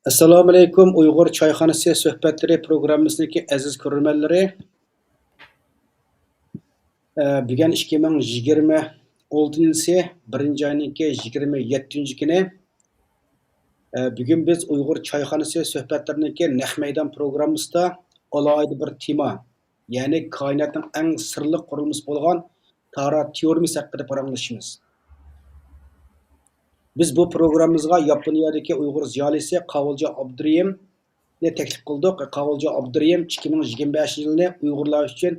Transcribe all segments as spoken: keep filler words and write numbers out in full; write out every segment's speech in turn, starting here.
ئەسسالامۇئەلەيكۇم، ئۇيغۇر چايخانىسى سۆھبەتلىرى پروگراممىسىدىكى ئەزىز كۆرۈرمەنلىرى. ئە، بۈگۈن ئىككى مىڭ يىگىرمە ئالتىنچى يىلى، بىرىنچى ئاينىڭكى يىگىرمە يەتتىنچى كۈنى. ئە، بۈگۈن بىز ئۇيغۇر چايخانىسى سۆھبەتلىرىنىڭكى نەق مەيدان پروگراممىسىدا ئالاھىدە بىر تېما، يەنى كائىناتنىڭ ئەڭ سىرلىق قۇرۇلمىسى بولغان تارا تېئورېمىسى ھەققىدە پاراڭلىشىمىز. بىز بۇ پروگراممىمىزغا ياپونىيەدىكى ئۇيغۇر زىيالىيسى قاۋۇلجان ئابدۇرېھىمنى تەكلىپ قىلدۇق. قاۋۇلجان ئابدۇرېھىم ئىككى مىڭ يىگىرمە بەشىنچى يىلنى ئۇيغۇرلار ئۈچۈن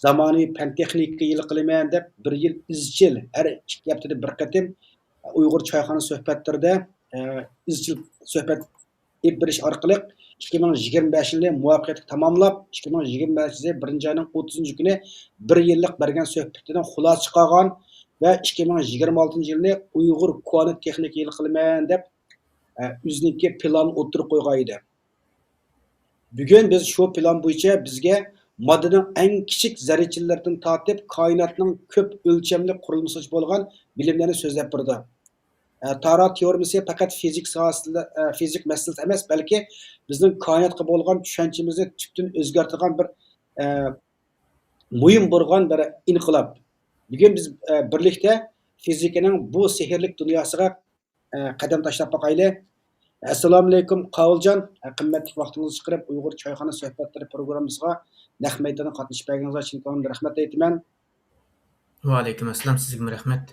زامانىۋى پەن تېخنىكا يىلى قىلىمەن دەپ، بىر يىل ئىزچىل ھەر ئىككى ھەپتىدە بىر قېتىم ئۇيغۇر چايخانا سۆھبەتلىرىدە، ئە، ئىزچىل سۆھبەت ئېلىپ بېرىش ئارقىلىق ئىككى مىڭ يىگىرمە بەشىنچى يىلنى مۇۋەپپەقىيەتلىك تاماملاپ، ئىككى مىڭ يىگىرمە بەشىنچى يىلى بىرىنچى ئاينىڭ ئوتتۇزىنچى كۈنى بىر يىللىق بەرگەن سۆھبىتىدىن خۇلاسە چىقارغان ۋە ئىككى مىڭ يىگىرمە ئالتىنچى يىلنى ئۇيغۇر كونا تېخنىكا يىلى قىلىمەن دەپ، ئە، ئۆزىنىڭكى پىلانىنى ئوتتۇرىغا قويغان ئىدى. بۈگۈن بىز شۇ پىلان بويىچە بىزگە ماددىنىڭ ئەڭ كىچىك زەررىچىلىرىدىن تارتىپ كائىناتنىڭ كۆپ ئۆلچەملىك قۇرۇلمىسىغىچە بولغان بىلىملەرنى سۆزلەپ بېرىدۇ. ئە، تارا تېئورېمىسى پەقەت فىزىك ساھەسىدە، ئە، فىزىك مەسىلىسى ئەمەس، بەلكى بىزنىڭ كائىناتقا بولغان چۈشەنچىمىزنى تۈپتىن ئۆزگەرتىدىغان بىر، ئە، مۇھىم بولغان بىر ئىنقىلاب. بۈگۈن بىز، ئە، بىرلىكتە فىزىكىنىڭ بۇ سېھىرلىك دۇنياسىغا، ئە، قەدەم تاشلاپ باقايلى. ئەسسالامۇئەلەيكۇم، قاۋۇلجان. ئە، قىممەتلىك ۋاقتىڭىزنى چىقىرىپ، ئۇيغۇر چايخانا سۆھبەتلىرى پروگراممىسىغا نەق مەيداندا قاتنىشىپ بەرگىنىڭىزگە چىن كۆڭلۈمدىن رەھمەت ئېيتىمەن. ۋەئەلەيكۇم ئەسسالام، سىزگىمۇ رەھمەت.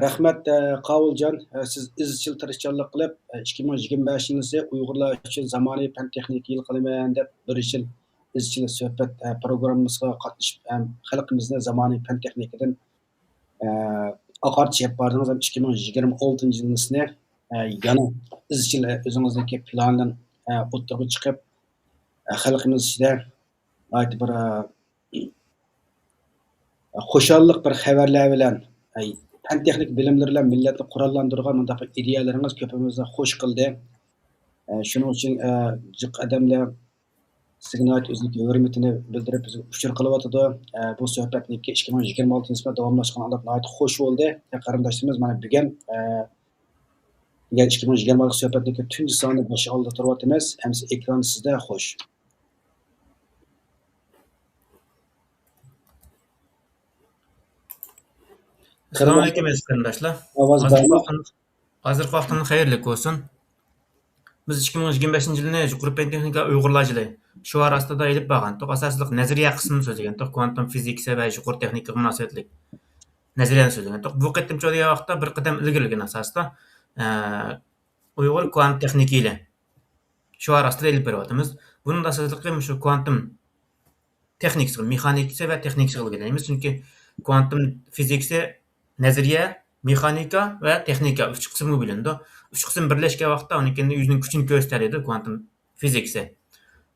رەھمەت، ئە، قاۋۇلجان. ئە، سىز ئىزچىل تىرىشچانلىق قىلىپ، ئە، ئىككى مىڭ يىگىرمە بەشىنچى يىلى ئۇيغۇرلار ئۈچۈن زامانىۋى پەن تېخنىكا يىلى قىلىمەن دەپ، بىر يىل ئىزچىل سۆھبەت، ئە، پروگراممىسىغا قاتنىشىپ ھەم خەلقىمىزنى زامانىۋى پەن تېخنىكىدىن، ئە، ئاقارتىش ئېلىپ باردىڭىز ھەم ئىككى مىڭ يىگىرمە ئالتىنچى يىلىسىنى، ئە، يەنە ئىزچىل، ئە، ئۆزىڭىزنىڭكى پىلانىدىن، ئە، ئوتتۇرىغا چىقىپ، ئە، خەلقىمىز ئىچىدە ناھايىتى بىر، ئە، خۇشاللىق بىر خەۋەرلەر بىلەن، ئەي، پەن تېخنىكا بىلىملىرى بىلەن مىللەتنى قوراللاندۇرغان مۇنداق بىر ئىدىيەلىرىڭىز كۆپىمىزنى خوش قىلدى. ئە، شۇنىڭ ئۈچۈن، ئە، جىق ئادەملەر سىزگە ناھايىتى ئۆزىنىڭ ھۆرمىتىنى بىلدۈرۈپ، بىزگە ئۇچۇر قىلىۋاتىدۇ. ئە، بۇ سۆھبەتنىڭكى ئىككى مىڭ يىگىرمە ئالتىنچى يىلى داۋاملاشقان ھالەت ناھايىتى خوش بولدى. قېرىنداشلىرىمىز مانا بۈگۈن، ئە، دېگەن ئىككى مىڭ يىگىرمە ئالتە سۆھبەتنىڭكى تۇنجى سانى باشلىغىلى تۇرۇۋاتىمىز. ئەمىسە ئېكران سىزدە، خوش. ئەسسالامۇ ئەلەيكۇم ئەزىز قېرىنداشلار. ئاۋاز ھازىرقى بارمۇ؟ ۋاقتىڭىز، ھازىرقى ۋاقتىڭىز خەيرلىك بولسۇن. بىز ئىككى مىڭ يىگىرمە بەشىنچى يىلنى يۇقىرى پەن تېخنىكا ئۇيغۇرلار يىلى شوئارى ئاستىدا ئېلىپ بارغانتۇق. ئاساسلىق نەزەرىيە قىسمىنى سۆزلىگەنتۇق. كۋانتۇم فىزىكىسى ۋە يۇقىرى تېخنىكىغا مۇناسىۋەتلىك نەزەرىيەنى سۆزلىگەنتۇق. بۇ قېتىمچە دېگەن ۋاقىتتا بىر قەدەم ئىلگىرىلىگەن ئاساستا، ئە، ئۇيغۇر كۋانت تېخنىكا يىلى شوئارى ئاستىدا ئېلىپ بېرىۋاتىمىز. بۇنىڭ ئاساسلىقى مۇشۇ كۋانتۇم تېخنىكىسىغا، مېخانىكىسى ۋە تېخنىكىسىغا ئىلگىرىلەيمىز. چۈنكى كۋانتۇم فىزىكىسى نەزەرىيە، مېخانىكا ۋە تېخنىكا ئۈچ قىسىمغا بۆلۈنىدۇ. ئۈچ قىسىم بىرلەشكەن ۋاقىتتا ئۇنىڭ كېيىن ئۆزىنىڭ كۈچىنى كۆرسىتەلەيدۇ كۋانتۇم فىزىكىسى.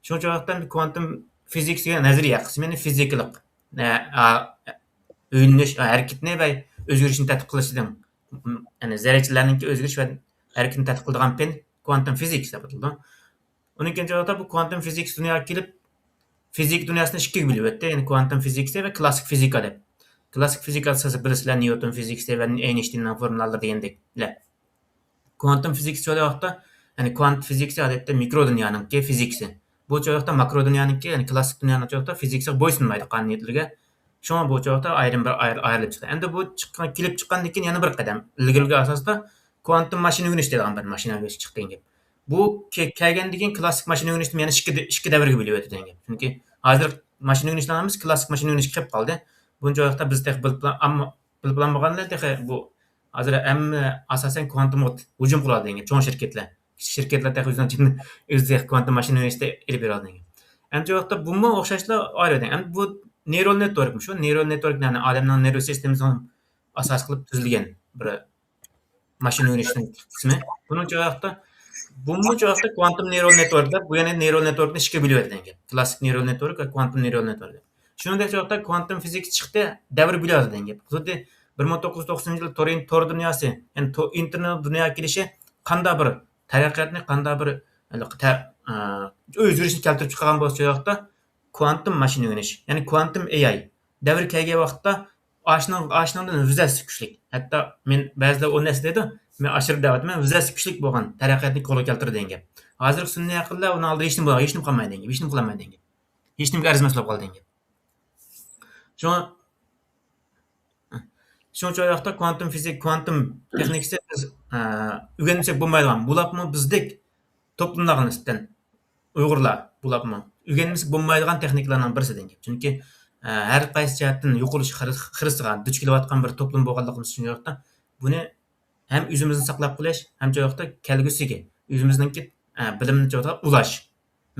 شۇنىڭ ئۈچۈن ۋاقىتتا كۋانتۇم فىزىكىسىگە نەزەرىيە قىسمى، يەنى فىزىكىلىق، ئە، ئا، ئۆيلىنىش، ھەرىكىتىنى ۋە ئۆزگىرىشنى تەتقىق قىلىشىدىن، يەنى زەررىچىلەرنىڭكى ئۆزگىرىش ۋە ھەرىكىتىنى تەتقىق قىلىدىغان پەن كۋانتۇم فىزىكىسى دەپ ئاتىلىدۇ. ئۇنىڭ كېيىن چاغدا بۇ كۋانتۇم فىزىكىسى دۇنياغا كېلىپ، فىزىكا دۇنياسىنى ئىككىگە بۆلۈپ ئۆتتى. يەنى كۋانتۇم فىزىكىسى ۋە كلاسسىك فىزىكا دەپ. كلاسسىك فىزىكا سىز بىلىسىلەر، نيۇتون فىزىكىسى ۋە ئەينشتىيننىڭ فورمۇلالىرى دېگەندەكلەر. كۋانتۇم فىزىكىسى چوغدا ۋاقىتتا، يەنى كۋانت فىزىكىسى ئادەتتە مىكرو دۇنيانىڭكى فىزىكىسى. بۇ چوغدا ۋاقىتتا ماكرو دۇنيانىڭكى، يەنى كلاسسىك دۇنيانىڭ چوغدا فىزىكىسىغا بويسۇنمايدۇ قانۇنىيەتلىرىگە. شۇڭا بۇ چوغدا ئايرىم بىر ئاير-، ئايرىلىپ چىقتى. ئەمدى بۇ چىققان، كېلىپ چىققاندىن كېيىن يەنە بىر قەدەم ئىلگىرىلىگەن ئاساستا كۋانتۇم ماشىنا ئۆگىنىش دەيدىغان بىر ماشىنا ئۆگىنىش چىقتى دېگەن گەپ. بۇ كە-، كەلگەندىن كېيىن كلاسسىك ماشىنا ئۆگىنىشنى يەنە ئىككى دە-، ئىككى دەۋرگە بۆلۈۋەتتى دېگەن گەپ. چۈنكى ھازىر ماشىنا ئۆگىنىشنىڭ ھەممىسى كلاسسىك ماشىنا ئۆگىنىشكە كىرىپ قالدى. بۇنچە ۋاقىتتا بىز تېخى بىلىپلا، ئەمما بىلىپلا بولغاندا تېخى بۇ ھازىر ھەممە ئاساسەن كۋانتۇمغا ھۇجۇم قىلىۋاتىدۇ دېگەن گەپ. چوڭ شىركەتلەر، كىچىك شىركەتلەر تېخى ئۆزىنىڭ ئۆزى كۋانتۇم ماشىنا ئۆگىنىشتە ئېلىپ بېرىۋاتىدۇ دېگەن گەپ. ئەمدى شۇ ۋاقىتتا بۇمۇ ئوخشاشلا ئايرىۋېتىڭ. ئەمدى بۇ نېيرال نېتورك، شۇ نېيرال نېتورك، يەنى ئادەمنىڭ نېرۋا سىستېمىسىنى ئاساس قىلىپ تۈزۈلگەن بىر ماشىنا ئۆگىنىشنىڭ قىسمى. بۇنىڭ چاغدا، بۇمۇ چاغدا كۋانتۇم نېيرال نېتورك دەپ، بۇ يەنە نېيرال نېتوركنى ئىككىگە بۆلۈۋەتتى دېگەن گەپ. كلاسسىك نېيرال نېتورك ۋە كۋانتۇم نېيرال نېتورك دەپ. شۇنىڭدەك چاغدا كۋانتۇم فىزىكىسى چىقتى، دەۋر بۆلۈۋاتىدۇ دېگەن گەپ. خۇددى بىر مىڭ توققۇز يۈز توقسىنىنچى يىلى تور، تور دۇنياسى، يەنى تو-، ئىنتېرنېت دۇنياغا كېلىشى قانداق بىر تەرەققىياتنى، قانداق بىر ھېلىقى تە-، ئە، ئۆزگىرىشنى كەلتۈرۈپ چىقارغان بولسا، شۇ ۋاقىتتا كۋانتۇم ماشىنا ئۆگىنىش، يەنى كۋانتۇم ئېي ئاي دەۋرى كەلگەن ۋاقىتتا ئاشۇنىڭ، ئاشۇنىڭدىن يۈز ھەسسە كۈچلۈك. ھەتتا مەن بەزىلەر ئون ھەسسە دەيدۇ، مەن ئاشۇرۇپ دەۋاتىمەن، ۋىزاسى كۈچلۈك بولغان تەرەققىياتنى قولغا كەلتۈرىدۇ دېگەن گەپ. ھازىرقى سۈنئىي ئەقىللەر ئۇنىڭ ئالدىدا ھېچنېمە بولالمايدۇ دېگەن گەپ. ھېچنېمە قىلالمايدۇ دېگەن گەپ. ھېچنېمىگە ئەرزىمەس بولۇپ قالدى دېگەن گەپ. شۇڭا، شۇڭا شۇ ۋاقىتتا كۋانتوم فىزىك، كۋانتوم تېخنىكىسى بىز، ئە، ئۆگەنمىسەك بولمايدىغان، بولۇپمۇ بىزدەك توپلۇملارغا نىسبەتەن، ئۇيغۇرلار بولۇپمۇ ئۆگەنمىسە بولمايدىغان تېخنىكىلارنىڭ بىرسى دېگەن گەپ. چۈنكى، ئە، ھەر قايسى جەھەتتىن يوقىلىش خىرىس-، خىرىسىغا دۇچ كېلىۋاتقان بىر توپلۇم بولغانلىقىمىز ئۈچۈن شۇ ۋاقىتتا بۇنى ھەم ئۆزىمىزنى ساقلاپ قېلىش، ھەم شۇ ۋاقىتتا كەلگۈسىگە ئۆزىمىزنىڭكى، ئە، بىلىمنى شۇ ۋاقىتتا ئۇلاش.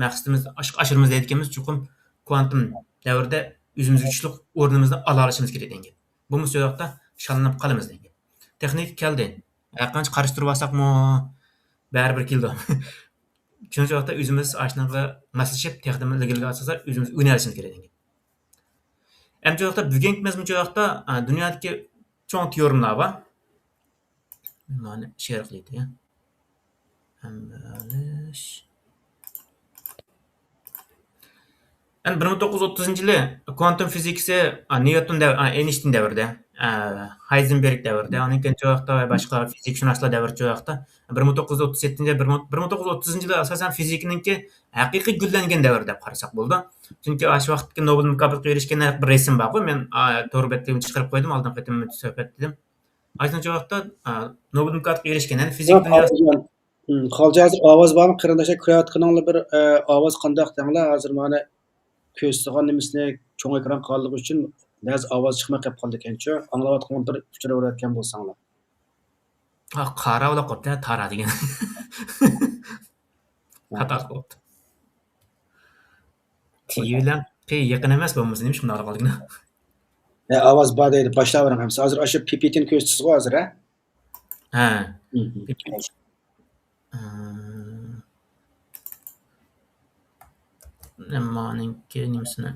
مەقسىتىمىز ئاشقا ئاشۇرىمىز دەيدىكەنمىز، چوقۇم كۋانتوم دەۋرىدە ئۆزىمىزگە كۈچلۈك ئورنىمىزنى ئالالىشىمىز كېرەك دېگەن گەپ. بولمىسا شۇ ۋاقىتتا شاللىنىپ قالىمىز دېگەن گەپ. تېخنىكا كەلدى. ھەرقانچە قارشى تۇرۇۋالساقمۇ، بەرىبىر كېلىدۇ. شۇنچە ۋاقىتتا ئۆزىمىز ئاشۇنىڭغا ماسلىشىپ، تېخىمۇ ئىلگىرىلىگە ئاتساق، ئۆزىمىز ئۆگىنەلىشىمىز كېرەك دېگەن گەپ. ئەمدى شۇ ۋاقىتتا بۈگۈنكى مەزمۇن شۇ ۋاقىتتا، ئە، دۇنيادىكى چوڭ تېئورېمىلار بار. مانا شېئىر قىلىۋېتەي. ھەمبەلىش. ئەمدى بىر مىڭ توققۇز يۈز ئوتتۇزىنچى يىلى كۋانتوم فىزىكىسى، ئا، نيۇتون دەۋ-، ئا، ئېينشتىين دەۋرىدە، ئا، ھايزېنبېرگ دەۋرىدە، ئۇنىڭ كېيىن شۇ ۋاقىتتا ۋە باشقا فىزىكشۇناسلار دەۋرى شۇ ۋاقىتتا، بىر مىڭ توققۇز يۈز ئوتتۇز يەتتىنچى يىل، بىر مىڭ، بىر مىڭ توققۇز يۈز ئوتتۇزىنچى يىلى ئاساسەن فىزىكىنىڭكى ھەقىقىي گۈللەنگەن دەۋرى دەپ قارىساق بولىدۇ. چۈنكى ئاشۇ ۋاقىتتىكى نوبېل مۇكاپاتىغا ئېرىشكەن ھەر بىر رەسىم بارغۇ، مەن، ئا، تور بەتتە چىقىرىپ قويدۇم، ئالدىنقى قېتىم سۆھبەت دېدىم. ئاشۇنچە ۋاقىتتا، ئا، نوبېل مۇكاپاتىغا ئېرىشكەن، يەنى فىزىكىدىن ياز- خالىجان، ھازىر ئاۋاز بارمۇ؟ قېرىنداشلار كۆرۈۋاتقىنىڭلار بىر، ئە، ئاۋاز قانداق دەڭلار؟ ھازىر مانا كۆرسىتىدىغان نېمىسىنى چوڭ ئېكران قىلغانلىقى ئۈچۈن بەزى ئاۋاز چىقماي قېلىپ قالىدىكەنچۇ؟ ئاڭلاۋاتقانلار بىر ئۇچۇر بېرىۋاتقان بولساڭلار. ھا، قارا بولا قاپتۇ، تارا دېگەن. خاتا قىلىپتۇ. تىۋى بىلەن قى يېقىن ئەمەس بولمىسا نېمە ئىش بۇنداق قالدىكىن؟ ھە، ئاۋاز بار دەيدۇ، باشلاۋېرىڭ ئەمسە. ھازىر ئاشۇ پىپىتىنى كۆرسىتىسىزغۇ ھازىر، ھە؟ ھە. مم. ئەمما ئۇنىڭكى نېمىسىنى.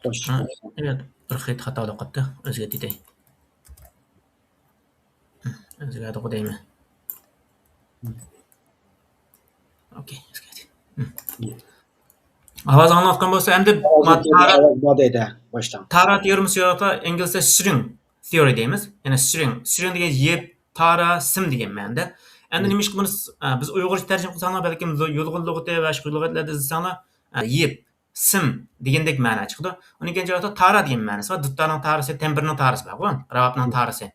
خوش. ھە، بىر خىل خاتا بولۇپ قاپتۇ. ئۆزگەرتىۋېتەي. ئۆزگەردىغۇ دەيمەن. ئوكەي، ئۆزگەرتىۋېتەي. ئاۋاز ئاڭلانغان بولسا، ئەمدى تارا، تارا تېئورېمىسى يوقتا، ئىنگلىزچە سترىڭ تېئورى دەيمىز. يەنى سترىڭ، سترىڭ دېگەن يىپ، تارا، سىم دېگەن مەنىدە. ئەمدى نېمىشقا بۇنى، ئە، بىز ئۇيغۇرچە تەرجىمە قىلساڭلار، بەلكىم يۇلغۇن لۇغىتى ۋە باشقا لۇغەتلەردە ئىزدىسەڭلار، ئە، يىپ، سىم دېگەندەك مەنە چىقىدۇ. ئۇنىڭ كېيىن جاۋابتا تارا دېگەن مەنىسى بار. دۇتارنىڭ تارىسى، تەمبۇرنىڭ تارىسى بارغۇ، راۋابنىڭ تارىسى.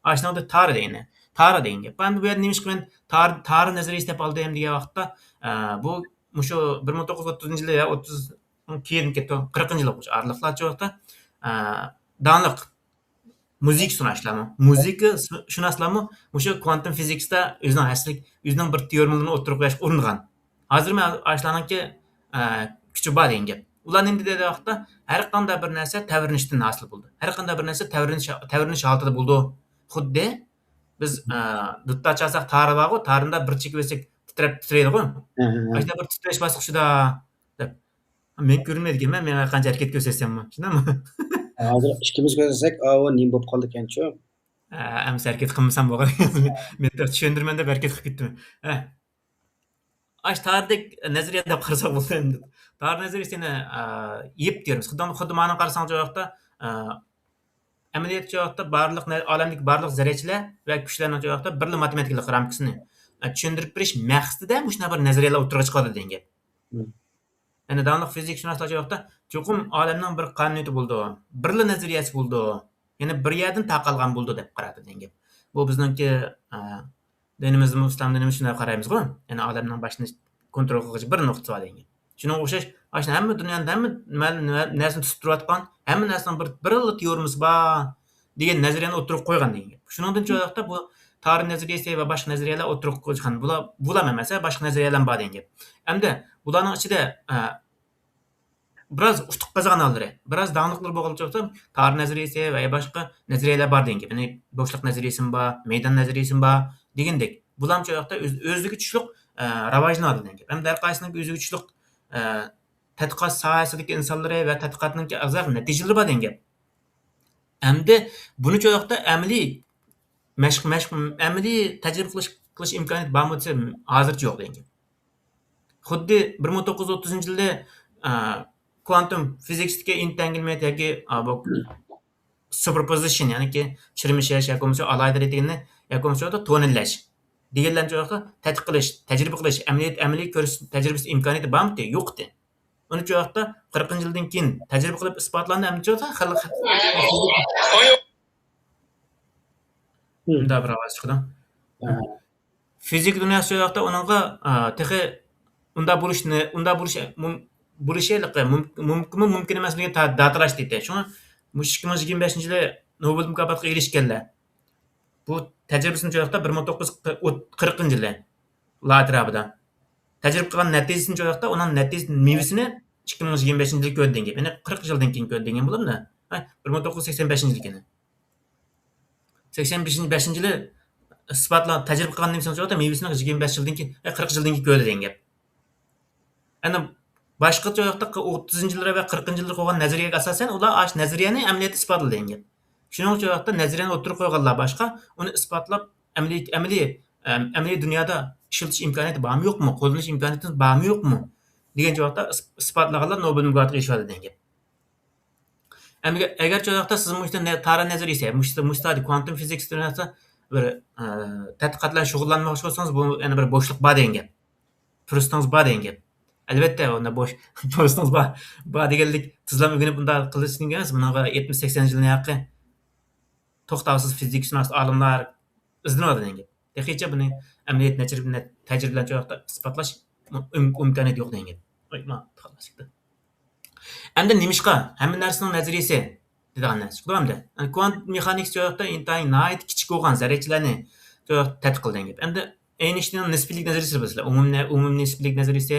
ئاشۇنىڭدا تارا دېگەن، تارا دېگەن گەپ. ئەمدى بۇ يەردە نېمىشقا مەن تار-، تارا نەزەرىيىسى دەپ ئالدىم دېگەن ۋاقىتتا، ئە، بۇ مۇشۇ بىر مىڭ توققۇز يۈز ئوتتۇزىنچى يىلى ۋە ئوتتۇز، كېيىنكى تو-، قىرىقىنچى يىللىق ئارىلىقلارچە ۋاقىتتا، ئە، داڭلىق مۇزىكا شۇناسلارمۇ، مۇزىكا شۇناسلارمۇ مۇشۇ كۋانتوم فىزىكىسىدا ئۆزىنىڭ ھەسسىلىك، ئۆزىنىڭ بىر تېئورېمىلىرىنى ئوتتۇرىغا قويۇشقا ئۇرۇنغان. ھازىرمۇ ئاشۇلارنىڭكى، ئە، كۈچى بار دېگەن گەپ. ئۇلار نېمە دېدى دېگەن ۋاقىتتا، ھەر قانداق بىر نەرسە تەۋرىنىشتىن ھاسىل بولىدۇ. ھەر قانداق بىر نەرسە تەۋرىنىش، تەۋرىنىش ھالىتىدە بولىدۇ. خۇددى بىز، ئە، دۇتار چالساق تارا بارغۇ، تارىنى بىر چېكىۋەتسەك تىترەپ تىترەيدىغۇ. ھە، ھە، ھە. ئاشۇنداق بىر تىترەش باسقۇچىدا دەپ. مەن كۆرۈنمەيدىكەنمەن، مەن قانچە ھەرىكەت كۆرسەتسەممۇ، شۇنداقمۇ؟ ھازىر ئىككىمىز كۆرسەتسەك، ئاۋۇ نېمە بولۇپ قالدىكەنچۇ؟ ئە، ئەمسە ھەرىكەت قىلمىسام بولغان. مەن چۈشەندۈرىمەن دەپ ھەرىكەت قىلىپ كەتتىم. ئە. ئاش تارىدەك نەزەرىيە دەپ قارىساق بولىدۇ ئەمدى. تارا نەزەرىيىسى يەنە، ئە، يىپ دېيىمىز. خۇددى، خۇددى مانا قارىساڭ شۇ ۋاقىتتا، ئە، ئەمەلىيەتتە شۇ ۋاقىتتا بارلىق نە-، ئالەمدىكى بارلىق زەررىچىلەر ۋە كۈچلەرنىڭ شۇ ۋاقىتتا بىرلا ماتېماتىكىلىق رامكىسىنى، ئە، چۈشەندۈرۈپ بېرىش مەقسىتىدە مۇشۇنداق بىر نەزەرىيەلەر ئوتتۇرىغا چىقىدۇ دېگەن گەپ. مم. يەنى داڭلىق فىزىكشۇناسلار شۇ ۋاقىتتا چوقۇم ئالەمنىڭ بىر قانۇنىيىتى بولىدۇ، بىرلا نەزەرىيەسى بولىدۇ، يەنى بىر يەردىن تارقالغان بولىدۇ دەپ قارايدۇ دېگەن گەپ. بۇ بىزنىڭكى، ئە، دىنىمىزمۇ، ئىسلام دىنىمىز شۇنداق قارايمىزغۇ، يەنى ئالەمنىڭ باشىنى كونترول قىلغۇچى بىر نۇقتىسى بار دېگەن گەپ. شۇنىڭغا ئوخشاش، ئاشۇ ھەممە دۇنيانىڭ ھەممە نېمە، نېمە، نەرسىنى تۇتۇپ تۇرۇۋاتقان، ھەممە نەرسىنىڭ بىر، بىرلا تېئورېمىسى بار دېگەن نەزەرىيەنى ئوتتۇرىغا قويغان دېگەن گەپ. شۇنىڭدىن شۇ ۋاقىتتا بۇ تارا نەزەرىيەسى ۋە باشقا نەزەرىيەلەر ئوتتۇرىغا قويغان. بۇلار، بۇلارمۇ ئەمەس، باشقا نەزەرىيەلەرمۇ بار دېگەن گەپ. ئەمدى بۇلارنىڭ ئىچىدە، ئە، بىراز ئۇتۇق قازانغانلىرى، بىراز داڭلىقلىرى بولغىلى تۇرسا، تارا نەزەرىيەسى ۋە باشقا نەزەرىيەلەر بار دېگەن گەپ. يەنى بوشلۇق نەزەرىيەسىمۇ بار، مەيدان نەزەرىيەسىمۇ بار دېگەندەك. بۇلارمۇ شۇ ۋاقىتتا ئۆز-، ئۆزلۈكى تۈسلۈك، ئە، راۋاجلىنىۋاتىدۇ دېگەن گەپ. ھەمدە ھەر قايسىنىڭ ئۆزىگە تۈسلۈك، ئە، تەتقىقات ساھەسىدىكى ئىنسانلىرى ۋە تەتقىقاتنىڭكى ئازراق نەتىجىلىرى بار دېگەن گەپ. ئەمدى بۇنى شۇ ۋاقىتتا ئەمەلىي مەشىق، مەشىق، ئەمەلىي تەجرىبە قىلىش، قىلىش ئىمكانىيىتى بارمۇ دېسە، ھازىرچە يوق دېگەن گەپ. خۇددى بىر مىڭ توققۇز يۈز ئوتتۇزىنچى يىلى، ئە، كۋانتوم فىزىكىستىكى ئېنتەنگېل مېتيەگە، ئا، بۇ سۇپېرپوزىشن، يەنىكى چىرمىشىش ياكى بولمىسا ئالاھىدە رېتىننى ياكى بولمىسا تونېللەش دېگەنلەرنى شۇ ۋاقىتتا تەتقىق قىلىش، تەجرىبە قىلىش، ئەمەلىيەت، ئەمەلىي كۆرسىتىش تەجرىبىسى ئىمكانىيىتى بارمىدى؟ يوقتى. ئۇنى شۇ ۋاقىتتا قىرىقىنچى يىلدىن كېيىن تەجرىبە قىلىپ ئىسپاتلاندى، ئەمدى شۇ ۋاقىتتا خەلق، مۇنداق بىر ئاۋاز چىقىدۇ. فىزىكا دۇنياسى شۇ ۋاقىتتا ئۇنىڭغا، ئا، تېخى ئۇنداق بولۇشنى، ئۇنداق بولۇش، مۇم-، بولۇشى ھېلىقى مۇم-، مۇمكىنمۇ، مۇمكىن ئەمەسلىكىگە تا-، داتىلاشتى. شۇڭا مۇشۇ ئىككى مىڭ يىگىرمە بەشىنچى يىلى نوبېل مۇكاپاتىغا ئېرىشكەنلەر. بۇ تەجرىبىسىنى شۇ ۋاقىتتا بىر مىڭ توققۇز يۈز قىرىق يىلى ئاتراپىدا تەجرىبە قىلغان نەتىجىسىنى شۇ ۋاقىتتا، ئۇنىڭ نەتىجىسى، مېۋىسىنى ئىككى مىڭ يىگىرمە بەشىنچى يىلى كۆردى دېگەن گەپ. يەنى قىرىق يىلدىن كېيىن كۆردى دېگەن بولامدۇ؟ ھە، بىر مىڭ توققۇز يۈز سەكسەن بەشىنچى يىلى ئىكەن. سەكسەن بەشىنچى يىلى ئىسپاتلاپ تەجرىبە قىلغان نېمىسىنى شۇ ۋاقىتتا مېۋىسىنى يىگىرمە بەش يىلدىن كېيىن، ئە، قىرىق يىلدىن كېيىن كۆردى دېگەن گەپ. ئەنە باشقىچە ئۇ ياقتا ئوتتۇزىنچى يىللار ۋە قىرىقىنچى يىللار قويغان نەزەرىيەگە ئاساسەن، ئۇلار ئاشۇ نەزەرىيەنى ئەمەلىيەتتە ئىسپاتلىدى دېگەن گەپ. شۇنىڭ ئۈچۈن ئۇ ياقتا نەزەرىيەنى ئوتتۇرىغا قويغانلار باشقا، ئۇنى ئىسپاتلاپ، ئەمەلىي، ئەمەلىي، ئەم، ئەمەلىي دۇنيادا ئىشلىتىش ئىمكانىيىتى بارمۇ يوقمۇ، قوللىنىش ئىمكانىيىتىمىز بارمۇ يوقمۇ دېگەن جاۋابتا ئىس-، ئىسپاتلىغانلار نوبېل مۇكاپاتىغا ئېرىشىۋالدى دېگەن گەپ. ئەمدى ئەگەر شۇ ۋاقىتتا سىز مۇشۇ نە-، تارا نەزەرىيىسى، مۇشۇ، مۇشۇ ساھەدە كۋانتۇم فىزىكس دېگەن نەرسە بىر، ئە، تەتقىقات بىلەن شۇغۇللانماقچى بولسىڭىز، بۇ يەنە بىر بوشلۇق بار دېگەن گەپ. پۇرسىتىڭىز بار دېگەن گەپ. ئەلۋەتتە، ئۇنداق بوش، پۇرسىتىڭىز بار، بار دېگەنلىك تېزلا ئۆگىنىپ ئۇنداق قىلىشنىڭ ئەمەس، بۇنىڭغا يەتمىش، سەكسەن يىلدىن ياقى توختاۋسىز فىزىكشۇناس ئالىملار ئىزدىنىۋاتىدۇ دېگەن گەپ. تېخىچە بۇنى ئەمەلىيەت نەچىر-، نە-، تەجرىبە بىلەن شۇ ۋاقىتتا ئىسپاتلاش ئىم-، ئىمكانىيىتى يوق دېگەن گەپ. ئاي، ما، خالاس چىقتى. ئەمدى نېمىشقا ھەممە نەرسىنىڭ نەزەرىيىسى دەيدىغان نەرسە چىقىدۇ ئەمدى. يەنى كۋانت مېخانىكىسى شۇ ۋاقىتتا ئىنتايىن ناھايىتى كىچىك بولغان زەررىچىلەرنى شۇ ۋاقىتتا تەتقىق قىلدى دېگەن گەپ. ئەمدى ئەينشتىيننىڭ نىسپىيلىك نەزەرىيىسى بىلىسىلەر. ئومۇمنى-، ئومۇمنىي نىسپىيلىك نەزەرىيىسى،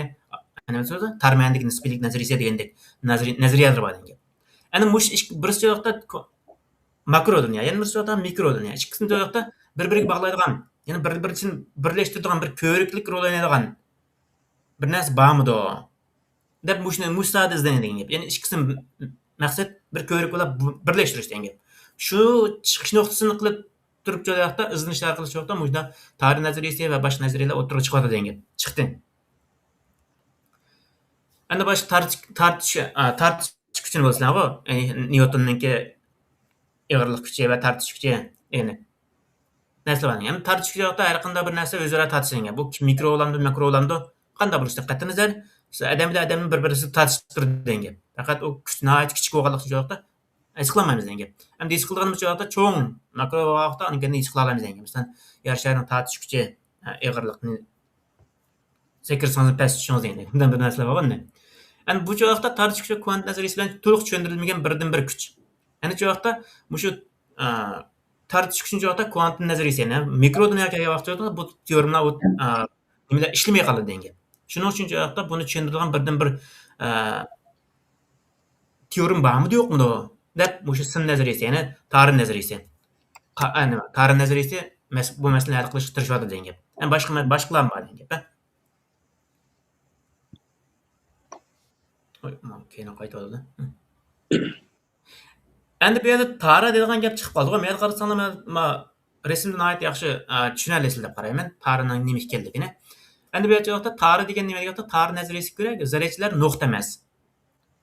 ئەنە سۆزى تار مەنىدىكى نىسپىيلىك نەزەرىيىسى دېگەندەك نەزەرىي-، نەزەرىيەلەر بار دېگەن گەپ. ئەنە مۇشۇ ئىككى، بىرسى شۇ ۋاقىتتا كو-، ماكرو دۇنيا، يەنە بىرسى شۇ ۋاقىتتا مىكرو دۇنيا. ئىككىسىنى شۇ ۋاقىتتا بىر-بىرىگە باغلايدىغان، يەنى بىر-، بىرسىنى بىرلەشتۈرىدىغان، بىر كۆۋرۈكلۈك رول ئوينايدىغان بىر نەرسە بارمىدۇ دەپ مۇشۇنى، مۇشۇ ساھەدە ئىزدەنگەن دېگەن گەپ. يەنى ئىككىسىنى مەقسەت بىر كۆۋرۈك بولاپ بىرلەشتۈرۈش دېگەن گەپ. شۇ چىقىش نۇقتىسىنى قىلىپ تۇرۇپ شۇ ۋاقىتتا ئىزدىنىش ئارقىلىق شۇ ۋاقىتتا مۇشۇنداق تارىخ نەزەرىيىسى ۋە باشقا نەزەرىيەلەر ئوتتۇرىغا چىقىۋاتىدۇ دېگەن گەپ. چىقتى. ئەمدى باشقا تارتىش، تارتىش، ئا، تارتىش كۈچىنى بىلىسىلەرغۇ؟ يەنى نيۇتوننىڭكى ئېغىرلىق كۈچى ۋە تارتىش كۈچى، يەنى نەرسىلەر بار. يەنى تارتىش كۈچى ۋاقىتتا ھەر قانداق بىر نەرسە ئۆزئارا تارتىشىدىغان گەپ. بۇ مىكرو بولامدۇ، ماكرو بولامدۇ، قانداق بولۇشىدىن قەتئىينەزەر، ئادەم بىلەن ئادەمنى بىر-، بىرسىگە تارتىشتۇرىدۇ دېگەن گەپ. پەقەت ئۇ كۈچ ناھايىتى كىچىك بولغانلىقى ئۈچۈن ھېس قىلالمايمىز دېگەن گەپ. ئەمدى ھېس قىلىدىغىنىمىز شۇ ۋاقىتتا چوڭ ماكرو بولغان ۋاقىتتا ئاندىن كېيىن ھېس قىلالايمىز دېگەن گەپ. مەسىلەن، يەر شارىنىڭ تارتىش كۈچى، ئېغىرلىقنى سەكرىسىڭىز پەس چۈشىڭىز دېگەندەك. بۇنداق بىر نەرسىلەر بار ئەمدى. ئەمدى بۇ چاغ ۋاقىتتا تارتىش كۈچى كۋانت نەزەرىيىسى بىلەن تولۇق چۈشەندۈرۈلمىگەن بىردىنبىر كۈچ. ئەنە شۇ ۋاقىتتا مۇشۇ، ئا، تارتىش كۈچىنى شۇ ۋاقىتتا كۋانتۇم نەزەرىيىسى، يەنى مىكرو دۇنياغا كەلگەن ۋاقىتتا بۇ تېئورېمىلار، ئا، نېمىلەر ئىشلىمەي قالىدۇ دېگەن گەپ. شۇنىڭ ئۈچۈن شۇ ۋاقىتتا بۇنى چۈشەندۈرىدىغان بىردىنبىر، ئا، تېئورېما بارمىدى يوقمىدۇ دەپ مۇشۇ سىن نەزەرىيىسى، يەنى تارا نەزەرىيىسى. قا-، ئە، نېمە، تارا نەزەرىيىسى مەس-، بۇ مەسىلىنى ھەل قىلىشقا تىرىشىۋاتىدۇ دېگەن گەپ. يەنى باشقا مە-، باشقىلارمۇ بار دېگەن گەپ، ھە؟ ھوي، ما-، كەينىگە قايتىۋالدى. ئەمدى بۇ يەردە تارا دەيدىغان گەپ چىقىپ قالدىغۇ. مەيەردە قارىساڭلار، مەن، ما-، رەسىمدە ناھايىتى ياخشى، ئا، چۈشىنەلەيسىلەر دەپ قارايمەن، تارىنىڭ نېمە ئىكەنلىكىنى. ئەمدى بۇ يەردە تارا دېگەن نېمە دېگەن ۋاقىتتا، تارا نەزەرىيىسىگە كۆرە، زەررىچىلەر نۇقتا ئەمەس.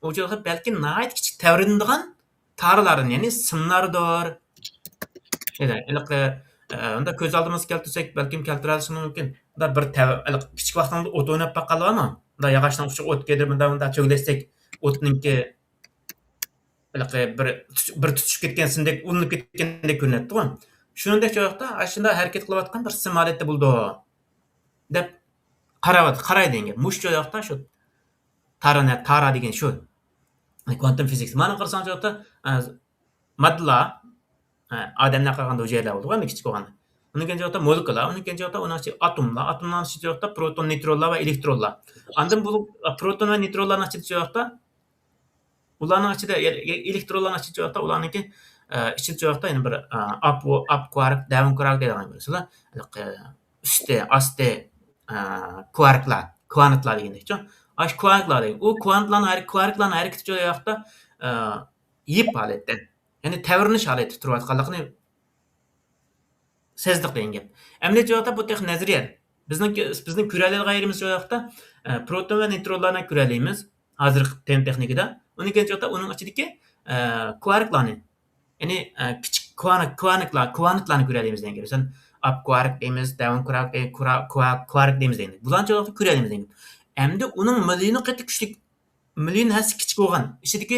ئۇ جايغا بەلكىم ناھايىتى كىچىك تەۋرىنىدىغان تارىلاردىن، يەنى سىملاردۇر. ھېلىقى، ئە، ئۇنداق كۆز ئالدىمىزغا كەلتۈرسەك، بەلكىم كەلتۈرەلىشىمىز مۇمكىن. مۇنداق بىر تەۋ-، ھېلىقى كىچىك ۋاقتىڭدا ئوت ئويناپ باققانلارمۇ؟ مۇنداق ياغاچنىڭ ئۇچىغا ئوت كىردۈرۈپ، مۇنداق، مۇنداق چۆگىلەتسەك، ئوتنىڭكى ھېلىقى بىر تۇت-، بىر تۇتۇشۇپ كەتكەن سىمدەك، ئۇلىنىپ كەتكەندەك كۆرۈنەتتىغۇ. شۇنىڭدەك چاغدا ئاشۇنداق ھەرىكەت قىلىۋاتقان بىر سىم ھالەتتە بولىدۇ دەپ قاراۋات-، قارايدۇ دېگەن گەپ. مۇشۇ چاغدا شۇ تارا نە-، تارا دېگەن شۇ. كۋانتۇم فىزىكس. مانا قارىساڭ چاغدا، ئە، ماددىلار، ئە، ئادەملەر قالغاندا ھۈجەيرىلەر بولىدۇ، ئەمدى كىچىك بولغاندا. ئۇنىڭ كېيىن چاغدا مولېكۇلا، ئۇنىڭ كېيىن چاغدا ئۇنىڭ ئىچىدە ئاتوملار، ئاتوملارنىڭ ئىچىدە چاغدا پروتون، نېيترونلار ۋە ئېلېكترونلار. ئاندىن بۇ، ئە، پروتون ۋە نېيترونلارنىڭ ئىچىدە چاغدا ئۇلارنىڭ ئىچىدە، ئېلېكترونلارنىڭ ئىچىدە چاغدا ئۇلارنىڭكى، ئە، ئىچىدە چاغدا يەنە بىر، ئە، ئاپ، ئاپ كۋارك، داۋن كۋارك دەيدىغان بىرسىلەر. ھېلىقى ئۈستى، ئاستى، ئە، كۋاركلار، كۋانتلار دېگەندەكچۇ. ئاشۇ كۋانتلار دېگەن. ئۇ كۋانتلارنىڭ ھەر-، كۋاركلارنىڭ ھەرىكىتى چاغدا، ئە، يىپ ھالەتتە، يەنى تەۋرىنىش ھالىتىدە تۇرۇۋاتقانلىقىنى سەزدۇق دېگەن گەپ. ئەمەلىيەت جەھەتتە بۇ تېخى نەزەرىيە. بىزنىڭ، بىزنىڭ كۆرەلەيدىغان يېرىمىز شۇ ۋاقىتتا، ئە، پروتون ۋە نېيترونلارنى كۆرەلەيمىز. ھازىرقى تەن تېخنىكىدا. ئۇنىڭ كېيىن چاغدا ئۇنىڭ ئىچىدىكى، ئە، كۋاركلارنى، يەنى، ئە، كىچىك كۋانت-، كۋانتلار، كۋانتلارنى كۆرەلەيمىز دېگەن گەپ. مىسالەن، ئاپ كۋارك دەيمىز، داۋن كۋارك، ئە، كۋا-، كۋا-، كۋارك دەيمىز دەيمىز. بۇلارنى چوغاقتا كۆرەلەيمىز دېگەن گەپ. ئەمدى ئۇنىڭ مىليونى قېتى كۈچلۈك، مىليون ھەسسە كىچىك بولغان ئىچىدىكى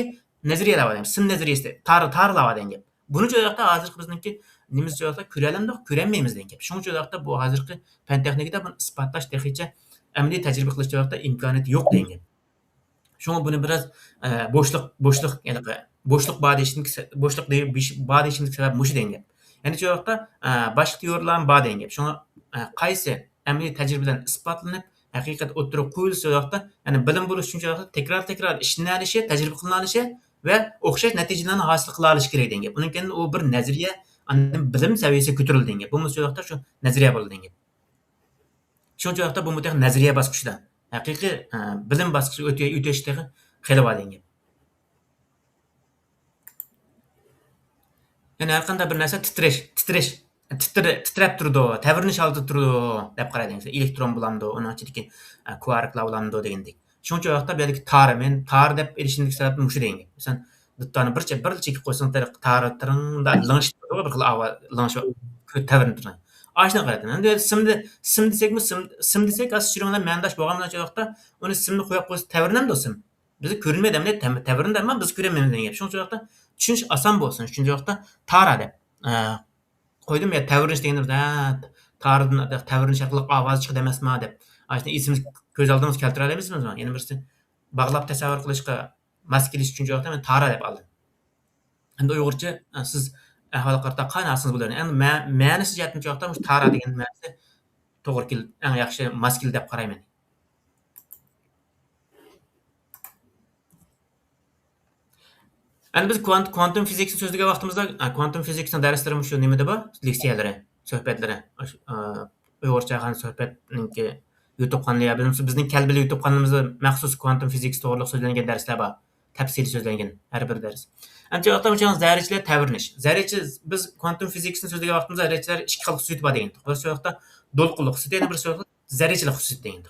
نەزەرىيەلەر بار دەيمىز. سىم نەزەرىيەسى، تار-، تارلار بار دېگەن گەپ. بۇنى چوغاقتا ھازىرقى بىزنىڭكى نېمىز چوغاقتا كۆرەلەمدۇق، كۆرەلمەيمىز دېگەن گەپ. شۇڭا چوغاقتا بۇ ھازىرقى پەن تېخنىكىدا بۇنى ئىسپاتلاش تېخىچە ئەمەلىي تەجرىبە قىلىش چوغاقتا ئىمكانىيىتى يوق دېگەن گەپ. شۇڭا بۇنى بىراز، ئە، بوشلۇق، بوشلۇق، ھېلىقى بوشلۇق بار دېيىشىمدىكى سە-، بوشلۇق دېي-، بىش-، بار دېيىشىمدىكى سەۋەب مۇشۇ دېگەن گەپ. يەنى شۇ ۋاقىتتا، ئە، باشقا تېئورىيەلەرمۇ بار دېگەن گەپ. شۇڭا، ئە، قايسى ئەمەلىي تەجرىبە بىلەن ئىسپاتلىنىپ، ھەقىقەت ئوتتۇرىغا قويۇلسا شۇ ۋاقىتتا، يەنى بىلىم بولۇش ئۈچۈن شۇ ۋاقىتتا تەكرار، تەكرار ئىشلىنىۋېلىشى، تەجرىبە قىلىنىۋېلىشى ۋە ئوخشاش نەتىجىلەرنى ھاسىل قىلىۋېلىشى كېرەك دېگەن گەپ. ئۇنىڭ كەينىدىن ئۇ بىر نەزەرىيە، ئاندىن بىلىم سەۋىيەسىگە كۆتۈرۈلىدۇ دېگەن گەپ. بولمىسا شۇ ۋاقىتتا شۇ نەزەرىيە بولىدۇ دېگەن گەپ. شۇنچە ۋاقىتتا بۇمۇ تېخى نەزەرىيە باسقۇچىدا. ھەقىقىي، ئە، بىلىم باسقۇچىغا ئۆتۈ-، ئۆتۈش تېخى خېلى بار دېگەن گەپ. يەنى ھەر قانداق بىر نەرسە تىترەش، تىترەش، تىترە-، تىترەپ تۇرىدۇ، تەۋرىنىش ھالىتىدە تۇرىدۇ دەپ قارايدۇ. مەسىلەن، ئېلېكترون بولامدۇ، ئۇنىڭ ئىچىدىكى، ئە، كۋاركلار بولامدۇ دېگەندەك. شۇنچە ۋاقىتتا بۇ يەردىكى تار، مەن تار دەپ ئېلىشىمدىكى سەۋەبمۇ مۇشۇ دېگەن گەپ. مەسىلەن، دۇتارنى بىر چە-، بىر چېكىپ قويسىڭىز، تار، تىرىڭ دەپ لىڭشىپ تۇرىدۇ، بىر خىل ئاۋاز، لىڭشىپ تەۋرىنىپ تۇرىدۇ. ئاشۇنى قارايدۇ. ئەمدى سىم دە-، سىم دېسەكمۇ، سىم، سىم دېسەك، ئاستا چۈشىنىڭلار، مەنىداش بولغان بىلەن شۇ ۋاقىتتا ئۇنى سىمنى قويۇپ قويسا تەۋرىنەمدۇ سىم؟ بىز كۆرۈنمەيدۇ، ئەمدى تەم-، تەۋرىنىدۇ، ئەمما بىز كۆرەلمەيمىز دېگەن گەپ. شۇنىڭ ئۈچۈن شۇ ۋاقىتتا چۈشىنىش ئاسان بولسۇن، شۇنىڭ ئۈچۈن شۇ ۋاقىتتا تارا دەپ، ئە، قويدۇم يا تەۋرىنىش دېگەندە، ھە، تارىدىن تەۋرىنىش ئارقىلىق ئاۋاز چىقىدۇ ئەمەسما دەپ. ئاشۇنى ئېسىمىز، كۆز ئالدىمىزغا كەلتۈرەلەيمىزمۇ؟ يەنە بىرسى، باغلاپ تەسەۋۋۇر قىلىشقا ماس كېلىش ئۈچۈن شۇ ۋاقىتتا مەن تارا دەپ ئالدىم. ئەمدى ئۇيغۇرچە، ئە، سىز ئەھۋالغا قارىتا قاينى ئالسىڭىز بولىدۇ. ئەمدى مە-، مەنىسى جەھەتتىن شۇ ۋاقىتتا مۇشۇ تارا دېگەن مەنىسى توغرا كېل-، ئەڭ ياخشى ماس كېلىدۇ دەپ قارايمەن. ئەمدى بىز كۋانت-، كۋانتۇم فىزىكسنى سۆزلىگەن ۋاقتىمىزدا، ئە، كۋانتۇم فىزىكسنىڭ دەرسلىرى مۇشۇ نېمىدە بار؟ لېكسىيەلىرى، سۆھبەتلىرى. ئاشۇ، ئە، ئۇيغۇرچە قىلغان سۆھبەتنىڭكى يۇتۇب قانىلى يا بولمىسا بىزنىڭ كەلبىلى يۇتۇب قانىلىمىزدا مەخسۇس كۋانتۇم فىزىكس توغرىلىق سۆزلەنگەن دەرسلەر بار. تەپسىلىي سۆزلەنگەن ھەر بىر دەرس. ئەمدى شۇ ۋاقىتتا مۇشۇ زەررىچىلەر تەۋرىنىش. زەررىچە، بىز كۋانتۇم فىزىكسنى سۆزلىگەن ۋاقتىمىزدا زەررىچىلەر ئىككى خىل خۇسۇسىيىتى بار دېگەن. بىر شۇ ۋاقىتتا دولقۇنلۇق خۇسۇسىيىتى، يەنە بىر شۇ ۋاقىتتا زەررىچىلىك خۇسۇسىيىتى دېگەن.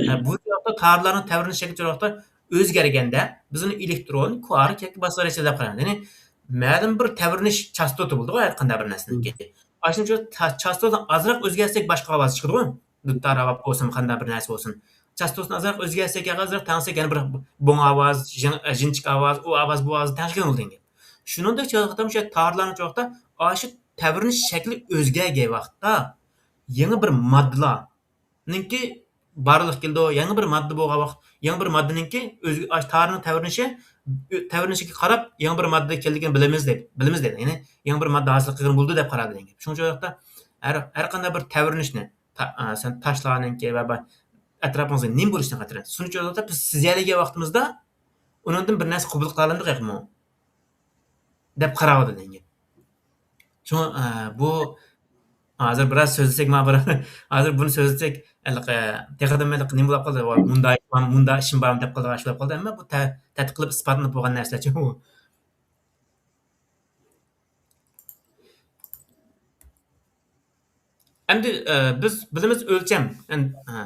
ھە، بۇ شۇ ۋاقىتتا تارلارنىڭ تەۋرىنىش شەكلى شۇ ۋاقىتتا ئۆزگەرگەندە، بىز ئۇنى ئېلېكترون، كۋارك ياكى باشقا زەررىچىلەر دەپ قارايمىز. يەنى مەلۇم بىر تەۋرىنىش چاستوتا بولىدىغۇ ھەر قانداق بىر نەرسىنىڭكى. ئاشۇنىڭ ئۈچۈن تا-، چاستوتىنى ئازراق ئۆزگەرتسەك باشقا ئاۋاز چىقىدىغۇ. دۇتار ئاۋاز بولسۇن، قانداق بىر نەرسە بولسۇن. چاستوتىنى ئازراق ئۆزگەرتسەك ياكى ئازراق تەڭسەك يەنە بىر بوڭ ئاۋاز، ژىڭ-، ژىنچىك ئاۋاز، ئۇ ئاۋاز، بۇ ئاۋاز تەڭشىگەن بولىدۇ دېگەن. شۇنىڭدەك چاغدا مۇشۇ تارلارنىڭ چاغدا ئاشۇ تەۋرىنىش شەكلى ئۆزگەرگەن ۋاقىتتا يېڭى بىر ماددىلارنىڭكى بارلىققا كېلىدۇ. يېڭى بىر ماددا بولغان ۋاقىت، يېڭى بىر ماددىنىڭكى ئۆزگە-، ئاش-، تارنىڭ تەۋرىنىشى، ئۆ-، تەۋرىنىشىگە قاراپ يېڭى بىر ماددا ئىكەنلىكىنى بىلىمىز دەيدۇ، بىلىمىز دەيدۇ. يەنى يېڭى بىر ماددا ھاسىل قىلغىلى بولىدۇ دەپ قارايدۇ دېگەن گەپ. شۇنىڭ ئۈچۈن بۇ يەردە ھەر، ھەر قانداق بىر تەۋرىنىشنى تا-، ئە، سەن تاشلارنىڭكى ۋە با-، ئەتراپىڭىزدا نېمە بولۇشىنى قەتئىي سۇنى چۆرىدە بىز سېزەلىگەن ۋاقتىمىزدا ئۇنىڭدىن بىر نەرسە قوبۇل قىلالامدۇق ياقمۇ دەپ قاراۋاتىدۇ دېگەن گەپ. شۇڭا، ئە، بۇ ھازىر بىراز سۆزلىسەك، ما بىر ھازىر بۇنى سۆزلىسەك، ھېلىقى تېخىدىمۇ ھېلىقى نېمە بولاپ قالدى؟ ۋاي، مۇنداق، مۇنداق ئىشىم بارمۇ دەپ قالىدىغان ئىش بولاپ قالدى. ئەمما بۇ تە-، تەتقىق قىلىپ ئىسپاتلىنىپ بولغان نەرسىلەرچۇ بۇ. ئەمدى، ئە، بىز بىلىمىز ئۆلچەم، ئەن-، ئە،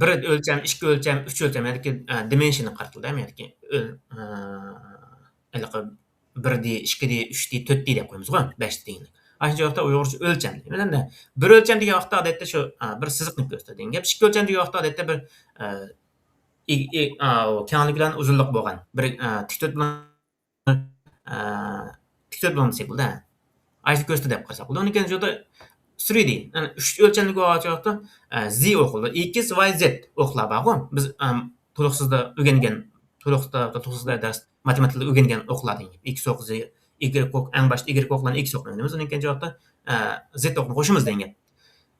بىر ئۆلچەم، ئىككى ئۆلچەم، ئۈچ ئۆلچەم، يەنىكى، ئە، دىمېنشننى قارىتىلدى، يەنىكى ئۆل-، ئە، ھېلىقى بىر دى، ئىككى دى، ئۈچ دى، تۆت دى دەپ قويىمىزغۇ، بەش دى دېگەندەك. ئاشۇنچە ۋاقىتتا ئۇيغۇرچە ئۆلچەم دەيمىز. ئەمدى بىر ئۆلچەم دېگەن ۋاقىتتا ئادەتتە شۇ، ئە، بىر سىزىقنى كۆرسىتىدۇ دېگەن گەپ. ئىككى ئۆلچەم دېگەن ۋاقىتتا ئادەتتە بىر، ئە، ئىگ-، ئىگ-، ئا، ئۇ كەڭلىك بىلەن ئۇزۇنلۇق بولغان بىر، ئە، تىك تۆت بىلەن، ئە، تىك تۆت بىلەن دېسەك بولىدۇ، ھە. ئايسى كۆرسىتىدۇ دەپ قارىساق بولىدۇ. ئۇنىڭ كەينىدىن شۇ يەردە ئۈچ دى، يەنى ئۈچ ئۆلچەملىك بولغان ۋاقىتتا، ئە، زى ئوقۇلىدۇ. ئېكس، ۋاي، زېت ئوقلار بارغۇ. بىز، ئەم، تولۇقسىزدا ئۆگەنگەن، تولۇقسىزدا، تولۇقسىزدا دەرس ماتېماتىكىدا ئۆگەنگەن ئوقلار دېگەن گەپ. ئىكس ئوق، زى، ئىگرېك ئوق، ئەڭ باشتا ئىگرېك ئوق بىلەن ئىكس ئوقنى ئۆگىنىمىز. ئۇنىڭ كەينىدىن شۇ ۋاقىتتا، ئە، زېت ئوقنى قوشىمىز دېگەن گەپ.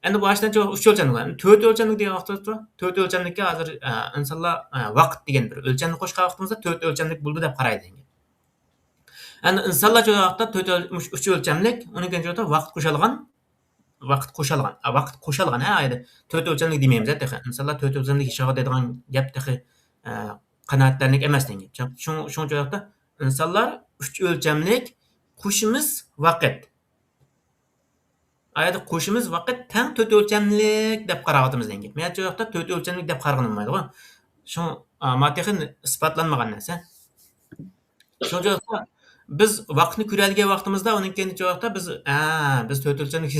ئەمدى بۇ ئاشۇنداق ئۈچ ئۆلچەملىك بار. تۆت ئۆلچەملىك دېگەن ۋاقىتتا، تۆت ئۆلچەملىككە ھازىر، ئە، ئىنسانلار، ئە، ۋاقىت دېگەن بىر ئۆلچەمنى قوشقان ۋاقتىمىزدا تۆت ئۆلچەملىك بولىدۇ دەپ قارايدۇ دېگەن گەپ. ئەمدى ئىنسانلار شۇ ۋاقىتتا تۆت ئۆل-، مۇش-، ئۈچ ئۆلچەملىك، ئۇنىڭ كەينىدىن شۇ ۋاقىت قوشالغان، ۋاقىت قوشالغان، ئە، ۋاقىت قوشالغان، ھە، ئايدا تۆت ئۆلچەملىك دېمەيمىز، ھە، تېخى. ئىنسانلار تۆت ئۆلچەملىك ياشاغان دەيدىغان گەپ تېخى، ئە، قانائەتلەرلىك ئەمەس دېگەن گەپ. شۇڭ-، شۇڭ-، شۇنىڭ ئۈچۈن ئۇ ياقتا ئىنسانلار ئۈچ ئۆلچەملىك قوشىمىز ۋاقىت. ئايدا قوشىمىز ۋاقىت تەڭ تۆت ئۆلچەملىك دەپ قاراۋاتىمىز دېگەن گەپ. مەن شۇ ياقتا تۆت ئۆلچەملىك دەپ قارىغىلى بولمايدىغۇ. شۇ، ئا، ما تېخى ئىسپاتلانمىغان نەرسە. شۇ ياقتا بىز ۋاقىتنى كۆرەلىگەن ۋاقتىمىزدا، ئۇنىڭ كېيىن چوقتا بىز، ھە، بىز تۆت ئۆلچەملىك،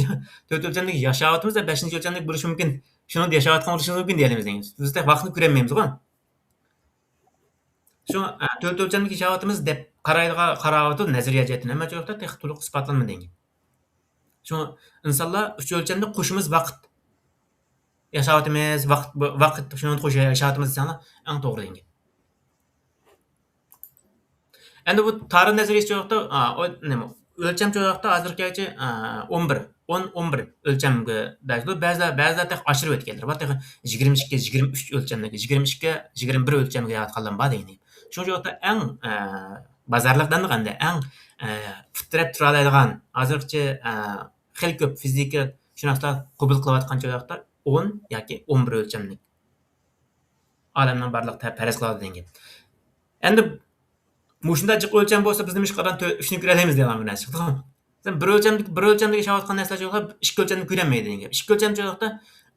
تۆت ئۆلچەملىك ياشاۋاتىمىز، بەشىنچى ئۆلچەملىك بولۇشى مۇمكىن. شۇنىڭدا ياشاۋاتقان بولۇشىمىز مۇمكىن دېيەلەيمىز. بىز تېخى ۋاقىتنى كۆرەلمەيمىزغۇ. شۇڭا، ئە، تۆت ئۆلچەملىك ياشاۋاتىمىز دەپ قارايدىغان، قاراۋاتىدۇ نەزەرىيە جەھەتتىن. ئەمما چوقتا تېخى تولۇق ئىسپاتلانمىدى دېگەن گەپ. شۇڭا ئىنسانلار ئۈچ ئۆلچەمدە قوشىمىز ۋاقىت. ياشاۋاتىمىز، ۋاقىت، ۋاقىت، شۇنىڭدا قوشۇپ ياشاۋاتىمىز دېسەڭلار، ئەڭ توغرا دېگەن گەپ. ئەمدى بۇ تارىخ نەزەرىيىسى چوقتا، ئا، ئو-، نېمە، ئۆلچەم چوقتا ھازىرغىچە، ئا، ئون بىر، ئون، ئون بىر ئۆلچەمگە دەيدۇ. بەزىلەر، بەزىلەر تېخى ئاشۇرۇپ ئۆتكەنلەر بار. تېخى يىگىرمە ئىككى، يىگىرمە ئۈچ ئۆلچەملىك، يىگىرمە ئىككى، يىگىرمە بىر ئۆلچەمگە ياتقانلار بار دېگەن. شۇ چوقتا ئەڭ، ئا، بازارلىق دەمدۇق ئەمدى، ئەڭ، ئا، پۇت تىرەپ تۇرالايدىغان، ھازىرغىچە، ئا، خېلى كۆپ فىزىكا شۇناسلار قوبۇل قىلىۋاتقان چوقتا ئون ياكى ئون بىر ئۆلچەملىك. ئالەمنىڭ بارلىقى پەرەز قىلىدۇ دېگەن گەپ. ئەمدى مۇشۇنداق جىق ئۆلچەم بولسا، بىز نېمىشقا ئادەم تۆ-، ئۈچنى كۆرەلەيمىز دېگەن بىر نەرسە چىقتىغۇ. مەسىلەن، بىر ئۆلچەملىك، بىر ئۆلچەملىك ياشاۋاتقان نەرسىلەر چوقتا ئىككى ئۆلچەمنى كۆرەلمەيدۇ دېگەن گەپ. ئىككى ئۆلچەملىك چوقتا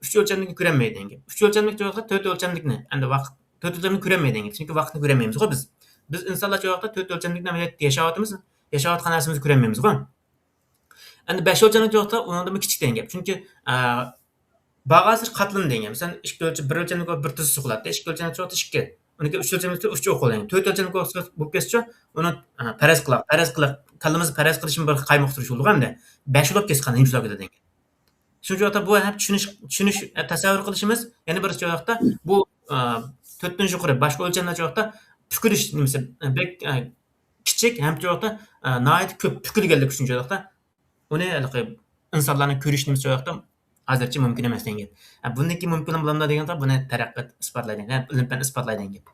ئۈچ ئۆلچەملىكنى كۆرەلمەيدۇ دېگەن گەپ. ئۈچ ئۆلچەملىك چوقتا تۆت ئۆلچەملىكنى، ئەمدى ۋاقىت، تۆت ئۆلچەمنى كۆرەلمەيدۇ دېگەن گەپ. چۈنكى ۋاقىتنى كۆرەلمەيمىزغۇ بىز. بىز ئىنسانلار چوقتا تۆت ئۆلچەملىكنى ئەمەلىيەتتە ياشاۋاتىمىز، ياشاۋاتقان نەرسىمىزنى كۆرەلمەيمىزغۇ. ئەمدى بەش ئۆلچەملىك چوقتا ئۇنىڭدىنمۇ كىچىك دېگەن گەپ. چۈنكى، ئە، بارغانسېرى قاتلىنىدۇ دېگەن گەپ. مەسىلەن، ئىككى ئۆلچەم، بىر ئۆلچەملىك بولسا بىر تۈزۈك سوقۇلاتتى، ئىككى ئۆلچەملىك بولسا ئىككى. ئۇنىڭ كېيىن ئۈچ ئۆلچەملىك بولسا ئۈچ ئوقۇلىدۇ. تۆت ئۆلچەملىك بولسا بولۇپ كەتسىچۇ، ئۇنى، ئە، پەرەز قىلىق، پەرەز قىلىق، كاللىمىزدا پەرەز قىلىشمۇ بىر قايمۇقتۇرۇش بولىدۇ ئەمدى. بەش بولۇپ كەتسە قانداق، نېمە بولىدۇ دېگەن گەپ. شۇنچە ۋاقىتتا بۇ ھەم چۈشىنىش، چۈشىنىش، ئە، تەسەۋۋۇر قىلىشىمىز، يەنە بىرسى ۋاقىتتا بۇ، ئە، تۆتتىن يۇقىرى باشقا ئۆلچەملەر ۋاقىتتا پۈكۈلۈش نېمىسى، ئە، بەك، ئە، كىچىك ھەم شۇ ۋاقىتتا، ئە، ناھايىتى كۆپ پۈكۈلگەنلىكى ئۈچۈن شۇ ۋاقىتتا ئۇنى ھېلىقى ئىنسانلارنىڭ كۆرۈشى نېمىسى شۇ ۋاقىتتا ھازىرچە مۇمكىن ئەمەس دېگەن گەپ. ئە، بۇندىن كېيىن مۇمكىن بولامدۇ دېگەندە بۇنى تەرەققىيات ئىسپاتلايدۇ، يەنى ئىلىم پەن ئىسپاتلايدۇ دېگەن گەپ.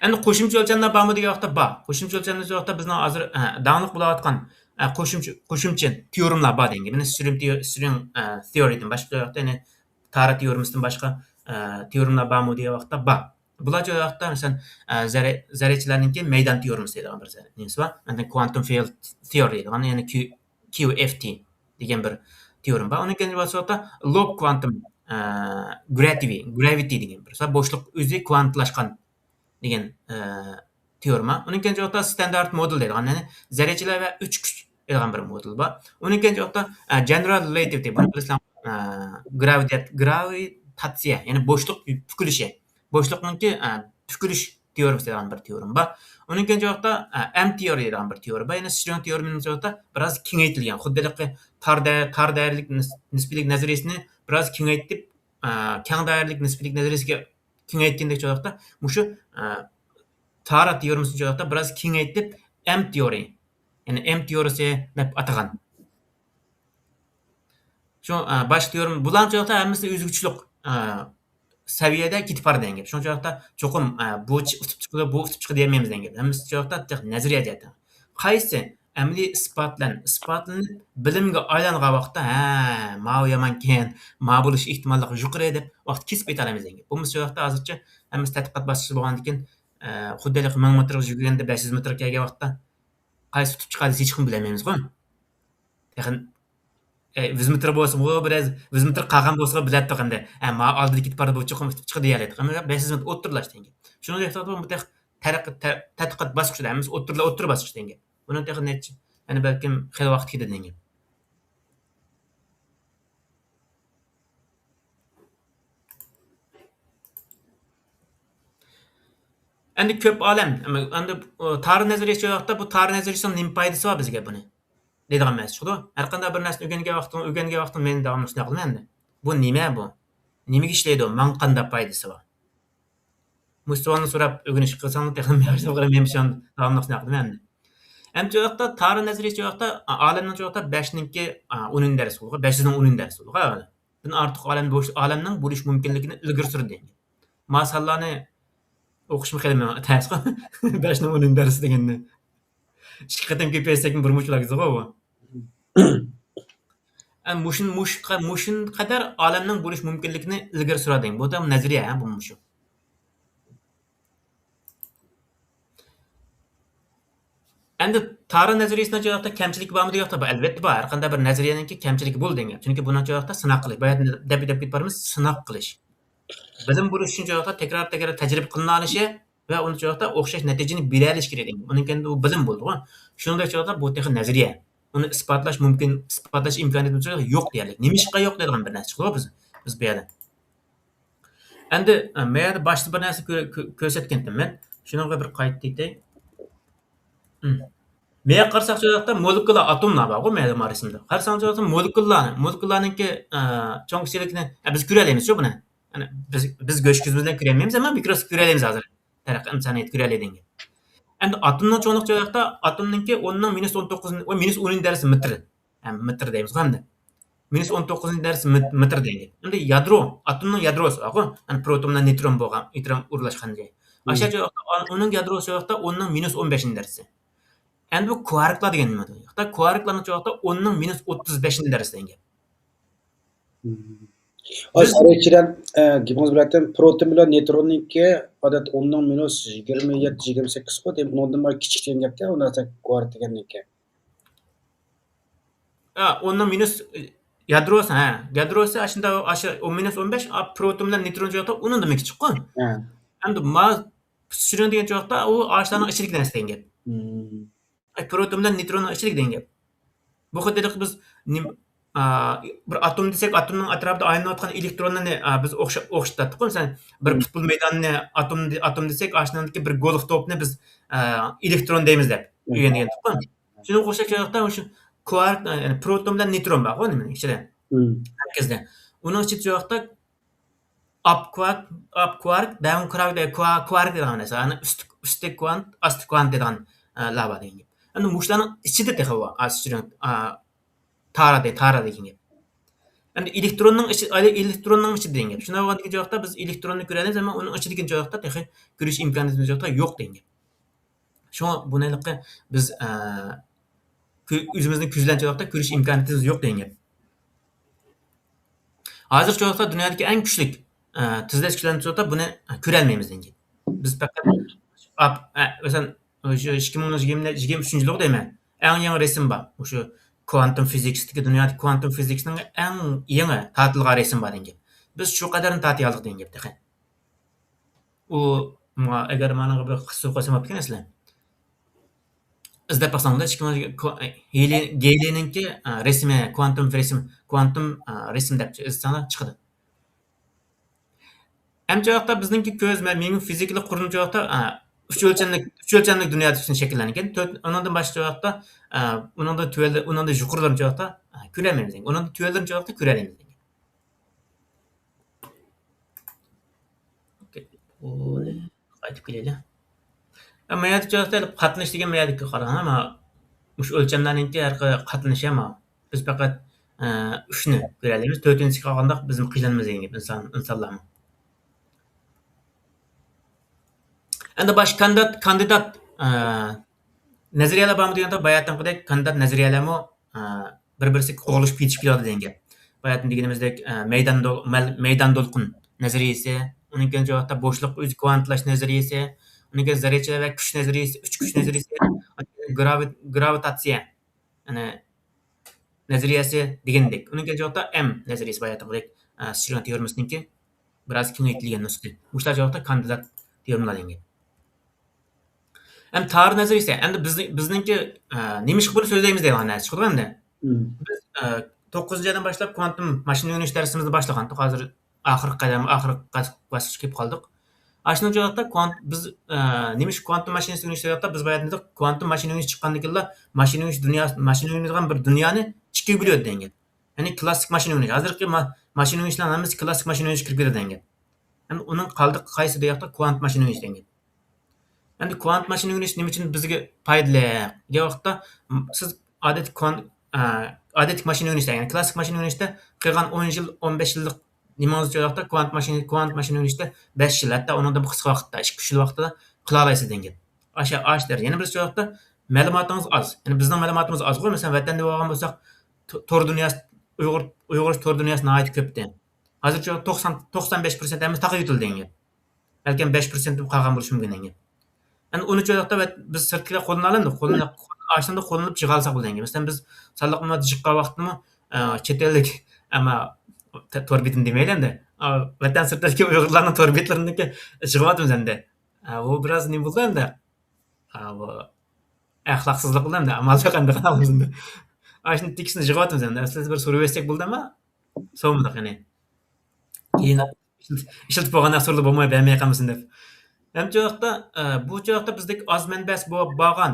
ئەمدى قوشۇمچە ئۆلچەملەر بارمۇ دېگەن ۋاقىتتا بار. قوشۇمچە ئۆلچەملەر دېگەن ۋاقىتتا بىزنىڭ ھازىر، ئە، داڭلىق بولۇۋاتقان، ئە، قوشۇمچە، قوشۇمچە تېئورېمىلار بار دېگەن گەپ. يەنى سترىڭ تېئو-، سترىڭ، ئە، تېئورىدىن باشقا، يەنى تارا تېئورېمىسىدىن باشقا، ئە، تېئورېمىلار بارمۇ دېگەن ۋاقىتتا بار. بۇلار دېگەن ۋاقىتتا، مەسىلەن، ئە، زەررە-، زەررىچىلەرنىڭكى مەيدان تېئورېمىسى دەيدىغان بىر زەررە-، نېمىسى بار. ئاندىن كۋانتۇم فىلد تېئورى دەيدىغان، يەنى كيۇ-، كيۇ ئېف تى دېگەن بىر تېئورېما بار. ئۇنىڭ كېيىن بولسا لوب كۋانتۇم، ئە، گراتىۋى، گرەۋىتى دېگەن بىر. بوشلۇق ئۆزى كۋانتلاشقان دېگەن، ئە، تېئورېما. ئۇنىڭ كېيىن جاۋابتا ستاندارت مودېل دەيدىغان، يەنى زەررىچىلەر ۋە ئۈچ كۈچ دەيدىغان بىر مودېل بار. ئۇنىڭ كېيىن جاۋابتا، ئە، جېنېرال رېلاتىۋىتى، بۇنى بىلىسىلەر، ئە، گراۋىتات-، گراۋىتاتسىيە، يەنى بوشلۇق پۈكۈلۈشى. بوشلۇقنىڭكى، ئە، پۈكۈلۈش تېئورېمىسى دەيدىغان بىر تېئورېما بار. ئۇنىڭ كېيىن جاۋابتا، ئە، ئېم تېئورى دەيدىغان بىر تېئورېما بار. يەنى سترىڭ تېئورېمىنىڭ جاۋابتا بىراز كېڭەيتىلگەن. خۇددى ھېلىقى تار دە-، تار دائىرىلىك نىس-، نىسپىيلىك نەزەرىيىسىنى بىراز كېڭەيتىپ، ئە، كەڭ دائىرىلىك نىسپىيلىك نەزەرىيىسىگە كېڭەيتكەندەك چوقتا مۇشۇ، ئە، تارا تېئورېمىسىنى چوقتا بىراز كېڭەيتىپ، ئېم تېئورى، يەنى ئېم تېئورىسى دەپ ئاتىغان. شۇ، ئە، باشقا تېئورېما، بۇلارنىڭ چوقتا ھەممىسى ئۆزىگە چۈشلۈك، ئە، سەۋىيەدە كېتىپ بارىدۇ دېگەن گەپ. شۇنىڭ چوقتا چوقۇم، ئە، بۇ چى-، ئۇتۇپ چىقىدۇ، بۇ ئۇتۇپ چىقىدۇ دېيەلمەيمىز دېگەن گەپ. ھەممىسى چوقتا تېخى نەزەرىيە جەھەتتە. قايسى ئەمەلىي ئىسپاتلان-، ئىسپاتلىنىپ بىلىمگە ئايلانغان ۋاقىتتا، ھە، ماۋۇ يامانكەن، ماۋۇ بولۇش ئېھتىماللىقى يۇقىرى دەپ ۋاقىت كېسىپ ئېيتالايمىز دېگەن گەپ. بولمىسا شۇ ۋاقىتتا ھازىرچە ھەممىسى تەتقىقات باسقۇچىدا بولغاندىكىن، ئە، خۇددى ھېلىقى مىڭ مېتىرغا يۈگۈرگەندە بەش يۈز مېتىرغا كەلگەن ۋاقىتتا قايسى تۇتۇپ چىقاي دېسە ھېچكىم بىلەلمەيمىزغۇ. تېخى، ئە، يۈز مېتىر بولسىمۇ بىرەز، يۈز مېتىر قالغان بولسا بىلەتتۇق ئەمدى. ئە، ما ئالدىدا كېتىپ بارىدۇ، بۇ چوقۇم تۇتۇپ چىقىدۇ دېيەلەيتتۇق. ئەمما بەش يۈز مېتىر ئوتتۇرىلاشتى دېگەن گەپ. شۇنىڭ بۇ تېخى تەرەققىي-، تە-، تەتقىقات باسقۇچىدا، ھەممىسى ئوتتۇرىدا، ئوتتۇرا باسقۇچ دېگەن گەپ. بۇنىڭ تېخى نەچچە، يەنە بەلكىم خېلى ۋاقىت كېتىدۇ دېگەن گەپ. ئەمدى كۆپ ئالەم، ئەمدى، ئۇ، تارىخ نەزەرىيىسى ۋاقىتتا بۇ تارىخ نەزەرىيىسىنىڭ نېمە پايدىسى بار بىزگە بۇنى دەيدىغان مەسىلە چىقىدۇ. ھەر قانداق بىر نەرسىنى ئۆگەنگەن ۋاقتىڭ، ئۆگەنگەن ۋاقتىڭ مەن داۋاملىق شۇنداق قىلىمەن ئەمدى. بۇ نېمە بۇ؟ نېمىگە ئىشلەيدۇ؟ ماڭا قانداق پايدىسى بار؟ مۇشۇ سوئالنى سوراپ ئۆگىنىش قىلساڭلار تېخىمۇ ياخشى بولار. مەن شۇ داۋاملىق شۇنداق قىلىمەن ئەمدى. ئەمدى شۇ ۋاقىتتا تارىخ نەزەرىيىسى شۇ ۋاقىتتا، ئالەمنىڭ شۇ ۋاقىتتا بەشنىڭكى، ئۇنىڭ دەرسى بولغان، بەش يۈزنىڭ ئۇنىڭ دەرسى بولغان. دىن ئارتۇق ئالەم بولۇش، ئالەمنىڭ بولۇش مۇمكىنلىكىنى ئىلگىرى سۈردى. ما سانلارنى ئوقۇشمۇ خېلى ماڭا تەسقۇ. بەشنىڭ ئۇنىڭ دەرسى دېگەننى. ئىككى قېتىم كۆپەيتسەكمۇ بىر مۇشۇ بولار بۇ. ئە، مۇشۇن-، مۇشۇ-، مۇشۇن قەدەر ئالەمنىڭ بولۇش مۇمكىنلىكىنى ئىلگىرى سۈرەدىن. بۇ تام نەزەرىيە، ھە، بۇ مۇشۇ. ئەمدى تارىخ نەزەرىيىسىنىڭ جاۋابتا كەمچىلىكى بارمۇ دېگەن ۋاقىتتا، بار، ئەلۋەتتە بار. ھەر قانداق بىر نەزەرىيەنىڭكى كەمچىلىكى بولىدۇ دېگەن گەپ. چۈنكى بۇنىڭ جاۋابتا سىناق قىلىش. بايا دەپ، دەپ كېتىپ بارىمىز، سىناق قىلىش. بىلىم بولۇش ئۈچۈن چوقۇم تەكرار تەكرار تەجرىبە قىلىنالىشى ۋە ئۇنى چوقۇم ئوخشاش نەتىجىنى بېرەلىشى كېرەك. ئۇنىڭ كەينىدە ئۇ بىلىم بولىدىغۇ. شۇنىڭدەك چوقۇم بۇ تېخى نەزەرىيە. ئۇنى ئىسپاتلاش مۇمكىن، ئىسپاتلاش ئىمكانىيىتىمىز يوق دېيەرلىك. نېمىشقا يوق دەيدىغان بىر نەرسە چىقىدۇ بىز، بىز بۇ يەردە. ئەمدى، ئە، مەيەردە باشتا بىر نەرسە كۆ-، كۆ-، كۆرسەتكەنتىم مەن. شۇنىڭغا بىر قايتا دېتەي. مەيەرگە قارىساق، شۇ ياقتا مولېكۇلا، ئاتوملار بارغۇ، مەيەردە مارىسىمدا. قارىساڭ، شۇ ياقتا مولېكۇللارنى، مولېكۇللارنىڭكى، ئە، چوڭ كىچىكلىكىنى، ئە، بىز كۆرەلەيمىز شۇ بۇنى. يەنى بىز، بىز گۆش كۆزىمىز بىلەن كۆرەلمەيمىز، ئەمما مىكروسكوپ كۆرەلەيمىز ھازىر. تەرەققىي ئىنسانىيەت كۆرەلەيدىغان گەپ. ئەمدى ئاتومنىڭ چوڭلۇقى شۇ ياقتا، ئاتومنىڭكى ئوننىڭ مىنۇس ئون توققۇز، ئون مىنۇس ئون دەرسى مېتىر. ھەم مېتىر دەيمىزغۇ ئەمدى. مىنۇس ئون توققۇزىنچى دەرسى مېت-، مېتىر دەيلى. ئەمدى يادرو، ئاتومنىڭ يادروسى بارغۇ، يەنى پروتون بىلەن نېيترون بولغان، نېيترون ئورۇنلاشقان جاي. ئاشۇ جاي، ئۇنىڭ يادروسى شۇ ياقتا ئوننىڭ مىنۇس ئون بەشىنچى دەرسى. ئەمدى بۇ كۋاركلار دېگەن نېمە؟ ياقتا كۋاركلارنىڭ شۇ ياقتا ئوننىڭ مىنۇس ئوتتۇز بەشىنچى دەرسى دېگەن گەپ. بىز ئەرەبچىدە، ئە، گېپىڭىز بىلەن پروتون بىلەن نېيتروننىڭكى ئادەتتە ئوننىڭ مىنۇس يىگىرمە يەتتە، يىگىرمە سەككىز قوي، دېمەك، ئۇنىڭدىن بىر كىچىك دېگەن گەپتە، ئۇندا كۋارك دېگەننىڭكى. ھە، ئوننىڭ مىنۇس، يادروسى، ھە، يادروسى ئاشۇنداق، ئاشۇ ئون مىنۇس ئون بەش، ئا، پروتون بىلەن نېيترون چوقتا ئۇنىڭدىنمۇ كىچىكقۇ. ھە. ئەمدى ما-، سۈرۈڭ دېگەن چوقتا ئۇ ئاشۇلارنىڭ ئىچىدىكى نەرسە دېگەن گەپ. ئاي، پروتون بىلەن نېيتروننىڭ ئىچىدىكى دېگەن گەپ. بۇ خىل دېدۇق بىز نېمە، ئا، بىر ئاتوم دېسەك، ئاتومنىڭ ئەتراپىدا ئايلىنىۋاتقان ئېلېكترونلارنى، ئا، بىز ئوخشا-، ئوخشىتاتتۇققۇ. مەسىلەن، بىر پۇتبول مەيدانىنى ئاتوم دې-، ئاتوم دېسەك، ئاشۇنىڭدىكى بىر گولف توپنى بىز، ئا، ئېلېكترون دەيمىز دەپ ئۆگەنگەنتۇققۇ. شۇنىڭغا ئوخشاش شۇ ياقتا مۇشۇ كۋارك، يەنى پروتون بىلەن نېيترون بارغۇ نېمىنىڭ ئىچىدە. مەركەزدە. ئۇنىڭ ئىچىدە شۇ ياقتا ئاپ كۋارك، ئاپ كۋارك، داۋن كۋارك دە-، كۋا-، كۋارك دەيدىغان نەرسە. يەنى ئۈستى، ئۈستى كۋانت، ئاستى كۋانت دەيدىغان، ئە، لار بار دېگەن گەپ. ئەمدى مۇشۇلارنىڭ ئىچىدە تېخى بار. ئاز سۈرۈڭ، ئا، تارا دەي-، تارا دېگەن گەپ. ئەمدى ئېلېكتروننىڭ ئىچى، ئەلى-، ئېلېكتروننىڭ ئىچىدە دېگەن گەپ. شۇنداق بولغاندىكىن شۇ ياقتا بىز ئېلېكتروننى كۆرەلەيمىز، ئەمما ئۇنىڭ ئىچىدىكىنى شۇ ياقتا تېخى كۆرۈش ئىمكانىيىتىمىز شۇ ياقتا يوق دېگەن گەپ. شۇڭا بۇنى ھېلىقى بىز، ئە، كۆ-، ئۆزىمىزنىڭ كۆزى بىلەن شۇ ياقتا كۆرۈش ئىمكانىيىتىمىز يوق دېگەن گەپ. ھازىر شۇ ياقتا دۇنيادىكى ئەڭ كۈچلۈك، ئە، تېزلەش كۈچلەنگۈچى زادتا بۇنى، ئە، كۆرەلمەيمىز دېگەن گەپ. بىز پەقەت ئاپ-، ئە، مەسىلەن، شۇ ئىككى مىڭ يىگىرمە، يىگىرمە ئۈچىنچى يىلى دەيمەن، ئەڭ يېڭى رەسىم بار. مۇشۇ كۋانتوم فىزىكىسىدىكى، دۇنيادىكى كۋانتوم فىزىكىسىنىڭ ئەڭ يېڭى تارتىلغان رەسىمى بار دېگەن گەپ. بىز شۇ قەدەرنى تارتىيالىدۇق دېگەن گەپ تېخى. ئۇ، ما-، ئەگەر مانا بىر قىسىپ قويسام بوپتىكەن ئەسلى. ئىزدەپ باقساڭلار، ئىككى مىڭ كو-، ھېلى، گېيلىنىڭكى، ئە، رەسىمى، كۋانتوم رەسىم، كۋانتوم، ئە، رەسىم دەپ ئىزدىسەڭلار چىقىدۇ. ئەمدى شۇ ياقتا بىزنىڭكى كۆز ۋە مېڭە فىزىكىلىق قۇرۇلما شۇ ياقتا، ئە، ئۈچ ئۆلچەملىك، ئۈچ ئۆلچەملىك دۇنيا تۈسىنى شەكىللەنگەن. تۆت، ئۇنىڭدىن باشقا شۇ ياقتا، ئە، ئۇنىڭدىن تۆۋەنلە-، ئۇنىڭدىن يۇقىرىلىرىنى شۇ ياقتا، ئە، كۆرەلمەيمىز دېگەن. ئۇنىڭدىن تۆۋەنلىرىنى شۇ ياقتا كۆرەلەيمىز دېگەن. ئوكەي. بۇنى قايتىپ كېلەيلى. ئەمما يەردە چوقتا قاتنىشىش دېگەن يەردىكى قاراڭ، ئەمما مۇشۇ ئۆلچەملەرنىڭكى ھەر قاتنىشى، ئەمما بىز پەقەت، ئە، ئۈچنى كۆرەلەيمىز. تۆتىنچىسىگە قالغاندا بىزمۇ قىينىلىمىز دېگەن گەپ ئىنسان، ئىنسانلارمۇ. ئەمدى باشقا كاندىدات، كاندىدات، ئە، نەزەرىيەلەر بارمۇ دېگەندە، باياتىنقىدەك كاندىدات نەزەرىيەلەرمۇ، ئە، بىر-بىرسىگە قوغلىشىپ كېتىشىپ كېلىۋاتىدۇ دېگەن گەپ. باياتىن دېگىنىمىزدەك، ئە، مەيدان دول-، مەل-، مەيدان دولقۇن نەزەرىيەسى، ئۇنىڭ كېيىن شۇ ۋاقىتتا بوشلۇققا ئۆزى كۋانتلاش نەزەرىيەسى، ئۇنىڭ كېيىن زەررىچىلەر ۋە كۈچ نەزەرىيەسى، ئۈچ كۈچ نەزەرىيەسى، ئاندىن كېيىن گراۋىت-، گراۋىتاتسىيە، يەنى نەزەرىيەسى دېگەندەك. ئۇنىڭ كېيىن شۇ ۋاقىتتا ئەم نەزەرىيەسى، باياتىنقىدەك، ئە، سترىڭ تېئورېمىسىنىڭكى بىراز كېڭەيتىلگەن نۇسخىسى. مۇشۇلار شۇ ۋاقىتتا كاندىدات تېئورېمىلار دېگەن گەپ. ئەمدى تارا نەزەرىيىسى، ئەمدى بىزنىڭ، بىزنىڭكى، ئە، نېمىشقا بۇنى سۆزلەيمىز دەيدىغان نەرسە چىقىدۇ ئەمدى. بىز، ئە، توققۇزىنچى ئايدىن باشلاپ كۋانتوم ماشىنا ئۆگىنىش دەرسىمىزنى باشلىغانتۇق. ھازىر ئاخىرقى قەدەم، ئاخىرقى باس-، باسقۇچقا كېلىپ قالدۇق. ئاشۇنىڭ جاۋابتا كۋانت-، بىز، ئە، نېمىشقا كۋانتوم ماشىنىسى ئۆگىنىش دەپ، بىز بايا دېدۇق، كۋانتوم ماشىنا ئۆگىنىش چىققاندىن كېيىنلا ماشىنا ئۆگىنىش دۇنياسى، ماشىنا ئۆگىنىدىغان بىر دۇنيانى ئىككىگە بۆلۈۋەتتى دېگەن گەپ. يەنى كلاسسىك ماشىنا ئۆگىنىش. ھازىرقى ما-، ماشىنا ئۆگىنىشلەرنىڭ ھەممىسى كلاسسىك ماشىنا ئۆگىنىشكە كىرىپ كېتىدۇ دېگەن گەپ. ئەمدى ئۇنىڭ قالدى قايسى دېگەن ۋاقىتتا كۋانت ماشىنا ئۆگىنىش دېگەن گەپ. ئەمدى كۋانت ماشىنا ئۆگىنىش نېمە ئۈچۈن بىزگە پايدىلىق دېگەن ۋاقىتتا، م-، سىز ئادەتتىكى كۋانت-، ئە، ئادەتتىكى ماشىنا ئۆگىنىشتە، يەنى كلاسسىك ماشىنا ئۆگىنىشتە قىلغان ئون يىل، ئون بەش يىللىق نېمىڭىز شۇ ۋاقىتتا كۋانت ماشىنا، كۋانت ماشىنا ئۆگىنىشتە بەش يىل، ھەتتا ئۇنىڭدىن قىسقا ۋاقىتتا، ئىككى، ئۈچ يىل ۋاقىتتا قىلالايسىز دېگەن گەپ. ئاشۇ، ئاشۇ دەرىجە. يەنە بىر شۇ ۋاقىتتا مەلۇماتىڭىز ئاز. يەنى بىزنىڭ مەلۇماتىمىز ئازغۇ، مەسىلەن، ۋەتەندە بولغان بولساق، تو-، تور دۇنياسى، ئۇيغۇر، ئۇيغۇرچە تور دۇنياسى ناھايىتى كۆپتى. ھازىرچە توقسان، توقسان بەش پىرسەنت ھەممىسى تاقىۋېتىلدى دېگەن گەپ. بەلكىم بەش پىرسەنت قالغان بولۇشى مۇمكىن دېگەن گەپ. ئەمدى ئۇنى شۇ ۋاقىتتا ۋە-، بىز سىرتتىكىلەر قوللىنالامدۇ؟ قوللىنا-، ئاشۇنداق قوللىنىپ جىغالىساق بولىدۇ دېگەن گەپ. مەسىلەن، بىز سانلىق مەلۇمات جىققان ۋاقىتتىمۇ، ئە، چەت ئەللىك، ئەمما ت-، تور بېتىنى دېمەيلى ئەمدى، ۋەتەن سىرتىدىكى ئۇيغۇرلارنىڭ تور بەتلىرىنىڭكى يىغىۋاتىمىز ئەمدى. ئا، بۇ بىراز نېمە بولدى ئەمدى؟ ئا، بۇ ئەخلاقسىزلىق بولدى ئەمدى. ئامال يوق ئەمدى، قانداق قىلىمىز ئەمدى؟ ئاشۇنى تېكىستنى يىغىۋاتىمىز ئەمدى. ئەسلىدە بىر سورىۋەتسەك بولدى، ئەمما سورىمىدۇق يەنى. كېيىن ئىشلىتىپ بولغان ئەھۋالدا بولماي بەرمەي قالمىسۇن دەپ. ھەم چوقتا، ئە، بۇ چوقتا بىزدىكى ئاز مەنبەسى بو-، بارغان،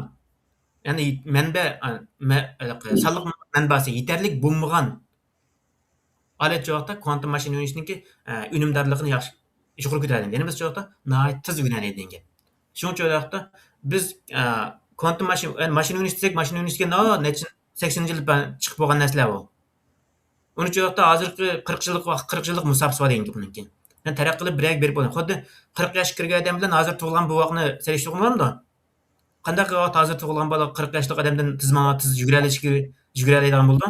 يەنى مەنبە، ئە، مە-، ھېلىقى سانلىق مەنبەسى يېتەرلىك بولمىغان ئالەت چوقتا كۋانتوم ماشىنا ئۆگىنىشنىڭكى، ئە، ئۈنۈمدارلىقىنى ياخشى، يۇقىرى كۆتۈرەلەيدۇ. يەنى بىز چوقتا ناھايىتى تېز ئۆگىنەلەيدىغان گەپ. شۇنىڭ ئۈچۈن چوقتا بىز، ئە، كۋانتوم ماشىنا، ئە، ماشىنا ئۆگىنىش دېسەك، ماشىنا ئۆگىنىشكە نەچچە، سەكسەن يىل چىقىپ بولغان نەرسىلەر بۇ. ئۇنىڭ ئۈچۈن ھازىرقى قىرىق يىللىق ۋاقىت، قىرىق يىللىق مۇساپىسى بار دېگەن گەپ ئۇنىڭكى. يەنى تەرەققىي قىلىپ بىر يەرگە بېرىپ بولمايدۇ. خۇددى قىرىق ياشقا كىرگەن ئادەم بىلەن ھازىر تۇغۇلغان بوۋاقنى سېلىشتۇرغىلى بولامدۇ؟ قانداق ۋاقىت ھازىر تۇغۇلغان بالا قىرىق ياشلىق ئادەمدىن تېز ماڭا، تېز يۈگۈرەلەيدىغان بولىدۇ؟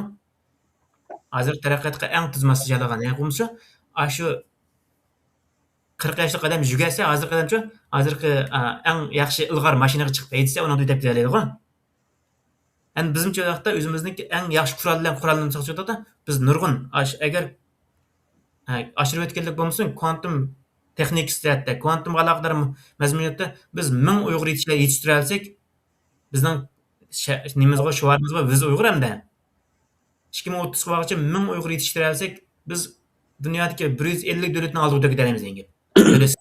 ھازىرقى تەرەققىياتقا ئەڭ تېز ماسلىشالىغان، يەنى بولمىسا، ئاشۇ قىرىق ياشلىق ئادەم يۈگۈرسە، ھازىرقى ئادەمچۇ، ھازىرقى، ئا، ئەڭ ياخشى ئىلغار ماشىنىغا چىقىپ ھەيدىسە، ئۇنىڭدا يېتەپ كېتەلەيدىغۇ. ئەمدى بىزمۇ شۇ ۋاقىتتا ئۆزىمىزنىڭكى ئەڭ ياخشى قورال بىلەن قوراللانساق شۇ ۋاقىتتا بىز نۇرغۇن ئاش-، ئەگەر، ھە، ئاشۇرۇپ ئۆتكەنلىك بولمىسۇن، كوانتوم تېخنىكىسى جەھەتتە، كوانتومغا ئالاقىدار مەزمۇنىيەتتە بىز مىڭ ئۇيغۇر يېتىش-، يېتىشتۈرەلىسەك، بىزنىڭ شە-، نېمىمىزغۇ، شوئارىمىزغۇ بىز ئۇيغۇر ئەمدى. ئىككى مىڭ ئوتتۇزغا بارغۇچە مىڭ ئۇيغۇر يېتىشتۈرەلىسەك، بىز دۇنيادىكى بىر يۈز ئەللىك دۆلەتنىڭ ئالدىغا ئۆتۈپ كېتەلەيمىز دېگەن گەپ. دۆلەت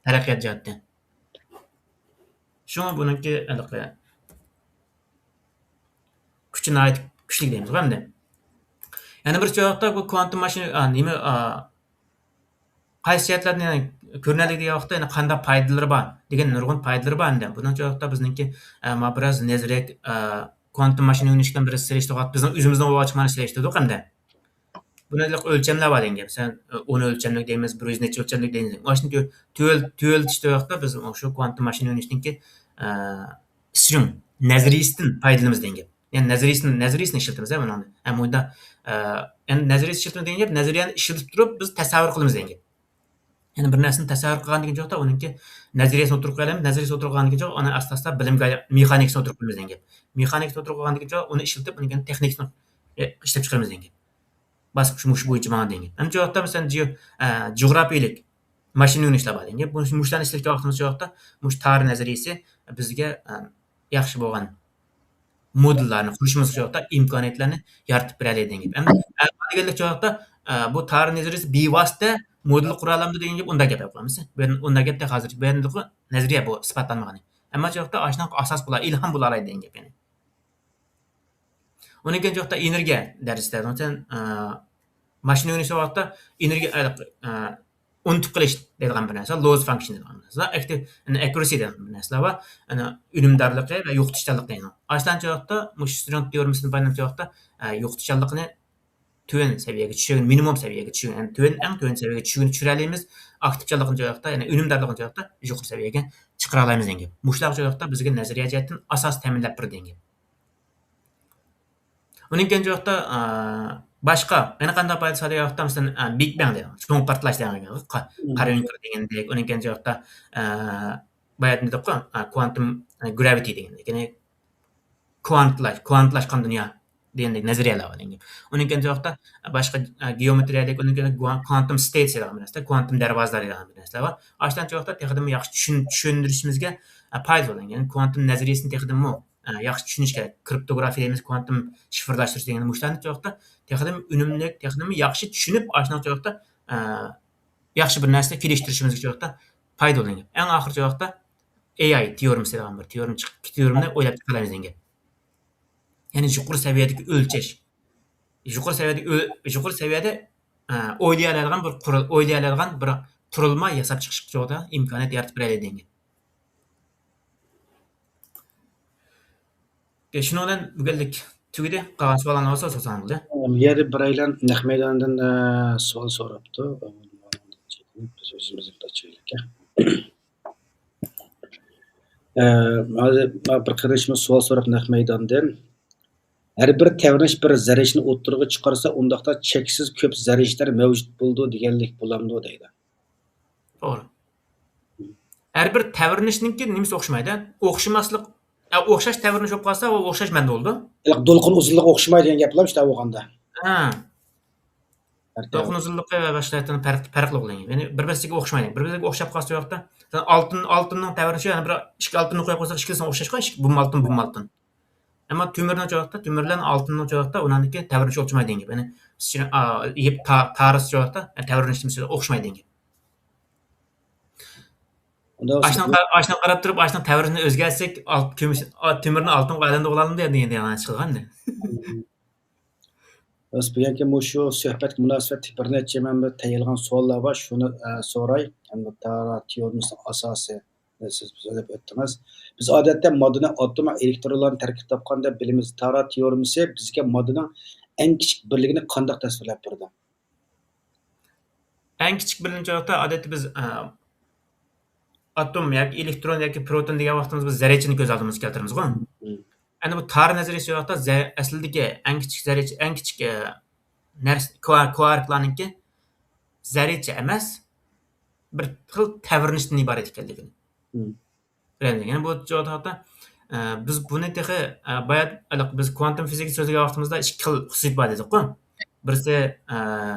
تەرەققىيات جەھەتتىن. شۇڭا بۇنىڭكى ھېلىقى كۈچى ناھايىتى كۈچلۈك دەيمىزغۇ ئەمدى. يەنە بىر چوقتا بۇ كوانتوم ماشىنا، ئا، نېمە، ئا، قايسى جەھەتلەردىن يەنە كۆرۈنەلىك دېگەن ۋاقىتتا يەنە قانداق پايدىلىرى بار دېگەن نۇرغۇن پايدىلىرى بار ئەمدى. بۇنىڭ چوقتا بىزنىڭكى، ئا، ما بىراز نەزەرىيەك، ئا، كوانتوم ماشىنا ئۆگىنىشكە بىراز سېلىشتۇرغان، بىزنىڭ ئۆزىمىزنىڭ بولغاچقا مانا سېلىشتۇردۇق ئەمدى. بۇنىڭ ئۆلچەملەر بار دېگەن گەپ. مەسىلەن، ئون ئۆلچەملىك دەيمىز، بىر يۈز نەچچە ئۆلچەملىك دەيمىز. مانا شۇنى تۆ-، تۆۋەل-، تۆۋەنلىتىش ۋاقىتتا بىز شۇ كوانتوم ماشىنا ئۆگىنىشنىڭكى، ئە، ئىسچىڭ نەزەرىيىسىدىن پايدىلىنىمىز دېگەن گەپ. يەنى نەزەرىيىسىنى، نەزەرىيىسىنى ئىشلىتىمىز ھە بۇنىڭدا. ھە، مۇنداق، ئە، يەنى نەزەرىيىسىنى ئىشلىتىمىز دېگەن گەپ، نەزەرىيەنى ئىشلىتىپ تۇرۇپ بىز تەسەۋۋۇر قىلىمىز دېگەن گەپ. يەنى بىر نەرسىنى تەسەۋۋۇر قىلغاندىكىن چوقتا ئۇنىڭكى نەزەرىيەسىنى ئوتتۇرىغا قويىمىز، نەزەرىيەسىنى ئوتتۇرىغا قويغاندىكىن چوقتا ئۇنى ئاستا-ئاستا بىلىمگە، مېخانىكىسىنى ئوتتۇرىغا قويىمىز دېگەن گەپ. مېخانىكىسىنى ئوتتۇرىغا قويغاندىكىن چوقتا ئۇنى ئىشلىتىپ، ئۇنىڭ كېيىن تېخنىكىسىنى، ئە، ئىشلەپ چىقىرىمىز دېگەن گەپ. باسقۇچ مۇشۇ بويىچە ماڭىدۇ دېگەن گەپ. ئەمدى چوقتا مەسىلەن، جىئو-، ئە، جۇغراپىيىلىك ماشىنا ئۆگىنىشلەر بار دېگەن گەپ. مۇشۇ، مۇشۇلارنى ئىشلەتكەن ۋاقتىمىزدا چوقتا مۇشۇ تار نەزەرىيىسى بىزگە، ئە، ياخشى بولغان مودېللارنى قۇرۇشىمىزغا چوقتا ئىمكانىيەتلەرنى يارىتىپ بېرەلەيدۇ دېگەن گەپ. ئەمما، ئە، دېگەنلىك چوقتا، ئە، بۇ تارىخ نەزەرىيىسى بىۋاسىتە مودېل قۇرالامدۇ دېگەن گەپ، ئۇنداق گەپ قىلىمىز. بۇ يەردە ئۇنداق گەپ تېخى ھازىر، بۇ يەردە نەزەرىيە، بۇ ئىسپاتلانمىغان. ئەمما چوقتا ئاشۇنىڭ ئاساس بولا، ئىلھام بولالايدۇ دېگەن گەپ يەنى. ئۇنىڭ كېيىن چوقتا ئېنېرگىيە دەرىجىسىدە، مەسىلەن، ئە، ماشىنا ئۆگىنىش ۋاقتىدا ئېنېرگىيە، ئە، ئۇنتۇپ قېلىش دەيدىغان بىر نەرسە، لوس فانكشن دەيدىغان بىر نەرسە، ئەكتىپ، يەنى ئەكۇرىسى دەيدىغان بىر نەرسىلەر بار، يەنى ئۈنۈمدارلىقى ۋە يوقىتىشچانلىقى دەيدۇ. ئاشۇلارنى چوقتا مۇشۇ سترېڭ تېئورېمىسىنى پايدىلىنىپ چوقتا، ئە، يوقىتىشچانلىقىنى تۆۋەن سەۋىيەگە چۈشۈرگەن، مىنىمۇم سەۋىيەگە چۈشۈرگەن، يەنى تۆۋەن، ئەڭ تۆۋەن سەۋىيەگە چۈشۈرگەن، چۈشۈرەلەيمىز. ئاكتىپچانلىقنى چوقتا، يەنى ئۈنۈمدارلىقنى چوقتا يۇقىرى سەۋىيەگە چىقىرالايمىز دېگەن گەپ. مۇشۇلار چوقتا بىزگە نەزەرىيە جەھەتتىن ئاساس تەمىنلەپ بېرىدۇ دېگەن گەپ. ئۇنىڭ كېيىن چوقتا، ئە، باشقا، يەنە قانداق پايدىسى بار دېگەن ۋاقىتتا، مەسىلەن، ئە، بىگ بەڭ دەيدۇ، چوڭ پارتلاش دېگەن گەپ، قا-، قارا ئۆڭكۈر دېگەندەك، ئۇنىڭ كېيىن چوقتا، ئە، بايا دېدۇققۇ، ئە، كۋانتوم، ئە، گرافىتى دېگەندەك، يەنى كۋانتلاش-، كۋانتلاشقان دۇنيا دېگەندەك نەزەرىيەلەر بار دېگەن گەپ. ئۇنىڭ كېيىن چوقتا، ئە، باشقا، ئە، گېئومېترىيەدەك، ئۇنىڭ كېيىن گۇا-، كۋانتوم ستېيتس دېگەن بىر نەرسە، كۋانتوم دەرۋازىلار دېگەن بىر نەرسىلەر بار. ئاشۇلارنى چوقتا تېخىدىنمۇ ياخشى چۈشىن-، چۈشەندۈرۈشىمىزگە، ئە، پايدىسى بولىدۇ. يەنى كۋانتوم نەزەرىيەسىنى تېخىدىنمۇ ئە، ياخشى چۈشىنىش كېرەك. كرىپتوگرافىيە دەيمىز، كۋانتوم شىفىرلاشتۇرۇش دېگەن مۇشۇلارنى چوقتا تېخىدىمۇ ئۈنۈملۈك، تېخىدىمۇ ياخشى چۈشىنىپ، ئاشۇنىڭ چوقتا، ئە، ياخشى بىر نەرسىنى كېلىشتۈرۈشىمىزگە چوقتا پايدىلىنىدۇ. ئەڭ ئاخىرى چوقتا ئېي ئاي تېئورېمىسى دېگەن بىر تېئورېما چىق-، تېئورېمىنى ئويلاپ چىقالايمىز دېگەن گەپ. يەنى يۇقىرى سەۋىيەدىكى ئۆلچەش. يۇقىرى سەۋىيەدە ئۆ-، يۇقىرى سەۋىيەدە، ئە، ئويلىيالايدىغان بىر قورال، ئويلىيالايدىغان بىر قۇرۇلما ياساپ چىقىشقا چوقتا ئىمكانىيەت يارىتىپ بېرەلەيدۇ دېگەن گەپ. شۇنىڭ بىلەن بۈگۈنلۈك تۈگىدى. قالغان سوئاللارنىڭ بولسا سورىساڭ بولدى. بۇ يەردە بىرەيلەن نەق مەيداندىن، ئە، سوئال سوراپتۇ. بىز ئۆزىمىزنى بىر ئاچايلىك. ئە، ھازىر بىر قېرىندىشىمىز سوئال سوراپ نەق مەيداندىن. ھەر بىر تەۋرىنىش بىر زەررىشنى ئوتتۇرىغا چىقارسا، ئۇنداقتا چەكسىز كۆپ زەررىشلەر مەۋجۇت بولىدۇ دېگەنلىك بولامدۇ دەيدۇ. توغرا. ھەر بىر تەۋرىنىشنىڭكى نېمىسى ئوخشىمايدۇ؟ ئوخشىماسلىق، ئە، ئوخشاش تەۋرىنىش بولۇپ قالسا، ئۇ ئوخشاش مەنىدە بولىدۇ. دولقۇن ئۇزۇنلۇقى ئوخشىمايدۇ دېگەن گەپلا شۇنداق بولغاندا. ھە. دولقۇن ئۇزۇنلۇقى ۋە باشقا جەھەتتىن پەرق، پەرقلىق بولغان. يەنى بىر-بىرسىگە ئوخشىمايدۇ. بىر-بىرسىگە ئوخشاپ قالسا، ئۇ ياقتا سەن ئالتۇن، ئالتۇننىڭ تەۋرىنىشى، يەنە بىر ئىككى ئالتۇننى قويۇپ قويساق، ئىككىلىسىنىڭ ئوخشاش، ئىككى بۇم ئالتۇن، بۇم ئالتۇن. ئەمما تۆمۈرنىڭ چوقتا، تۆمۈر بىلەن ئالتۇننىڭ چوقتا ئۇنىڭدىكى تەۋرىنىشى ئوخشىمايدىغان گەپ. يەنى ئىچىنى، ئا، يىپ تا-، تارىسى چوقتا، تەۋرىنىش نېمىسى ئوخشىمايدىغان گەپ. ئاشنىڭ قا-، ئاشنىڭ قاراپ تۇرۇپ، ئاشنىڭ تەۋرىنىشىنى ئۆزگەرتسەك، ئال-، كۈمۈش، ئا، تۆمۈرنى ئالتۇنغا ئايلاندۇرۇپ بولالمىدى دېگەن، دېگەن چىقىدىغان. بەس، بۈگۈنكى مۇشۇ سۆھبەتكە مۇناسىۋەتلىك بىر نەچچە مەن بىر تەييارلىغان سوئاللار بار، شۇنى، ئە، سوراي. ھەم تارا تېئورېمىسىنىڭ ئاساسى، سىز سۆزلەپ ئۆتتىڭىز. بىز ئادەتتە ماددىنى ئاتوم ۋە ئېلېكترونلاردىن تەركىب تاپقان دەپ بىلىمىز. تارا تېئورېمىسى بىزگە ماددىنىڭ ئەڭ كىچىك بىرلىكىنى قانداق تەسۋىرلەپ بېرىدۇ؟ ئەڭ كىچىك بىرلىكنى چوقتا، ئادەتتە بىز، ئە، ئاتوم ياكى ئېلېكترون ياكى پروتون دېگەن ۋاقتىمىزدا بىز زەررىچىنى كۆز ئالدىمىزغا كەلتۈرىمىزغۇ. مم. ئەنە بۇ تارا نەزەرىيىسى ۋاقىتتا زە-، ئەسلىدىكى ئەڭ كىچىك زەررىچە، ئەڭ كىچىك، ئە، نەرسە، كوا-، كواركلارنىڭكى زەررىچە ئەمەس، بىر خىل تەۋرىنىشتىن ئىبارەت ئىكەنلىكىنى. مم. بىلەمدۇ؟ يەنە بۇ جاۋابتا، ئە، بىز بۇنى تېخى، ئە، بايا ھېلىقى بىز كۋانتۇم فىزىكا سۆزلىگەن ۋاقتىمىزدا ئىككى خىل خۇسۇسىيىتى بار دېدۇققۇ. بىرسى، ئە،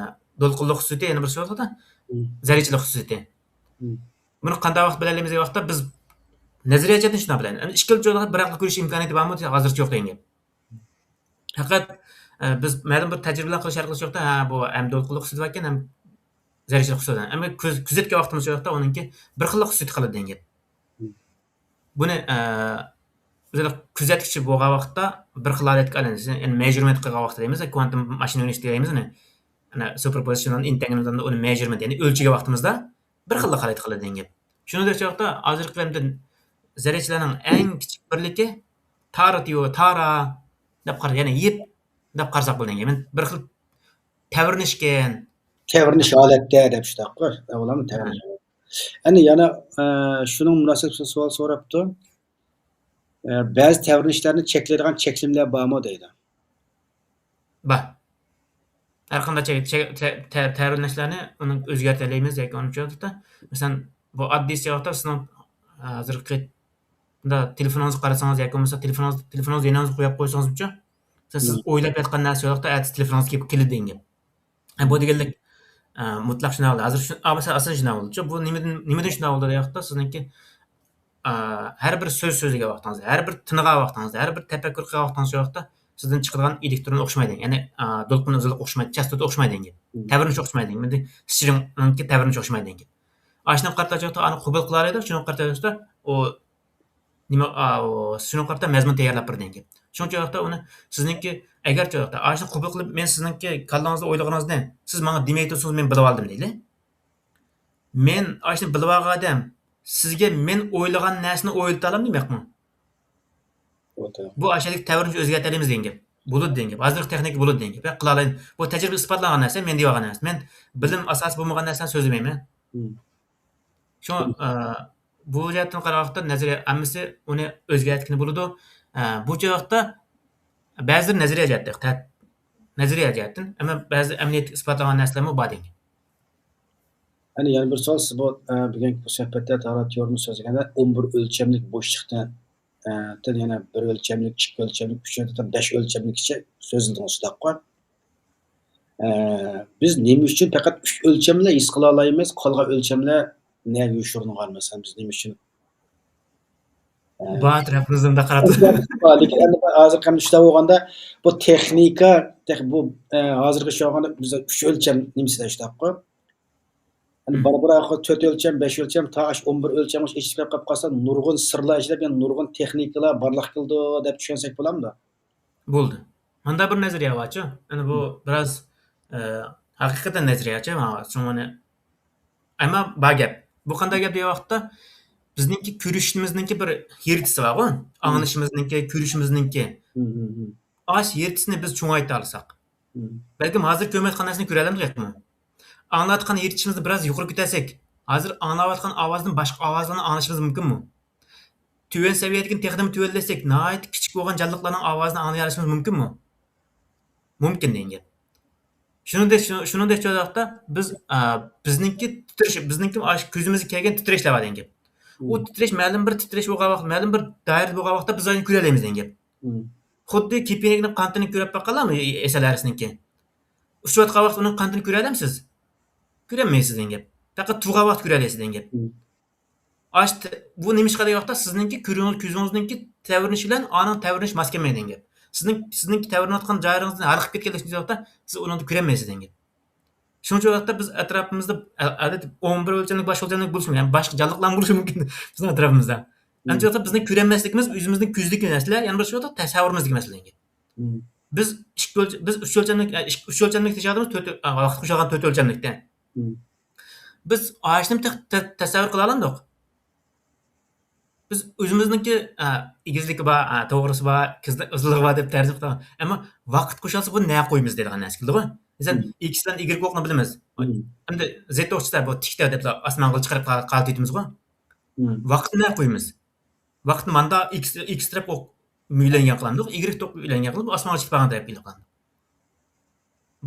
دولقۇنلۇق خۇسۇسىيىتى، يەنە بىرسى بولسا مم. زەررىچىلىك خۇسۇسىيىتى. مم. بۇنى قانداق ۋاقىت بىلەلەيمىز دېگەن ۋاقىتتا بىز نەزەرىيە جەھەتتىن شۇنداق بىلەيمىز. ئەمما ئىككىلا جايدا بىر ھەققە كۆرۈش ئىمكانىيىتى بارمۇ؟ ھازىرچە يوق دېگەن گەپ. پەقەت، ئە، بىز مەلۇم بىر تەجرىبە بىلەن قىلىش ئارقىلىق يوقتا، ھە، بۇ ھەم دولقۇنلۇق خۇسۇسىيىتى باركەن، ھەم زەررىچىلىك خۇسۇسىيىتى. ئەمما كۆز-، كۆزەتكەن ۋاقتىمىز يوقتا ئۇنىڭكى بىر خىللا خۇسۇسىيىتى قالىدۇ دېگەن گەپ. مم. بۇنى، ئە، ئۆزى كۆزەتكۈچى بولغان ۋاقىتتا بىر خىل ھالەتكە ئايلىنىدۇ. يەنى مېژۇرمېنت قىلغان ۋاقىتتا دېيمىز، كۋانتۇم ماشىنا ئۆگىنىش دەيمىز ئۇنى. ئەنە سۇپېرپوزىتسىيونىڭ ئىنتەگرالىدا ئۇنى مېژۇرمېنت، يەنى ئۆلچىگەن ۋاقتىمىزدا بىر خىل ھالەتكە قالىدۇ دېگەن گەپ. شۇنىڭ ئۈچۈن ھازىرقى ۋاقىتتا زەررىچىلەرنىڭ ئەڭ كىچىك بىرلىكى تارا تېئو-، تارا دەپ قارا-، يەنى يىپ دەپ قارىساق بولىدۇ دېگەن گەپ. بىر خىل تەۋرىنىشكەن. تەۋرىنىش ھالەتتە دەپ شۇنداققۇ. ئۇلارمۇ تەۋرىنىش. ھە. ئەنە يەنە، ئە، شۇنىڭ مۇناسىۋەتلىك سوئال سوراپتۇ. ئە، بەزى تەۋرىنىشلەرنى چەكلەيدىغان چەكلىمىلەر بارمۇ دەيدۇ. بار. ھەر قانداق چەك-، چەك-، تە-، تە-، تەۋرىنىشلەرنى ئۇنى ئۆزگەرتەلەيمىز ياكى ئۇنى چۆرىدە. مەسىلەن، بۇ ئاددىيسى ۋاقىتتا سىزنىڭ ھازىرقى مۇنداق تېلېفونىڭىزغا قارىسىڭىز ياكى بولمىسا تېلېفونىڭىز، تېلېفونىڭىزنى يېنىڭىزغا قويۇپ قويسىڭىزچۇ، سىز، سىز مم. ئويلاپ ياتقان نەرسە ۋاقىتتا ئەتىسى تېلېفونىڭىزغا كېلىپ كېلىدۇ دېگەن گەپ. ھە، بۇ دېگەنلىك، ئە، مۇتلەق شۇنداق بولدى. ھازىر شۇ، ئا، مەسىلەن، ئاساسەن شۇنداق بولدىچۇ. بۇ نېمىدىن، نېمىدىن شۇنداق بولدى دېگەن ۋاقىتتا سىزنىڭكى، ئە، ھەر بىر سۆز سۆزلىگەن ۋاقتىڭىزدا، ھەر بىر تىنىغان ۋاقتىڭىزدا، ھەر بىر تەپەككۇر قىلغان ۋاقتىڭىزدا شۇ ۋاقىتتا سىزدىن چىقىدىغان ئېلېكترون ئوخشىمايدۇ. يەنى، ئە، دولقۇن ئۇزۇنلۇقى ئوخشىمايدۇ، چاستوتا ئوخشىمايدۇ دېگەن گەپ. مم. تەۋرىنىش ئوخشىمايدۇ دېگەن گەپ. مەندە سترىڭنىڭكى تەۋرىنىشى ئوخشىمايدۇ دېگەن گەپ. ئاشۇنى قارىتا شۇ ۋاقىتتا ئانى قوبۇل قىلالايدۇ، شۇنى قارىتا شۇ ۋاقىتتا ئۇ نېمە، ئا، ئۇ، شۇنىڭغا قارىتا مەزمۇن تەييارلاپ بېرىدىكەن. شۇنىڭ ئۈچۈن ئاشۇ مەزمۇن تەييارلاپ بېرىدىكەن. شۇنىڭ ئۈچۈن ئاشۇ قوبۇل قىلىپ، مەن سىزنىڭكى كاللاڭىزدا ئويلىغىنىڭىزنى سىز ماڭا دېمەي تۇرسىڭىز، مەن بىلىۋالدىم دەيلى. مەن ئاشۇنى بىلىۋالغان ئادەم سىزگە مەن ئويلىغان نەرسىنى ئويلىتالامدۇ دېمەكمۇ؟ بۇ ئاشۇنداق تەۋرىنىشنى ئۆزگەرتەلەيمىز دېگەن گەپ. بولىدۇ دېگەن گەپ. ھازىرقى تېخنىكا بولىدۇ دېگەن گەپ. قىلالايمىز. بۇ تەجرىبە ئىسپاتلانغان نەرسە، مەن دېيىۋالغان نەرسە. مەن بىلىم ئاساسى بولمىغان نەرسىلەرنى سۆزلىمەيمەن. شۇڭا، ئە، بۇ جەھەتتىن قارىغان ۋاقىتتا نەزەرىيە ھەممىسى ئۇنى ئۆزگەرتكىلى بولىدۇ. ئە، بۇ ۋاقىتتا بەزىلىرى نەزەرىيە جەھەتتە، تە-، نەزەرىيە جەھەتتىن، ئەمما بەزى ئەمەلىيەتتە ئىسپاتلانغان نەرسىلەرمۇ بار دېگەن. ئەنە يەنە بىر سوئال، سىز بۇ، ئە، بۈگۈنكى بۇ سۆھبەتتە تارا تېئورېمىسى سۆزلىگەندە، ئون بىر ئۆلچەملىك بوشلۇقتىن، ئە، تىن يەنە بىر ئۆلچەملىك، ئىككى ئۆلچەملىك، ئۈچ ئۆلچەملىك، بەش ئۆلچەملىككىچە سۆزلىدىڭىز، شۇنداققۇ؟ ئە، بىز نېمە ئۈچۈن پەقەت ئۈچ ئۆلچەملا ھېس قىلالايمىز، قالغان ئۆلچەملەر نەگە يوشۇرۇنغان؟ مەسىلەن، بىز نېمە ئۈچۈن، ئە، بار تەرەپىمىزدىن بۇنداق قاراپ تۇرۇپ. لېكىن ئەمدى ھازىرقى ئەمدى شۇنداق بولغاندا، بۇ تېخنىكا، تېخ-، بۇ، ئە، ھازىرقى شۇ بولغاندا بىز ئۈچ ئۆلچەم نېمىسىدە شۇنداققۇ؟ يەنى بارا-بارا تۆت ئۆلچەم، بەش ئۆلچەم، تا ئاشۇ ئون بىر ئۆلچەمگىچە ئېچىلىپ كېلىپ قالسا، نۇرغۇن سىرلار ئېچىلىپ، يەنى نۇرغۇن تېخنىكىلار بارلىققا كېلىدۇ دەپ چۈشەنسەك بولامدۇ؟ بولدى. مۇنداق بىر نەزەرىيە بارچۇ. يەنى بۇ بىراز، ئە، ھەقىقەتەن نەزەرىيەچۇ، ماڭا شۇڭا ئەمما بار گەپ. بۇ قانداق گەپ دېگەن ۋاقىتتا، بىزنىڭكى كۆرۈشىمىزنىڭكى بىر يىرتىسى بارغۇ، ئاڭلىشىمىزنىڭكى، كۆرۈشىمىزنىڭكى. ئاشۇ يىرتىسىنى بىز چوڭايتالىساق، بەلكىم ھازىر كۆرمەيدىغان نەرسىنى كۆرەلەمدۇق ياكىمۇ؟ ئاڭلاۋاتقان يىرتىشىمىزنى بىراز يۇقىرى كۆتەرسەك، ھازىر ئاڭلاۋاتقان ئاۋازدىن باشقا ئاۋازلارنى ئاڭلىشىمىز مۇمكىنمۇ؟ تۆۋەن سەۋىيەدىكىنى تېخىمۇ تۆۋەنلەتسەك، ناھايىتى كىچىك بولغان جانلىقلارنىڭ ئاۋازىنى ئاڭلىيالىشىمىز مۇمكىنمۇ؟ مۇمكىن دېگەن گەپ. شۇنىڭدەك، شۇ-، شۇنىڭدەك چاغدا بىز، ئا، بىزنىڭكى تىترىشى، بىزنىڭكى ئاشۇ كۆزىمىزگە كەلگەن تىترەشلەر بار دېگەن گەپ. ئۇ تىترەش مەلۇم بىر تىترەش بولغان ۋاقىت، مەلۇم بىر دائىرىدە بولغان ۋاقىتتا بىز ئۇنى كۆرەلەيمىز دېگەن گەپ. خۇددى كېپىنەكنىڭ قانىتىنى كۆرۈپ باققانلارمۇ، ئېسەل ھەرىسىنىڭكى؟ ئۇچۇۋاتقان ۋاقىت ئۇنىڭ قانىتىنى كۆرەلەمسىز؟ كۆرەلمەيسىز دېگەن گەپ. پەقەت تۇرغان ۋاقىت كۆرەلەيسىز دېگەن گەپ. ئاشت بۇ نېمە ئىش قىلىدىغان ۋاقىتتا سىزنىڭكى كۆزىڭىز، كۆزىڭىزنىڭكى تەۋرىنىشى بىلەن ئانىڭ تەۋرىنىشى ماس كەلمەيدۇ دېگەن گەپ. سىزنىڭ، سىزنىڭكى تەۋرىنىۋاتقان جايىڭىزنى ھالقىپ كەتكەنلىكىنى ۋاقىتتا سىز ئۇنى كۆرەلمەيسىز دېگەن گەپ. شۇنچە ۋاقىتتا بىز ئەتراپىمىزدا، ئە-، ئادەتتە ئون بىر ئۆلچەملىك، باش ئۆلچەملىك بولۇشى مۇمكىن، يەنى باشقا جانلىقلارمۇ بولۇشى مۇمكىن بىزنىڭ ئەتراپىمىزدا. ئەمدى شۇ ۋاقىتتا بىزنىڭ كۆرەلمەسلىكىمىز ئۆزىمىزنىڭ كۆزىدىكى مەسىلە، يەنە بىر شۇ ۋاقىتتا تەسەۋۋۇرىمىزدىكى مەسىلە دېگەن گەپ. بىز ئىككى ئۆلچە-، بىز ئۈچ ئۆلچەملىك، ئە، ئىككى، ئۈچ ئۆلچەملىكتە ياشاۋاتىمىز، تۆت ئۆ-، ئا، ۋاقىتقا ئوخشىغان تۆت ئۆلچەملىكتە. بىز ئاشۇنى تېخى تە-، تەسەۋۋۇر قىلالامدۇق؟ بىز ئۆزىمىزنىڭكى، ئە، ئېگىزلىكى بار، ئە، توغرىسى بار، قىزىق-، قىزىقلىقى بار دەپ تەرجىمە قىلىدۇ. ئەمما ۋاقىت قوشۇلسا بۇنى نەگە قويىمىز دەيدىغان نەرسە كېلىدىغۇ. مەسىلەن، ئېكس بىلەن ئىگرېك ئوقنى بىلىمىز. ئەمدى زېت ئوقچىسى بۇ تىكتە دەپلا ئاسمانغا چىقىرىپ قا-، قالتىۋېتىمىزغۇ. ۋاقىتنى نەگە قويىمىز؟ ۋاقىتنى ماندا ئېكس، ئېكس تەرەپ ئوق يۆلەنگەن قىلامدۇق، ئىگرېك توك يۆلەنگەن قىلىپ، ئاسمانغا چىقىپ بارغان تەرەپكە يۆلەپ قىلامدۇق.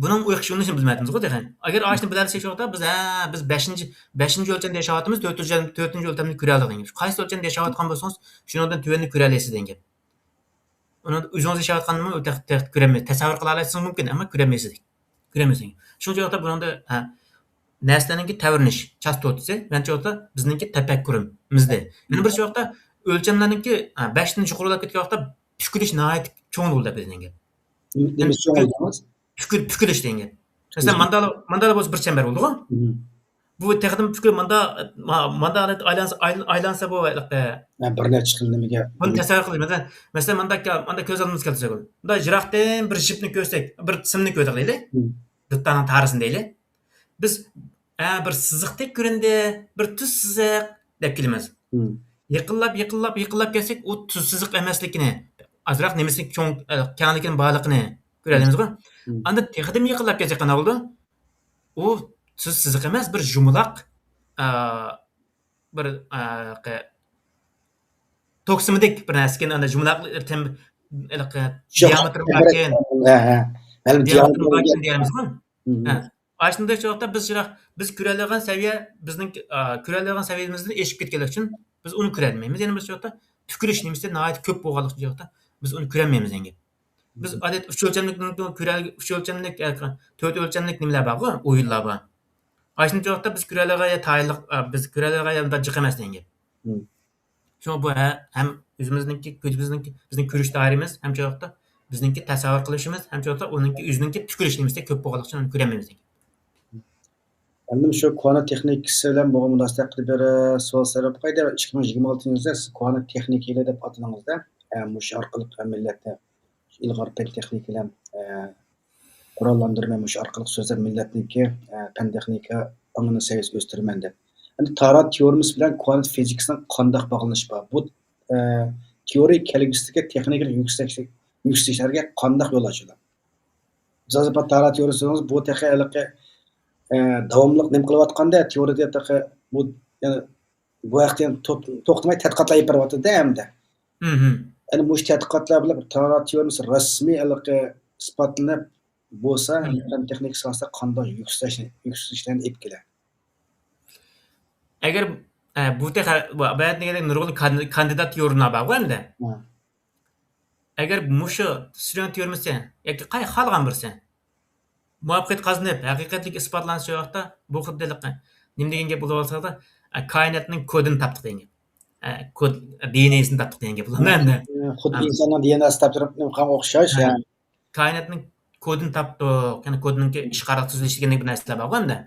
بۇنىڭ ئوخشىشىنى بىلمەيتتىمىزغۇ تېخى. ئەگەر ئاشۇنى بىلەلىسەك شۇ ۋاقىتتا بىز، ھە، بىز بەشىنچى، بەشىنچى ئۆلچەمدە ياشاۋاتىمىز، تۆتىنچى، تۆتىنچى ئۆلچەمنى كۆرەلەيدىغان گەپ. قايسى ئۆلچەمدە ياشاۋاتقان بولسىڭىز، شۇنىڭدىن تۆۋەننى كۆرەلەيسىز دېگەن گەپ. ئۇنى ئۆزىڭىز ياشاۋاتقاندىمۇ تېخى، تېخى كۆرەلمەي-، تەسەۋۋۇر قىلالايسىڭىز مۇمكىن، ئەمما كۆرەلمەيسىز. كۆرەلمەيسىز. شۇنچە ۋاقىتتا بۇنىڭدا، ھە، نەرسىلەرنىڭكى تەۋرىنىش چاستوتىسى، مەنچە ۋاقىتتا بىزنىڭكى تەپەككۇرىمىزدە. يەنە بىر شۇ ۋاقىتتا ئۆلچەملەرنىڭكى، ھە، بەشتىن يۇقىرىلاپ كەتكەن ۋاقىتتا پۈكۈلۈش ناھايىتى چوڭ بولۇپ كېتىدىكەن. نېمە، نېمىسى چوڭ بولىدۇ؟ پۈكۈل-، پۈكۈلۈش دېگەن گەپ. مەسىلەن، ماندالا، ماندالا بولسا بىر چەمبەر بولىدىغۇ. بۇ تېخىدىن پۈكۈل، ماندا، ما-، ماندا ئايلانسا، ئايلان-، ئايلانسا بۇ ھېلىقى. ھە، بىر نەچچە خىل نېمىگە. بۇنى تەسەۋۋۇر قىلىمىز. مەسىلەن، مەسىلەن، ماندا، ماندا كۆز ئالدىمىزغا كەلتۈرسەك، مۇندا يىراقتىن بىر جىپنى كۆرسەك، بىر سىمنى كۆردۇق دەيلى. دۇتارنىڭ تارىسىنى دەيلى. بىز، ئە، بىر سىزىقتەك كۆرۈندى، بىر تۈز سىزىق دەپ كېلىمىز. يېقىنلاپ، يېقىنلاپ، يېقىنلاپ كەلسەك، ئۇ تۈز سىزىق ئەمەسلىكىنى، ئازراق نېمىسىنىڭ چوڭ، ئە، كەڭلىكىنىڭ بارلىقىنى كۆرەلەيمىزغۇ. ئاندىن تېخىدىن يېقىنلاپ كەلسەك قانداق بولىدۇ؟ ئۇ تۈز سىزىق ئەمەس، بىر يۇمىلاق، ئە، بىر، ئە، قە-، توك سىمىدەك بىر نەرسىكەن، ئاندىن يۇمىلاق، تەم-، ھېلىقى دىئامېتىرى باركەن. ھە، ھە. مەلۇم دىئامېتىرى باركەن دېيەلمىزغۇ. ھە. ئاشۇنداق چاغدا بىز شۇنداق، بىز كۆرەلەيدىغان سەۋىيە، بىزنىڭ، ئا، كۆرەلەيدىغان سەۋىيەمىزدىن ئېشىپ كەتكەنلىكى ئۈچۈن بىز ئۇنى كۆرەلمەيمىز. يەنە بىر چاغدا پۈكۈرۈش نېمىسى ناھايىتى كۆپ بولغانلىقى چاغدا بىز ئۇنى كۆرەلمەيمىز دېگەن گەپ. بىز ئادەتتە ئۈچ ئۆلچەملىك كۆرە-، ئۈچ ئۆلچەملىك، ئە، تۆت ئۆلچەملىك نېمىلەر بارغۇ، ئويۇنلار بار. ئاشۇنچە ۋاقىتتا بىز كۆرەلەيدىغان يا تايىنلىق، ئە، بىز كۆرەلەيدىغان يا جىق ئەمەس دېگەن گەپ. شۇڭا بۇ ھە-، ھەم ئۆزىمىزنىڭكى، كۆزىمىزنىڭكى، بىزنىڭ كۆرۈش دائىرىمىز، ھەم شۇ ۋاقىتتا بىزنىڭكى تەسەۋۋۇر قىلىشىمىز، ھەم شۇ ۋاقىتتا ئۇنىڭكى ئۆزىنىڭكى پۈكۈرۈش نېمىسى كۆپ بولغانلىقى ئۈچۈن ئۇنى كۆرەلمەيمىز دېگەن گەپ. ئەمدى شۇ كونا تېخنىكىسى بىلەن بولغان مۇناسىۋەتلىك بىر، ئە، سوئال سوراپ قوياي. ئىككى مىڭ يىگىرمە ئالتىنچى يىلدا سىز كونا تېخنىكا يىلى دەپ ئاتىدىڭىز-دە، ئە، مۇشۇ ئارقىلىق، ئە، مىللەتنى ئىلغار پەن تېخنىكا بىلەن، ئە، قوراللاندۇرىمەن، مۇشۇ ئارقىلىق سۆزلەپ مىللەتنىڭكى، ئە، پەن تېخنىكا ئاڭىنى سەۋىيەسىنى ئۆستۈرىمەن دەپ. ئەمدى تارات تېئورېمىسى بىلەن كوانت فىزىكىسىنىڭ قانداق باغلىنىشى بار؟ بۇ، ئە، تېئورىيە كەلگۈسىدىكى تېخنىكىلىق يۈكسەك-، يۈكسىلىشلەرگە قانداق يول ئاچىدۇ؟ مىسال ئۈچۈن، تارات تېئورىيىسى دېسىڭىز، بۇ تېخى ھېلىقى، ئە، داۋاملىق نېمە قىلىۋاتقاندا، تېئورىيەدە تېخى بۇ، يەنە بۇ ھەقتە يەنە تو-، توختىماي تەتقىقاتلار ئېلىپ بېرىۋاتىدۇ ئەمدى. يەنى مۇشۇ تەتقىقاتلار بىلەن تارات تېئورېمىسى رەسمىي ھېلىقى ئىسپاتلىنىپ بولسا، پەن تېخنىكا ساھەسىدە قانداق يۈكسىلىش، يۈكسىلىشلەرنى ئېلىپ كېلە؟ ئەگەر، ئە، بۇ تېخى، بۇ بايا دېگەندەك نۇرغۇن كان-، كاندىدات تېئورېملار بارغۇ ئەمدى. ئەگەر مۇشۇ سترۇڭ تېئورېمىسى ياكى قاي-، خالىغان بىرسى مۇۋەپپەقىيەت قازىنىپ، ھەقىقەتلىك ئىسپاتلانسا شۇ ۋاقىتتا بۇ خۇددى ھېلىقى نېمە دېگەن گەپ بولۇۋالسا، ئە، كائىناتنىڭ كودىنى تاپتۇق دېگەن گەپ. ئە، كود، دى ئېن ئېسىنى تاپتۇق دېگەن گەپ بولىدۇ ئەمدى. خۇددى ئىنساننىڭ دى ئېن ئېسى تاپتۇرۇپ نېمە قىلغان ئوخشاش، يا. كائىناتنىڭ كودىنى تاپتۇق، يەنى كودىنىڭكى ئىشقارلىق تۈزۈلۈشى دېگەندەك بىر نەرسىلەر بارغۇ ئەمدى.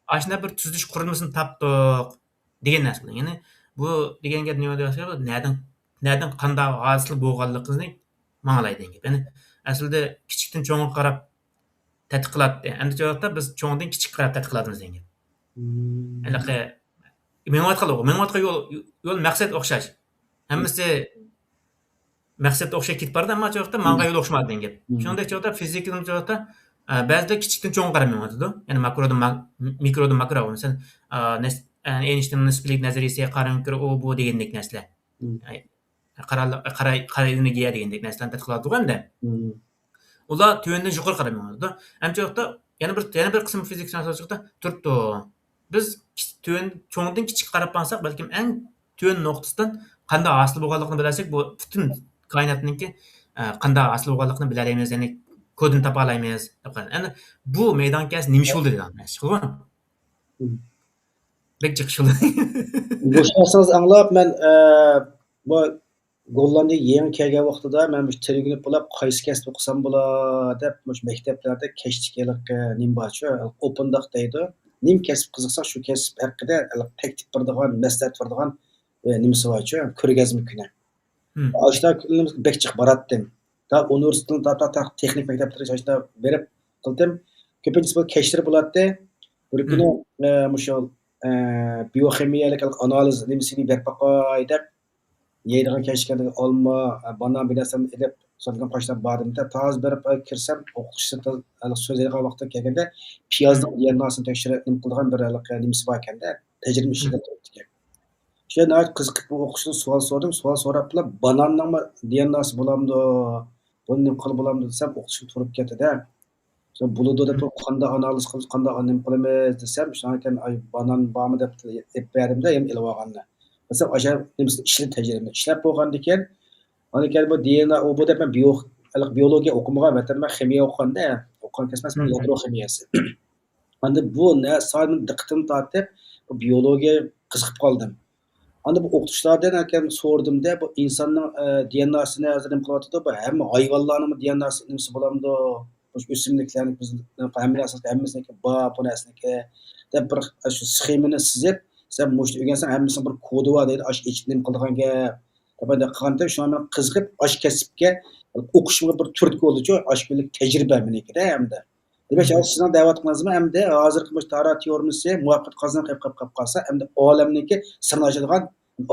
ئاشۇنداق بىر تۈزۈلۈش قۇرۇلمىسىنى تاپتۇق دېگەن نەرسە. يەنى بۇ دېگەن گەپ نېمە دېسە، نەدىن، نەدىن قانداق ھاسىل بولغانلىقىنى ماڭىلاي دېگەن گەپ. يەنى ئەسلىدە كىچىكتىن چوڭغا قاراپ تەتقىق قىلاتتى. ئەمدى شۇ ۋاقىتتا بىز چوڭدىن كىچىككە قاراپ تەتقىق قىلىۋاتىمىز دېگەن گەپ. ھېلىقى مېڭىۋاتقان، مېڭىۋاتقان يول، يول مەقسەت ئوخشاش. ھەممىسى مەقسەتتە ئوخشاش كېتىپ بارىدۇ، ئەمما شۇ ۋاقىتتا ماڭغان يول ئوخشىمايدۇ دېگەن گەپ. شۇنىڭدەك شۇ ۋاقىتتا فىزىكىنىڭ شۇ ۋاقىتتا، ئە، بەزىلەر كىچىكتىن چوڭغا قاراپ مېڭىۋاتىدۇ. يەنى ماكرودىن ما-، مىكرودىن ماكرو. مەسىلەن، ئە، نەس-، ئە، ئېينشتايننىڭ نىسپىيلىك نەزەرىيىسى، قارا ئۆڭكۈر، ئۇ، بۇ دېگەندەك نەرسىلەر. ئە، قارا-، قارا-، قارا ئېنېرگىيە دېگەندەك نەرسىلەرنى تەتقىق قىلىۋاتىدۇ ئەمدى. ئۇلار تۆۋەندىن يۇقىرى قاراپ مېڭىۋاتىدۇ. ئەمدى شۇ ۋاقىتتا يەنە بىر، يەنە بىر قىسىم فىزىكا ساينس تۇرۇپتۇ. بىز كىچ-، تۆۋەن، چوڭدىن كىچىككە قاراپ ماڭساق، بەلكىم ئەڭ تۆۋەن نۇقتىسىدىن قانداق ھاسىل بولغانلىقىنى بىلەلىسەك، بۇ پۈتۈن كائىناتنىڭكى، ئە، قانداق ھاسىل بولغانلىقىنى بىلەلەيمىز، يەنى كودىنى تاپالايمىز دەپ قارىدى. ئەمدى بۇ مەيدانغا كەلسە نېمە ئىش بولدى دېگەن نەرسە. شۇ. مم. بەك جىق ئىش بولدى. مۇشۇ نەرسىڭىز ئاڭلاپ مەن، ئە، بۇ گوللاندىيەگە يېڭى كەلگەن ۋاقتىدا مەن مۇشۇ تىرگىنىپ بولاپ قايسى كەسىپ ئوقۇسام بولا دەپ مۇشۇ مەكتەپلەردە كەچلىك ھېلىقى نېمە بارچۇ، ئوپېن داك دەيدۇ. نېمە كەسىپ قىزىقسا شۇ كەسىپ ھەققىدە ھېلىقى تەكلىپ بېرىدىغان، مەسلىھەت بېرىدىغان، ئە، نېمىسى بارچۇ، كۆرگەزمە كۈنى. مم. ئاشۇنداق كۈنلىرىمىزگە بەك جىق باراتتىم. تا ئۇنىۋېرسىتېتنىڭ تا، تا، تا تېخنىك مەكتەپلىرىگە ئاشۇنداق بېرىپ قىلدىم. كۆپىنچىسى بۇ كەچلىرى بولاتتى. بىر كۈنى، مم. ئە، مۇشۇ، ئە، بىيوخىمىيەلىك ئانالىز نېمىسىنى بېرىپ باقاي دەپ، يەيدىغان كەچكەندىكى ئالما، ئە، بانان بىر نەرسىلەرنى ئېلىپ، ساتىدىغان قاچىلار باردىم. تا تازا بېرىپ، ئە، كىرسەم، ئوقۇتقۇچىسى تا-، ھېلىقى سۆزلەيدىغان ۋاقتىغا كەلگەندە، پىيازنىڭ مم. دى ئېن ئاسىنى تەكشۈرۈپ، نېمە قىلىدىغان بىر ھېلىقى نېمىسى باركەن-دە، تەجرىبە ئىشىگە مم. تۇرۇپتىكەن. شۇ ناھايىتى قىزىقىپ، بۇ ئوقۇتقۇچىدىن سوئال سورىدىم. سوئال سوراپلا، باناننىڭمۇ دى ئېن ئاسى بولامدۇ؟ بۇنى نېمە قىلغىلى بولامدۇ دېسەم، ئوقۇتقۇچى تۇرۇپ كەتتى-دە. سەن بولىدۇ دەپ، قانداق ئانالىز قىلىمىز، قانداق نېمە قىلىمىز دېسەم، شۇنىڭ ئىكەن، ئاي، بانان بارمۇ دەپ ئېلىپ بەردىم-دە، يەنە ئېلىۋالغاننى. دېسەم، ئاشۇ نېمىسىنى ئىشلىدى، تەجرىبىنى ئىشلەپ بولغاندىن كېيىن، ئاندىن كېيىن بۇ دى ئېن ئا، ئۇ بۇ دەپ مەن بىيو-، بىيولوگىيە ئوقۇمىغان، ۋەتەندە مەن خىمىيە ئوقۇغان-دە، ئوقۇغان كەسىپ ئەمەس، مەن مم. يادرو خىمىيەسى. ئاندىن بۇ نە-، ساھەدە مېنىڭ دىققىتىمنى تارتىپ، بۇ بىيولوگىيەگە قىزىقىپ قالدىم. ئاندىن بۇ ئوقۇتقۇچىلاردىن ئەكەم سورىدىم-دە، بۇ ئىنساننىڭ، ئە، دى ئېن ئاسىنى ھازىر نېمە قىلىۋاتىدۇ؟ بۇ ھەممە ھايۋانلارنىڭمۇ دى ئېن ئاسى نېمىسى بولامدۇ؟ مۇشۇ ئۆسۈملۈكلەرنىڭ بىز ھەممە نەرسىنىڭ، ھەممىسىنىڭكى بار، بۇ نەرسىنىڭكى دەپ بىر شۇ سخېمىنى سىزىپ، سەن مۇشۇنى ئۆگەنسەڭ ھەممىسىنىڭ بىر كودى بار دەيدۇ، ئاشۇ ئېچىپ نېمە قىلىدىغان گەپ. دەپ ئانداق قىلغانتىم، شۇڭا مەن قىزىقىپ، ئاشۇ كەسىپكە ئوقۇشۇمغا بىر تۈرتكە بولدىچۇ، ئاشۇ كۈنلۈك تەجرىبە مېنىڭكىدە ئەمدى. دېمەك، مم. ھازىر سىزنىڭ دەۋاتقىنىڭىزمۇ ئەمدى ھازىرقى مۇشۇ تارا تېئورېمىسى مۇۋەپپەقىيەت قازىنىپ قېلىپ، قېلىپ، قېلىپ قالسا، ئەمدى ئالەمنىڭكى سىرىنى ئاچىدىغان،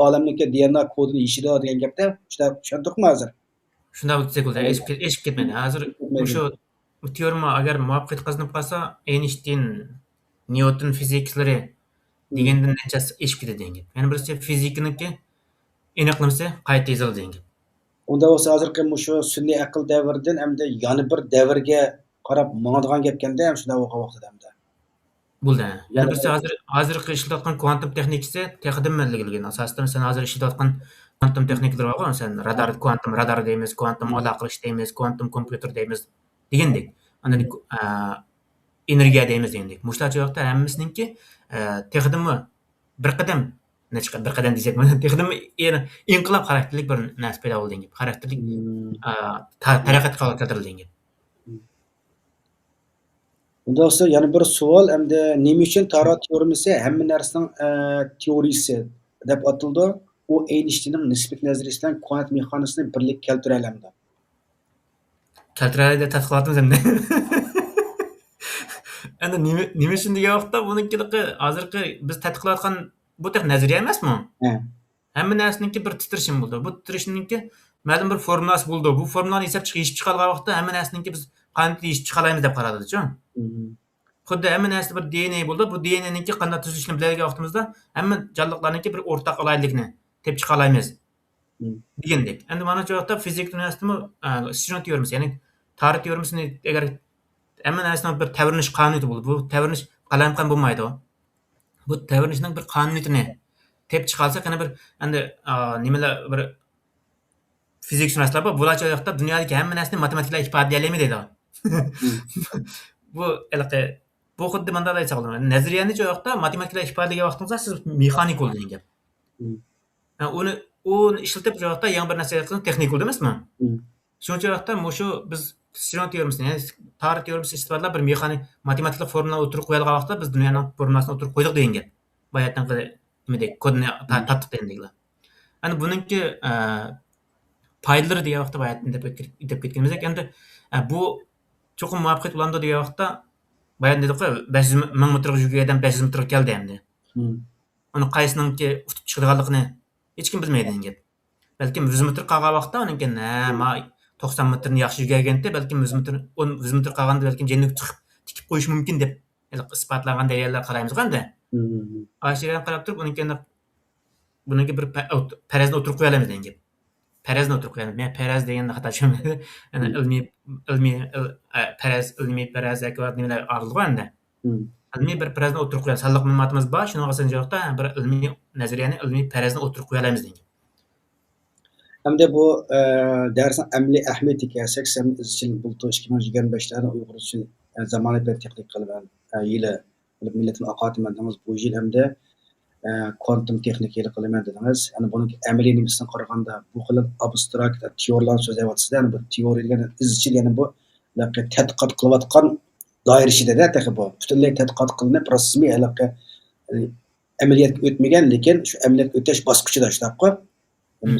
ئالەمنىڭكى دى ئېن ئا كودىنى يېشىدۇ دېگەن گەپتە، شۇنداق چۈشەندۇقمۇ ھازىر؟ شۇنداق دېسەك بولىدۇ. ئېشىپ كەت-، ئېشىپ كەتمەيدۇ. ھازىر مۇشۇ تېئورېما ئەگەر مۇۋەپپەقىيەت قازىنىپ قالسا، ئەينشتىين، نيۇتون فىزىكىلىرى دېگەندىن نەچچە ھەسسە ئېشىپ كېتىدۇ دېگەن گەپ. يەنە بىرسى فىزىكىنىڭكى ئېنىقلىمىسى قايتا يېزىلىدۇ دېگەن گەپ. ئۇنداق بولسا، ھازىرقى مۇشۇ سۈنئىي ئەقىل دەۋرىدىن ئەمدى يەنە بىر دەۋرگە قاراپ ماڭىدىغان گەپكەندە، ھەم شۇنداق بولغان ۋاقتىدا ئەمدى. بولدى. يەنە يەنە بىرسى، ھازىر، ھازىرقى ئىشلىتىۋاتقان كوانتوم تېخنىكىسى تېخىدىنمۇ ئىلگىرىلىگەن. ئاساسەن، سەن ھازىر ئىشلىتىۋاتقان كوانتوم تېخنىكىلىرى بارغۇ، سەن رادار، كوانتوم رادار دەيمىز، كوانتوم ئالاقىلىشىش دەيمىز، كوانتوم كومپيۇتېر دەيمىز دېگەندەك. ئاندىن، ئە، ئېنېرگىيە دەيمىز دېگەندەك. مۇشۇلارچە ۋاقىتتا ھەممىسىنىڭكى، ئە، تېخىدىنمۇ بىر قەدەم، نەچچە قە-، بىر قەدەم دېسەكمۇ، تېخىدىنمۇ يەنە ئىنقىلاب خاراكتېرلىك بىر نەرسە پەيدا بولدى دېگەن گەپ. خاراكتېرلىك، مم. ئا، تا-، تەرەققىيات قىلىۋاتىدۇ دېگەن گەپ. مم. ئۇنداق بولسا يەنە بىر سوئال، ئەمدى نېمە ئۈچۈن تارا تېئورېمىسى ھەممە نەرسىنىڭ، ئە، تېئورىيىسى دەپ ئاتىلىدۇ؟ ئۇ ئەينشتىيننىڭ نىسبىيەت نەزەرىيىسى بىلەن كۋانت مېخانىكىسىنى بىرلىككە كەلتۈرەلەمدۇ؟ كەلتۈرەلەيدۇ، تەتقىق قىلىۋاتىمىز ئەمدى. ئەمدى نېمە، نېمە ئۈچۈن دېگەن ۋاقىتتا، بۇنىڭكى ھازىرقى بىز تەتقىق قىلىۋاتقان بۇ تېخى نەزەرىيە ئەمەسمۇ؟ ھە. ھەممە نەرسىنىڭكى بىر تىترىشىمى بولىدۇ. بۇ تىترىشىمنىڭكى مەلۇم بىر فورمۇلاسى بولىدۇ. بۇ فورمۇلانى يېزىپ چىق-، يېزىپ چىقالىغان ۋاقىتتا ھەممە نەرسىنىڭكى بىز قانۇنىنى يېزىپ چىقالايمىز دەپ قارىلىدۇچۇ. مم. خۇددى ھەممە نەرسىدە بىر دى ئېن ئېي بولىدۇ. بۇ دى ئېن ئېينىڭكى قانداق تۈزۈلۈشىنى بىلەلىگەن ۋاقتىمىزدا ھەممە جانلىقلارنىڭكى بىر ئورتاق ئالاھىدىلىكىنى تېپىپ چىقالايمىز. مم. دېگەندەك. ئەمدى مانا شۇ ۋاقىتتا فىزىكا دۇنياسىدىمۇ، ئە، سترېنگ تېئورېمىسى، يەنى تارا تېئورېمىسىنى ئەگەر ھەممە نەرسىنىڭ بىر تەۋرىنىش قانۇنىيىتى بولىدۇ. بۇ تەۋرىنىش قالايمىقان بولمايدۇ. بۇ تەۋرىنىشنىڭ بىر قانۇنىيىتىنى تېپىپ چىقالىساق، يەنە بىر ئەمدى، ئا، نېمىلەر، بىر فىزىكشۇناسلار بار، بۇلارچە ئۇ ياقتا دۇنيادىكى ھەممە نەرسىنى ماتېماتىكىلار ئىپادىلىيەلەيمۇ دەيدۇ. بۇ ھېلىقى، بۇ خۇددى مۇنداق دەيسەك بولىدۇ. نەزەرىيەنى شۇ ياقتا ماتېماتىكىلار ئىپادىلىگەن ۋاقتىڭىزدا سىز مېخانىك بولىدۇ دېگەن گەپ. مم. ھە، ئۇنى، ئۇنى ئىشلىتىپ شۇ ياقتا يېڭى بىر نەرسە ياراتقىنىڭ تېخنىك بولىدۇ ئەمەسمۇ؟ مم. شۇنىڭ ئۈچۈن ۋاقىتتا مۇشۇ بىز سترېنگ تېئورېمىسىنى، يەنى تارا تېئورېمىسىنى ئىشلىتىۋاتىلا بىر مېخانىك، ماتېماتىكىلىق فورمۇلا ئوتتۇرىغا قويۇلغان ۋاقىتتا بىز دۇنيانىڭ فورمۇلاسىنى ئوتتۇرىغا قويدۇق دېگەن گەپ. باياتىنقى نېمىدەك، كودنى تا-، مم. تارتتۇق دېگەندەكلا. ئەنە بۇنىڭكى، ئە، پايدىلىرى دېگەن ۋاقىتتا باياتىن دەپ ئۆتكە-، دەپ كەتكىنىمىزدەك، ئەمدى، ئە، بۇ چوقۇم مۇۋەپپەقىيەت بولامدۇ دېگەن ۋاقىتتا، باياتىن دېدۇققۇ، بەش يۈز مىڭ مېتىرغا يۈگۈرگەن ئادەم بەش يۈز مېتىرغا كەلدى ئەمدى. مم. ئۇنى قايسىنىڭكى ئۇتۇپ چىقىدىغانلىقىنى ھېچكىم بىلمەيدۇ دېگەن گەپ. بەلكىم يۈز مېتىر قالغان ۋاقىتتا ئۇنىڭكى، ھە، ما توقسان مېتىرنى ياخشى يۈگۈرگەنتى، بەلكىم يۈز مېتىر، ئون، يۈز مېتىر قالغاندا بەلكىم جەننەتكە تىقىپ، تىكىپ قويۇشى مۇمكىن دەپ ھېلىقى ئىسپاتلانغان دەلىللەرگە قارايمىزغۇ ئەمدى. مم. ئاشۇ جەريانغا قاراپ تۇرۇپ، ئۇنىڭكى، بۇنىڭكى بىر پە-، پەرەزنى ئوتتۇرىغا قويالايمىز دېگەن گەپ. پەرەزنى ئوتتۇرىغا قويالايمىز. مەن پەرەز دېگەندە خاتا چۈشەنمىدىم. يەنى مم. ئىلمىي، ئىلمىي، ئىل-، ئە، پەرەز، ئىلمىي پەرەز، ھاكى نېمىلەر ئايرىلىدىغۇ ئەمدى. مم. ئىلمىي بىر پەرەزنى ئوتتۇرىغا قويىمىز. سانلىق مەلۇماتىمىز بار، شۇنىڭغا ئاساسەن بىر ئىلمىي نەزەرىيەنى، ئىلمىي پەرەزنى ئوتتۇرىغا قويالايمىز دېگەن گەپ. ھەمدە بۇ، ئە، دەرسنىڭ ئەمەلىي ئەھمىيىتىگە كەلسەك، سەن ئىزچىل بۇلتۇر ئىككى مىڭ يىگىرمە بەشلەردە ئۇيغۇر ئۈچۈن، ئە، زامانىۋى پەن تېخنىكا قىلىمەن، ئە، يىلى قىلىپ مىللىتىمنى ئاقارتىمەن دېدىڭىز. بۇ يىل ھەمدە، ئە، كوانتوم تېخنىكا يىلى قىلىمەن دېدىڭىز. يەنى بۇنىڭ ئەمەلىي نېمىسىنى قارىغاندا، بۇ خىل ئابستراكت تېئورىيەلەرنى سۆزلەۋاتىسىز، يەنى بۇ تېئورىيە دېگەن ئىزچىل، يەنى بۇ تەتقىقات قىلىۋاتقان دائىرە ئىچىدە تېخى بۇ. پۈتۈنلەي تەتقىقات قىلىنىپ، رەسمىي ھېلىقى، ئە، ئەمەلىيەتكە ئۆتمىگەن، لېكىن شۇ ئەمەلىيەتكە ئۆتۈش باسقۇچىدا شۇنداققۇ؟ مم.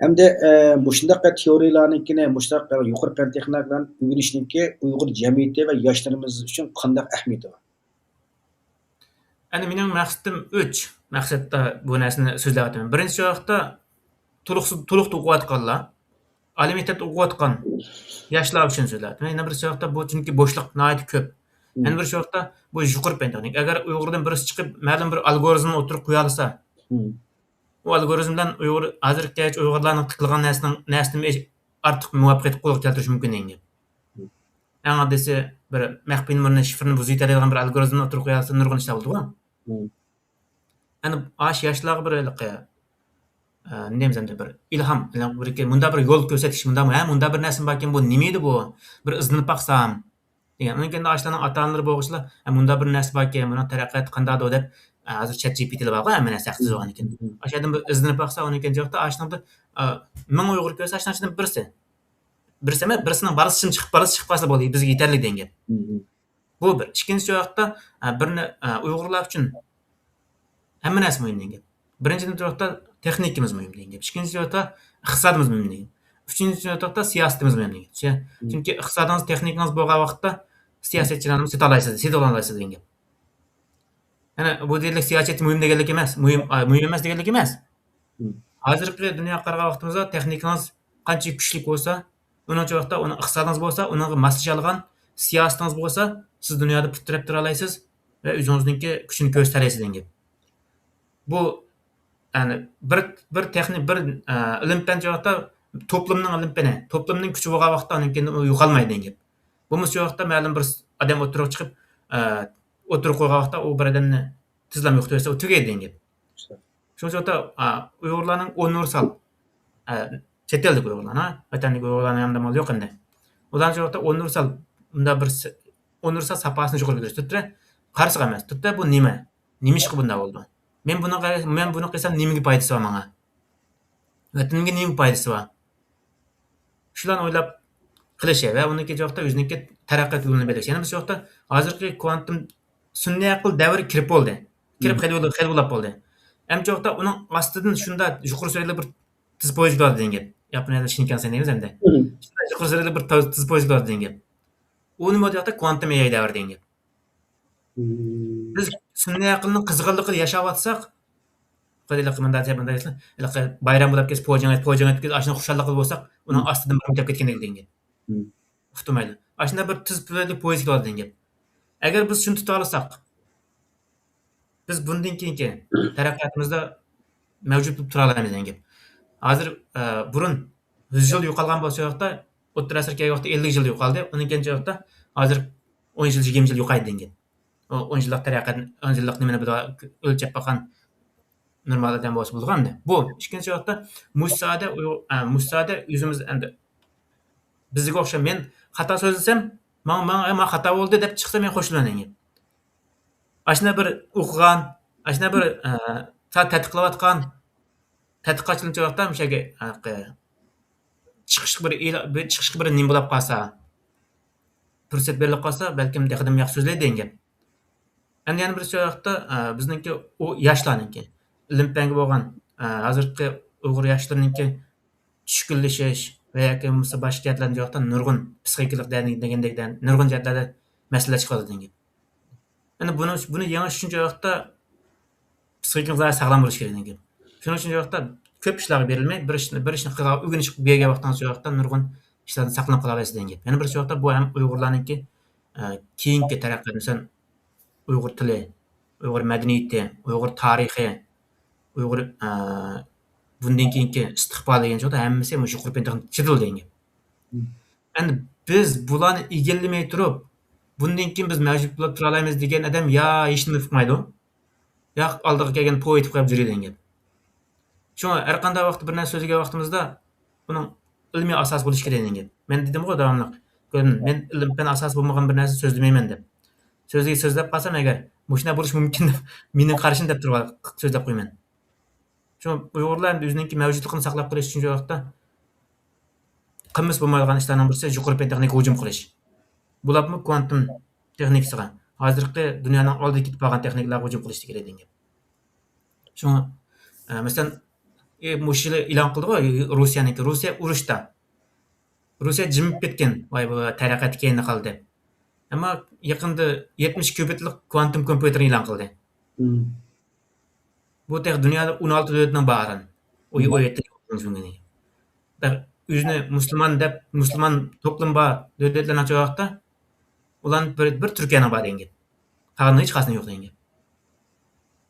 ھەمدە، ئە، مۇشۇنداق تېئورىيەلەرنىڭكىنى، مۇشۇنداق يۇقىرى پەن تېخنىكىلارنى ئۆگىنىشنىڭكى ئۇيغۇر جەمئىيىتى ۋە ياشلىرىمىز ئۈچۈن قانداق ئەھمىيىتى بار؟ ئەنە مېنىڭ مەقسىتىم ئۈچ مەقسەتتە بۇ نەرسىنى سۆزلەۋاتىمەن. بىرىنچى ۋاقىتتا تولۇقسىز، تولۇقتا ئوقۇۋاتقانلار، ئالىي مەكتەپتە ئوقۇۋاتقان ياشلار ئۈچۈن سۆزلەۋاتىمەن. يەنە بىرسى ۋاقىتتا بۇ، چۈنكى بوشلۇق ناھايىتى كۆپ. مم. يەنە بىرسى ۋاقىتتا بۇ يۇقىرى پەن تېخنىكا. ئەگەر ئۇيغۇردىن بىرسى چىقىپ، مەلۇم بىر ئالگورىزمنى ئوتتۇرىغا قويالىسا، مم. ئۇ ئالگورىزم بىلەن ئۇيغۇر ھازىرغىچە ئۇيغۇرلارنىڭ تىكلىغان نەرسىنىڭ، نەرسىدىن ئارتۇق مۇۋەپپەقىيەت قولغا كەلتۈرۈشى مۇمكىن دېگەن گەپ. مم. ئەڭ ئاددىيسى، بىر مەخپىي نومۇرنى، شىفىرنى بۇزۇۋېتەلەيدىغان بىر ئالگورىزمنى ئوتتۇرىغا قويالىسا، نۇرغۇن ئىشلار بولىدىغۇ. مم. ئەنە ئاشۇ ياشلارغا بىر ھېلىقى، ئە، نېمە دەيمىز ئەمدى، بىر ئىلھام، ھېلىقى بىر، مۇنداق بىر يول كۆرسەتىش، مۇنداق، ھە، مۇنداق بىر نەرسىمۇ باركەن، بۇ نېمە ئىدى بۇ؟ بىر ئىزدىنىپ باقسام دېگەن. ئۇنىڭ كەينىدە ئاشۇلارنىڭ ئاتا-ئانىلىرى بولغۇچىلار، ھە، مۇنداق بىر نەرسە باركەن، بۇنىڭ تەرەققىياتى قانداقدۇ دەپ، ئە، ھازىر چات جى پى تىلار بارغۇ، ھەممە نەرسە ھەقسىز بولغاندىكىن. مم. ئاشۇ يەردىن بىر ئىزدىنىپ باقسا، ئۇنىڭ كەينىدە ئاشۇنىڭدا، ئە، مىڭ ئۇيغۇر كۆرسە، ئاشۇنىڭ ئىچىدىن بىرسى، بىرسى ئەمەس، بىرسىنىڭ بالىسى چىقىپ، بالىسى چىقىپ قالسا بولدى، بىزگە يېتەرلىك دېگەن گەپ. مم. بۇ بىر. ئىككىنچى ۋاقىتتا، ئە، بىرنى، ئە، ئۇيغۇرلار ئۈچۈن ھەممە نەرسە مۇھىم دېگەن گەپ. بىرىنچى نۆۋەتتە تېخنىكىمىز مۇھىم دېگەن گەپ. ئىككىنچى نۆۋەتتە ئىقتىسادىمىز مۇھىم دېگەن. ئۈچىنچى نۆۋەتتە سىياسىتىمىز مۇھىم دېگەن. چۈ-، مم. چۈنكى ئىقتىسادىڭىز، تېخنىكىڭىز بولغان ۋاقىتتا سىياسەتچىلەرنى سېتالايسىز، سېتىۋالالايسىز دېگەن گەپ. يەنە بۇ دېگەنلىك سىياسەت مۇھىم دېگەنلىك ئەمەس، مۇھىم، ئا، مۇھىم ئەمەس دېگەنلىك ئەمەس. مم. ھازىرقى دۇنياغا قارىغان ۋاقتىمىزدا تېخنىكىڭىز قانچىلىك كۈچلۈك بولسا، ئۇنىڭ ۋاقىتتا ئۇنىڭ ئىقتىسادىڭىز بولسا، ئۇنىڭغا ماسلىشالىغان سىياسىتىڭىز بولسا، سىز دۇنيادا پۇت تىرەپ تۇرالايسىز ۋە ئۆزىڭىزنىڭكى كۈچىنى كۆرسىتەلەيسىز دېگەن گەپ. بۇ، يەنى بىر، بىر تېخنىك، بىر، ئە، ئىلىم پەن ۋاقىتتا توپلۇمنىڭ ئىلىم پېنى، توپلۇمنىڭ كۈچى بولغان ۋاقىتتا ئۇنىڭ كېيىن ئۇ يوقالمايدۇ دېگەن گەپ. بولمىسا شۇ ۋاقىتتا مەلۇم بىر ئادەم ئوتتۇرىغا چىقىپ، ئە، ئوتتۇرىغا قويغان ۋاقىتتا ئۇ بىر ئادەمنى تېزلا يوقىتىۋەتسە، ئۇ تۈگەيدۇ دېگەن گەپ. شۇنىڭ ئۈچۈن، ئا، ئۇيغۇرلارنىڭ ئۇنىۋېرسال، ئا، چەت ئەلدىكى ئۇيغۇرلار، ھە؟ ۋەتەندىكى ئۇيغۇرلارنىڭ ياندىمى يوق ئەمدى. ئۇلارنىڭ شۇ ۋاقىتتا ئۇنىۋېرسال، مۇنداق بىر س-، ئۇنىۋېرسال ساپاسىنى يۇقىرى كۆتۈرۈش تۇتتى. قارىسىغا ئەمەس، تۇتتى، بۇ نېمە؟ نېمىشقا بۇنداق بولدى؟ مەن بۇنى قىل-، مەن بۇنى قىلسام نېمىگە پايدىسى بار ماڭا؟ ۋەتىنىمگە نېمە پايدىسى بار؟ شۇلارنى ئويلاپ قىلىشى ۋە ئۇنىڭ كېيىنكى ۋاقىتتا ئۆزىنىڭكى تەرەققىيات يولىنى بېكىتىش. يەنە بىر ۋاقىتتا ھازىرقى كوانتوم سۈنئىي ئەقىل دەۋرى كىرىپ بولدى. كىرىپ مم. خېلى بولۇپ، خېلى بولۇپ بولدى. ئەمدى شۇ ۋاقىتتا ئۇنىڭ ئاستىدىن شۇنداق يۇقىرى سۈرئەتلىك بىر تېز پويىز كېلىۋاتىدۇ دېگەن گەپ. ياپونىيەدە شىنكانسېن دەيمىز ئەمدى. مم. شۇنداق يۇقىرى سۈرئەتلىك بىر تېز، تېز پويىز كېلىۋاتىدۇ دېگەن گەپ. ئۇ نېمە دېگەن ۋاقىتتا كوانتوم ئېي ئاي دەۋرى دېگەن گەپ. مم. بىز سۈنئىي ئەقىلنىڭ قىزغىنلىقىدا ياشاۋاتساق، ھېلىقى مۇنداق دەپ، مۇنداق دېسە، ھېلىقى بايرام بولۇپ كەتسە، پوجاڭ، پوجاڭ ئېيتىپ كەتسە، ئاشۇنى خۇشاللىقىدا بولساق، ئۇنىڭ مم. ئاستىدىن بىر مىڭ كەپ كەتكەندەك دېگەن گەپ. مم. ئۇقتۇرمايلى. ئاشۇنداق بىر تېز پويىز كېلىۋاتىدۇ دېگەن گەپ. ئەگەر بىز شۇنى تۇتالىساق، بىز بۇندىن كېيىنكى تەرەققىياتىمىزدا مەۋجۇت بولۇپ تۇرالايمىز دېگەن گەپ. ھازىر، ئە، بۇرۇن يۈز يىل يوقالغان بولسا، شۇ ۋاقىتتا ئوتتۇرا ئەسىر كەلگەن ۋاقىتتا ئەللىك يىل يوقالدى. ئۇنىڭ كېيىنكى ۋاقىتتا ھازىر ئون يىل، يىگىرمە يىل يوقايدۇ دېگەن گەپ. ئۇ ئون يىللىق تەرەققىيات، ئون يىللىق نېمىنى بىر ئۆلچەپ باققان نورمال ئادەم بولسا بولىدىغان ئەمدى. بۇ ئىككىنچى ۋاقىتتا مۇشۇ ساھەدە ئۇيغۇر، ئە، مۇشۇ ساھەدە ئۆزىمىز ئەمدى بىزگە ئوخشاپ، مەن خاتا سۆزلىسەم، ماڭا، ماڭا، ماڭا خاتا بولدى دەپ چىقسا، مەن قوشۇلىمەن دېگەن گەپ. ئاشۇنداق بىر ئوقۇغان، ئاشۇنداق بىر، ئە، سەل تەتقىق قىلىۋاتقان تەتقىقاتچىلىرنىڭ ۋاقىتتا مۇشۇ يەرگە، ھېلىقى، چىقىشقا بىر ئېلا-، بىر چىقىشقا بىر نېمە بولۇپ قالسا، پۇرسەت بېرىلىپ قالسا، بەلكىم تېخىدىمۇ ياخشى سۆزلەيدۇ دېگەن گەپ. ئەمدى يەنە بىر ۋاقىتتا، ئە، بىزنىڭكى ئۇ ياشلارنىڭكى، ئىلىم پەنگە بولغان، ئە، ھازىرقى ئۇيغۇر ياشلىرىنىڭكى چۈشكۈنلىشىش ۋە ياكى بولمىسا باشقا جەھەتلەردە نۇرغۇن پسىخىكىلىق دەرنى دېگەندەك نۇرغۇن جەھەتلەردە مەسىلىلەر چىقىۋاتىدۇ دېگەن گەپ. يەنى بۇنى، بۇنى يېڭىش ئۈچۈن شۇ ۋاقىتتا پسىخىكىڭىز ساغلام بولۇشى كېرەك دېگەن گەپ. شۇنىڭ ئۈچۈن شۇ ۋاقىتتا كۆپ ئىشلارغا بېرىلمەي، بىر ئىشنى، بىر ئىشنى قىلغان، ئۆگىنىش بېرىلگەن ۋاقتىڭىز شۇ ۋاقىتتا نۇرغۇن ئىشلاردىن ساقلىنىپ قالالايسىز دېگەن گەپ. يەنە بىر شۇ ۋاقىتتا بۇ ھەم ئۇيغۇرلارنىڭكى، ئە، كېيىنكى تەرەققىياتى، مەسىلەن، ئۇيغۇر تىلى، ئۇيغۇر مەدەنىيىتى، ئۇيغۇر تارىخى، ئۇيغۇر، ئە، بۇندىن كېيىنكى ئىستىقبالى دېگەن چوغدا ھەممىسى مۇشۇ يۇقىرى پەن تېخنىكىسىدا چېتىلىدۇ دېگەن گەپ. مم. ئەمدى بىز بۇلارنى ئىگىلىمەي تۇرۇپ، بۇندىن كېيىن بىز مەۋجۇت بولۇپ تۇرالايمىز دېگەن ئادەم يا ھېچنېمە ئۇقمايدۇ، يا ئالدىغا كەلگەن پو ئېيتىپ قويۇپ يۈرىدۇ دېگەن گەپ. شۇڭا ھەر قانداق ۋاقىتتا بىر نەرسە سۆزلىگەن ۋاقتىمىزدا، بۇنىڭ ئىلمىي ئاساسى بولۇشى كېرەك دېگەن گەپ. مەن دېدىمغۇ داۋاملىق، كۆردۈڭ، مەن ئىلىم پەن ئاساسى بولمىغان بىر نەرسە سۆزلىمەيمەن دەپ. سۆزلىگەن، سۆزلەپ قالسام ئەگەر، مۇشۇنداق بولۇشى مۇمكىن دەپ، مېنىڭ قارىشىم دەپ تۇرۇپ سۆزلەپ قويىمەن. شۇ ئۇيغۇرلار ئەمدى ئۆزىنىڭكى مەۋجۇتلۇقىنى ساقلاپ قېلىش ئۈچۈن شۇ ۋاقىتتا قىلمىسا بولمايدىغان ئىشلارنىڭ بىرسى يۇقىرى پەن تېخنىكىغا ھۇجۇم قىلىش. بولۇپمۇ كۋانتوم تېخنىكىسىغا، ھازىرقى دۇنيانىڭ ئالدىدا كېتىپ بارغان تېخنىكىلارغا ھۇجۇم قىلىش دېگەن گەپ. شۇڭا، ئە، مەسىلەن، ئى، مۇشۇ يىلى ئېلان قىلدىغۇ روسىيەنىڭكى. روسىيە ئۇرۇشتا. روسىيە جىمىپ كەتكەن، ۋاي، بۇ تەرەققىياتتا كەينىدە قالدى دەپ. ئەمما يېقىندا يەتمىش كۇبىتلىق كۋانتوم كومپيۇتېرنى ئېلان قىلدى. بۇ تېخى دۇنيادا ئون ئالتە دۆلەتنىڭ بارى. ئۇ، ئۇ يەتتە يىل بولغان شۇنىڭ. ئۆزىنى مۇسۇلمان دەپ، مۇسۇلمان توپلۇم بار دۆلەتلەرنىڭ چوراقتا، ئۇلارنىڭ بىر، بىر تۈركىيەنىڭ بار دېگەن گەپ. قالغىنىنىڭ ھېچقايسىنىڭ يوق دېگەن گەپ.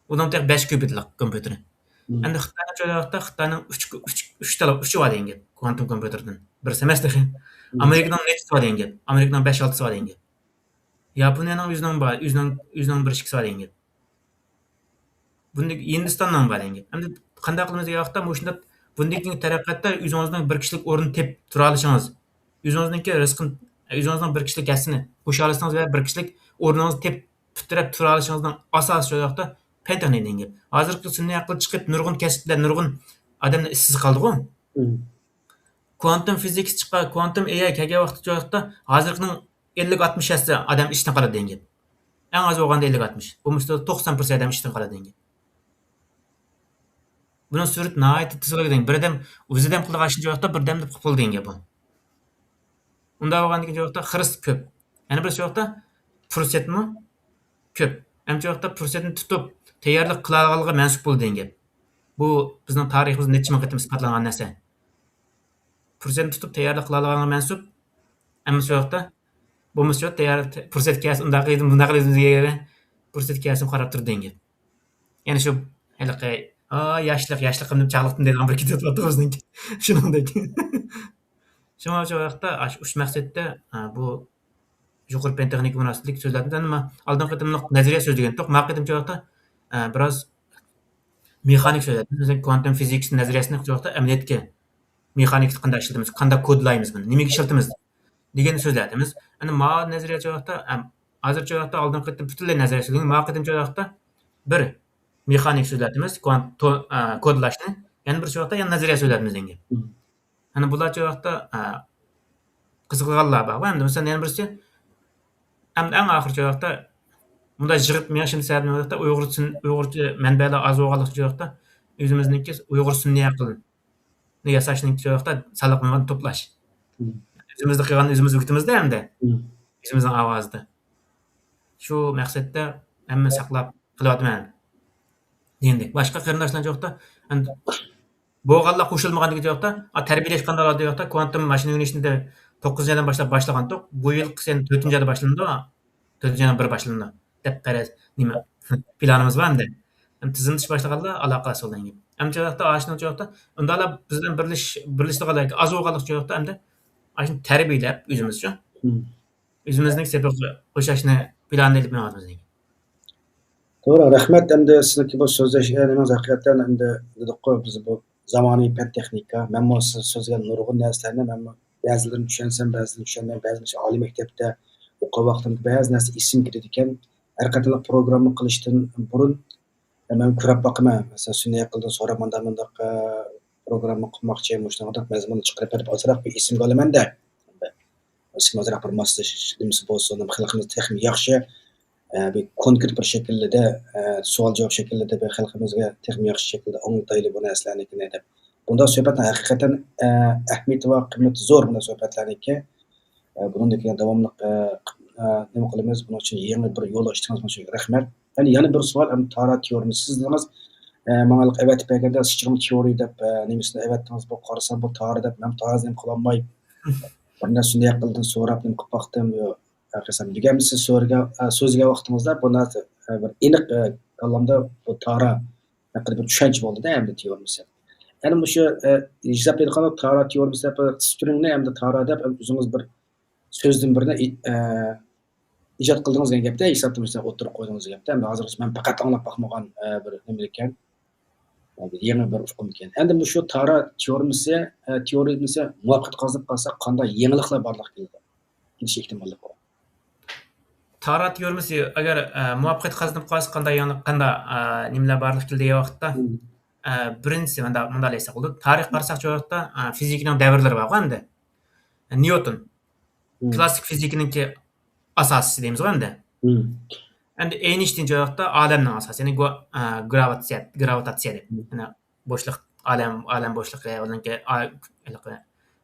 ئۇنىڭ تېخى بەش كۇبىتلىق كومپيۇتېرى. ئەمدى خىتاينىڭ چوراقتا خىتاينىڭ ئۈچ، ئۈچ، ئۈچ تالا ئۈچى بار دېگەن گەپ. كۋانتوم كومپيۇتېردىن. بىرسى ئەمەس تېخى. ئامېرىكىنىڭ نەچچىسى بار دېگەن گەپ. ئامېرىكىنىڭ بەش، ئالتىسى بار دېگەن گەپ. ياپونىيەنىڭ ئۆزىنىڭ بار، ئۆزىنىڭ، ئۆزىنىڭ بىر ئىككىسى بار دېگەن گەپ. بۇندىن ھىندىستاننىڭ بار دېگەن گەپ. ئەمدى قانداق قىلىمىز دېگەن ۋاقىتتا، مۇشۇنداق بۇندىن كېيىنكى تەرەققىياتتا ئۆزىڭىزنىڭ بىر كىشىلىك ئورنىنى تېپىپ تۇرالىشىڭىز، ئۆزىڭىزنىڭكى رىزقىنى، ئۆزىڭىزنىڭ بىر كىشىلىك ھەسسىنى قوشالىسىڭىز ۋە بىر كىشىلىك ئورنىڭىزنى تېپىپ پۇت تىرەپ تۇرالىشىڭىزنىڭ ئاساسى شۇ ۋاقىتتا پەن تېخنىكا دېگەن گەپ. ھازىرقى سۈنئىي ئەقىل چىقىپ، نۇرغۇن كەسىپلەر، نۇرغۇن ئادەملەر ئىشسىز قالدىغۇ. كۋانتوم فىزىكىسى چىققان، كۋانتوم ئېي ئاي كەلگەن ۋاقىتتا شۇ ۋاقىتتا ھازىرقىنىڭ ئەللىك ئاتمىش ھەسسە ئادەم ئىشتىن قالىدۇ دېگەن گەپ. ئەڭ ئاز بولغاندا ئەللىك ئاتمىش. بولمىسا توقسان پىرسەنت ئادەم ئىشتىن قالىدۇ دېگەن گەپ. بۇنىڭ سۈرئىتى ناھايىتى تېز بولىدۇ دېگەن. بىردەم، ئۆزىدەم قىلىدىغان ئىشنى شۇ ۋاقىتتا بىردەمدە قىلىپ بولىدۇ دېگەن گەپ بۇ. ئۇنداق بولغاندىكىن شۇ ۋاقىتتا خىرىس كۆپ. يەنە بىر شۇ ۋاقىتتا پۇرسەتمۇ كۆپ. ئەمدى شۇ ۋاقىتتا پۇرسەتنى تۇتۇپ تەييارلىق قىلالىغانلىقىغا مەنسۇپ بولىدۇ دېگەن گەپ. بۇ بىزنىڭ تارىخىمىزدا نەچچە مىڭ قېتىم ئىسپاتلانغان نەرسە. پۇرسەتنى تۇتۇپ تەييارلىق قىلالىغانلىقىغا مەنسۇپ. ئەمما شۇ ۋاقىتتا بولمىسا شۇ تەييار، پۇرسەت كەلسە ئۇنداق قىلىدۇ، مۇنداق قىلىدۇ دېگەن پۇرسەت كەلسە قاراپ تۇرىدۇ دېگەن گەپ. يەنە شۇ ھېلىقى، ئا، ياشلىق، ياشلىقىمدىن، چاغلىقتىن دەيدىغان بىر كېتىۋاتىدۇ بىزنىڭكى. شۇنىڭدەك. شۇڭا شۇ ۋاقىتتا ئاشۇ ئۈچ مەقسەتتە، ئا، بۇ يۇقىرى پەن تېخنىكا مۇناسىۋەتلىك سۆزلەردىن، ئەمما ئالدىنقى قېتىملىق نەزەرىيە سۆزلىگەنتۇق. ما قېتىمچە ۋاقىتتا، ئا، بىراز مېخانىك سۆزلەردىن، مەسىلەن، كۋانتوم فىزىكىسى نەزەرىيەسىنى شۇ ۋاقىتتا ئەمەلىيەتكە مېخانىكىسى قانداق ئىشلىتىمىز، قانداق كودلايمىز بۇنى، نېمىگە ئىشلىتىمىز دېگەننى سۆزلەۋاتىمىز. ئەمدى ماۋۇ نەزەرىيە شۇ ۋاقىتتا، ئەم، ھازىرچە ۋاقىتتا ئالدىنقى قېتىم پۈتۈنلەي نەزەرىيە سۆزلىگەن، ماۋۇ قېتىمچە ۋاقىتتا بىر مېخانىك سۆزلەۋاتىمىز، كۋانت-، تو-، ئە، كودلاشنى، يەنە بىر شۇ ۋاقىتتا يەنە نەزەرىيە سۆزلەۋاتىمىز دېگەن گەپ. مم. ئەنە بۇلارچە ۋاقىتتا، ئە، قىزىقىدىغانلار بار. ئەمدى مىسال يەنە بىرسى، ئەمدى ئەڭ ئاخىرىچە ۋاقىتتا مۇنداق يىغىپ مېڭىشىمىز سەۋەبىدىن ۋاقىتتا ئۇيغۇر سۈن-، ئۇيغۇرچە مەنبەلەر ئاز بولغانلىقى ۋاقىتتا ئۆزىمىزنىڭكى ئۇيغۇر سۈنئىي ئەقىل ياساشنىڭ شۇ ۋاقىتتا سانلىق مەبلەغنى توپلاش. مم. ئۆزىمىزدە قىلغاننى ئۆزىمىز ئۆگىتىمىزدە ئەمدى. مم. ئۆزىمىزنىڭ ئاۋازىدا. شۇ مەقسەتتە ھەممە ساقلاپ قىلىۋاتىمەن. ئەمدى باشقا قېرىنداشلار شۇ ۋاقىتتا، ئەمدى بولغانلار قوشۇلمىغاندىكى شۇ ۋاقىتتا، ئا، تەربىيەلەش قانداق دېگەن ۋاقىتتا كۋانتوم ماشىنا ئۆگىنىشنى توققۇزىنچى ئايدىن باشلاپ باشلىغانتۇق. بۇ يىل سەن تۆتىنچى ئايدا باشلىنىدۇ. تۆتىنچى ئاينىڭ بىرى باشلىنىدۇ دەپ پەرەز، نېمە، پىلانىمىز بار ئەمدى. ئەمدى تىزىملىتىش باشلىغانلار ئالاقە قىلسا بولىدۇ. ئەمدى شۇ ۋاقىتتا ئاشۇنىڭ شۇ ۋاقىتتا ئۇنداقلا بىز بىلەن بىرلىشىش، بىرلىشىدىغانلار ئاز بولغانلىق شۇ ۋاقىتتا ئەمدى ئاشۇنى تەربىيەلەپ ئۆزىمىزچۇ. مم. ئۆزىمىزنىڭ سېپىگە قوشاشنى پىلانىدا ئېلىپ مېڭىۋاتىمىز. توغرا، رەھمەت. ئەمدى سىزنىڭكى بۇ سۆزلەش، ئە، نېمىڭىز ھەقىقەتەن ئەمدى دېدۇققۇ، بىز بۇ زامانىۋى پەن تېخنىكا، مەنمۇ سىز سۆزلىگەن نۇرغۇن نەرسىلەرنى مەنمۇ بەزىلىرىنى چۈشەنسەم، بەزىلىرىنى چۈشەنمەي، بەزى ئالىي مەكتەپتە ئوقۇغان ۋاقتىمدا بەزى نەرسە ئېسىمگە كېلىدىكەن. ھەر قېتىملىق پروگرامما قىلىشتىن بۇرۇن، ئە، مەن كۆرۈپ باقىمەن. مەسىلەن، سۈنئىي ئەقىلدىن سوراپ، مۇنداق، مۇنداق، ئە، پروگرامما قىلماقچى، مۇشۇنداق مەزمۇننى چىقىرىپ بېرىپ، ئازراق بىر ئېسىمگە ئالىمەن-دە. ئېسىمگە ئازراق بىر ماسلىشىش نېمىسى بولسۇن، خەلقىمىز تېخىمۇ ياخشى، ئە، بىر كونكرېت بىر شەكىلدە، ئە، سوئال-جاۋاب شەكلىدە بىر خەلقىمىزگە تېخىمۇ ياخشى شەكىلدە ئاڭلىتايلى بۇ نەرسىلەرنىكىنى دەپ. بۇنداق سۆھبەتنىڭ ھەقىقەتەن، ئە، ئەھمىيىتى بار، قىممىتى زور بۇنداق سۆھبەتلەرنىڭكى. ئە، بۇنىڭدىن كېيىن داۋاملىق، ئە، ئە، نېمە قىلىمىز؟ بۇنىڭ ئۈچۈن يېڭى بىر يول ئاچتىڭىز، بۇنىڭ ئۈچۈن رەھمەت. يەنە، يەنە بىر سوئال، ئەمدى تارا تېئورېمىسى. سىز دېدىڭىز، ئە، ماڭا ئەۋەتىپ بەرگەندە، سترىڭ تېئورى دەپ، ئە، نېمىسىنى ئەۋەتتىڭىز، بۇ قارىسام، بۇ تارا دەپ، مەن تارا نېمە قىلالماي، بىر نەرسە سۈنئىي ئەقىلدىن سوراپ نېمە قىلىپ باقتىم. يو، ئەقىسەن، دېگەن سىز سۆزگە، ئە، سۆزلىگەن ۋاقتىڭىزدا بۇ نەرسە، ئە، بىر ئېنىق، ئە، كاللامدا بۇ تارا ھەققىدە بىر چۈشەنچە بولدى-دە، ئەمدى تېئورېمىسى. يەنە مۇشۇ، ئە، ھېسابلايدىغان تارا تېئورېمىسى دەپ، سترىڭنى ئەمدى تارا دەپ، ئۆزىڭىز بىر سۆزدىن بىرنى، ئە، ئىجاد قىلدىڭىز دېگەن گەپتە، ھېسابتا مۇشۇنداق ئوتتۇرىغا قويدىڭىز دېگەن گەپتە. ئەمدى ھازىرغىچە مەن پەقەت ئاڭلاپ باقمىغان، ئە، بىر نېمە ئىكەن. يېڭى بىر ئۇقۇم ئىكەن. ئەمدى مۇشۇ تارا تېئورېمىسى، ئە، تېئورېمىسى مۇۋەپپەقىيەت قازىنىپ قالسا، قانداق يېڭىلىقلار بارلىققا كېلىدۇ؟ كېلىش ئېھتىماللىقى بار. تارا تېئورېمىسى ئەگەر، ئە، مۇۋەپپەقىيەت قازىنىپ قالسا، قانداق يېڭىلىق، قانداق، ئە، نېمىلەر بارلىققا كېلىدۇ دېگەن ۋاقىتتا، مم. ئە، بىرىنچىسى، مۇنداق، مۇنداق دېسەك بولىدۇ. تارىخ قارىساق، شۇ ۋاقىتتا، ئە، فىزىكىنىڭ دەۋرلىرى بارغۇ ئەمدى. نيۇتون. مم. كلاسسىك فىزىكىنىڭكى ئاساسىي دەيمىزغۇ ئەمدى. مم. ئەمدى ئەينشتىين شۇ ۋاقىتتا ئالەمنىڭ ئاساسى، يەنى گو-، ئە، گراۋىتاتسىيە، گراۋىتاتسىيە دەپ. مم. يەنى بوشلۇق، ئالەم، ئالەم بوشلۇقى، ئۇنىڭكى ئا-، ھېلىقى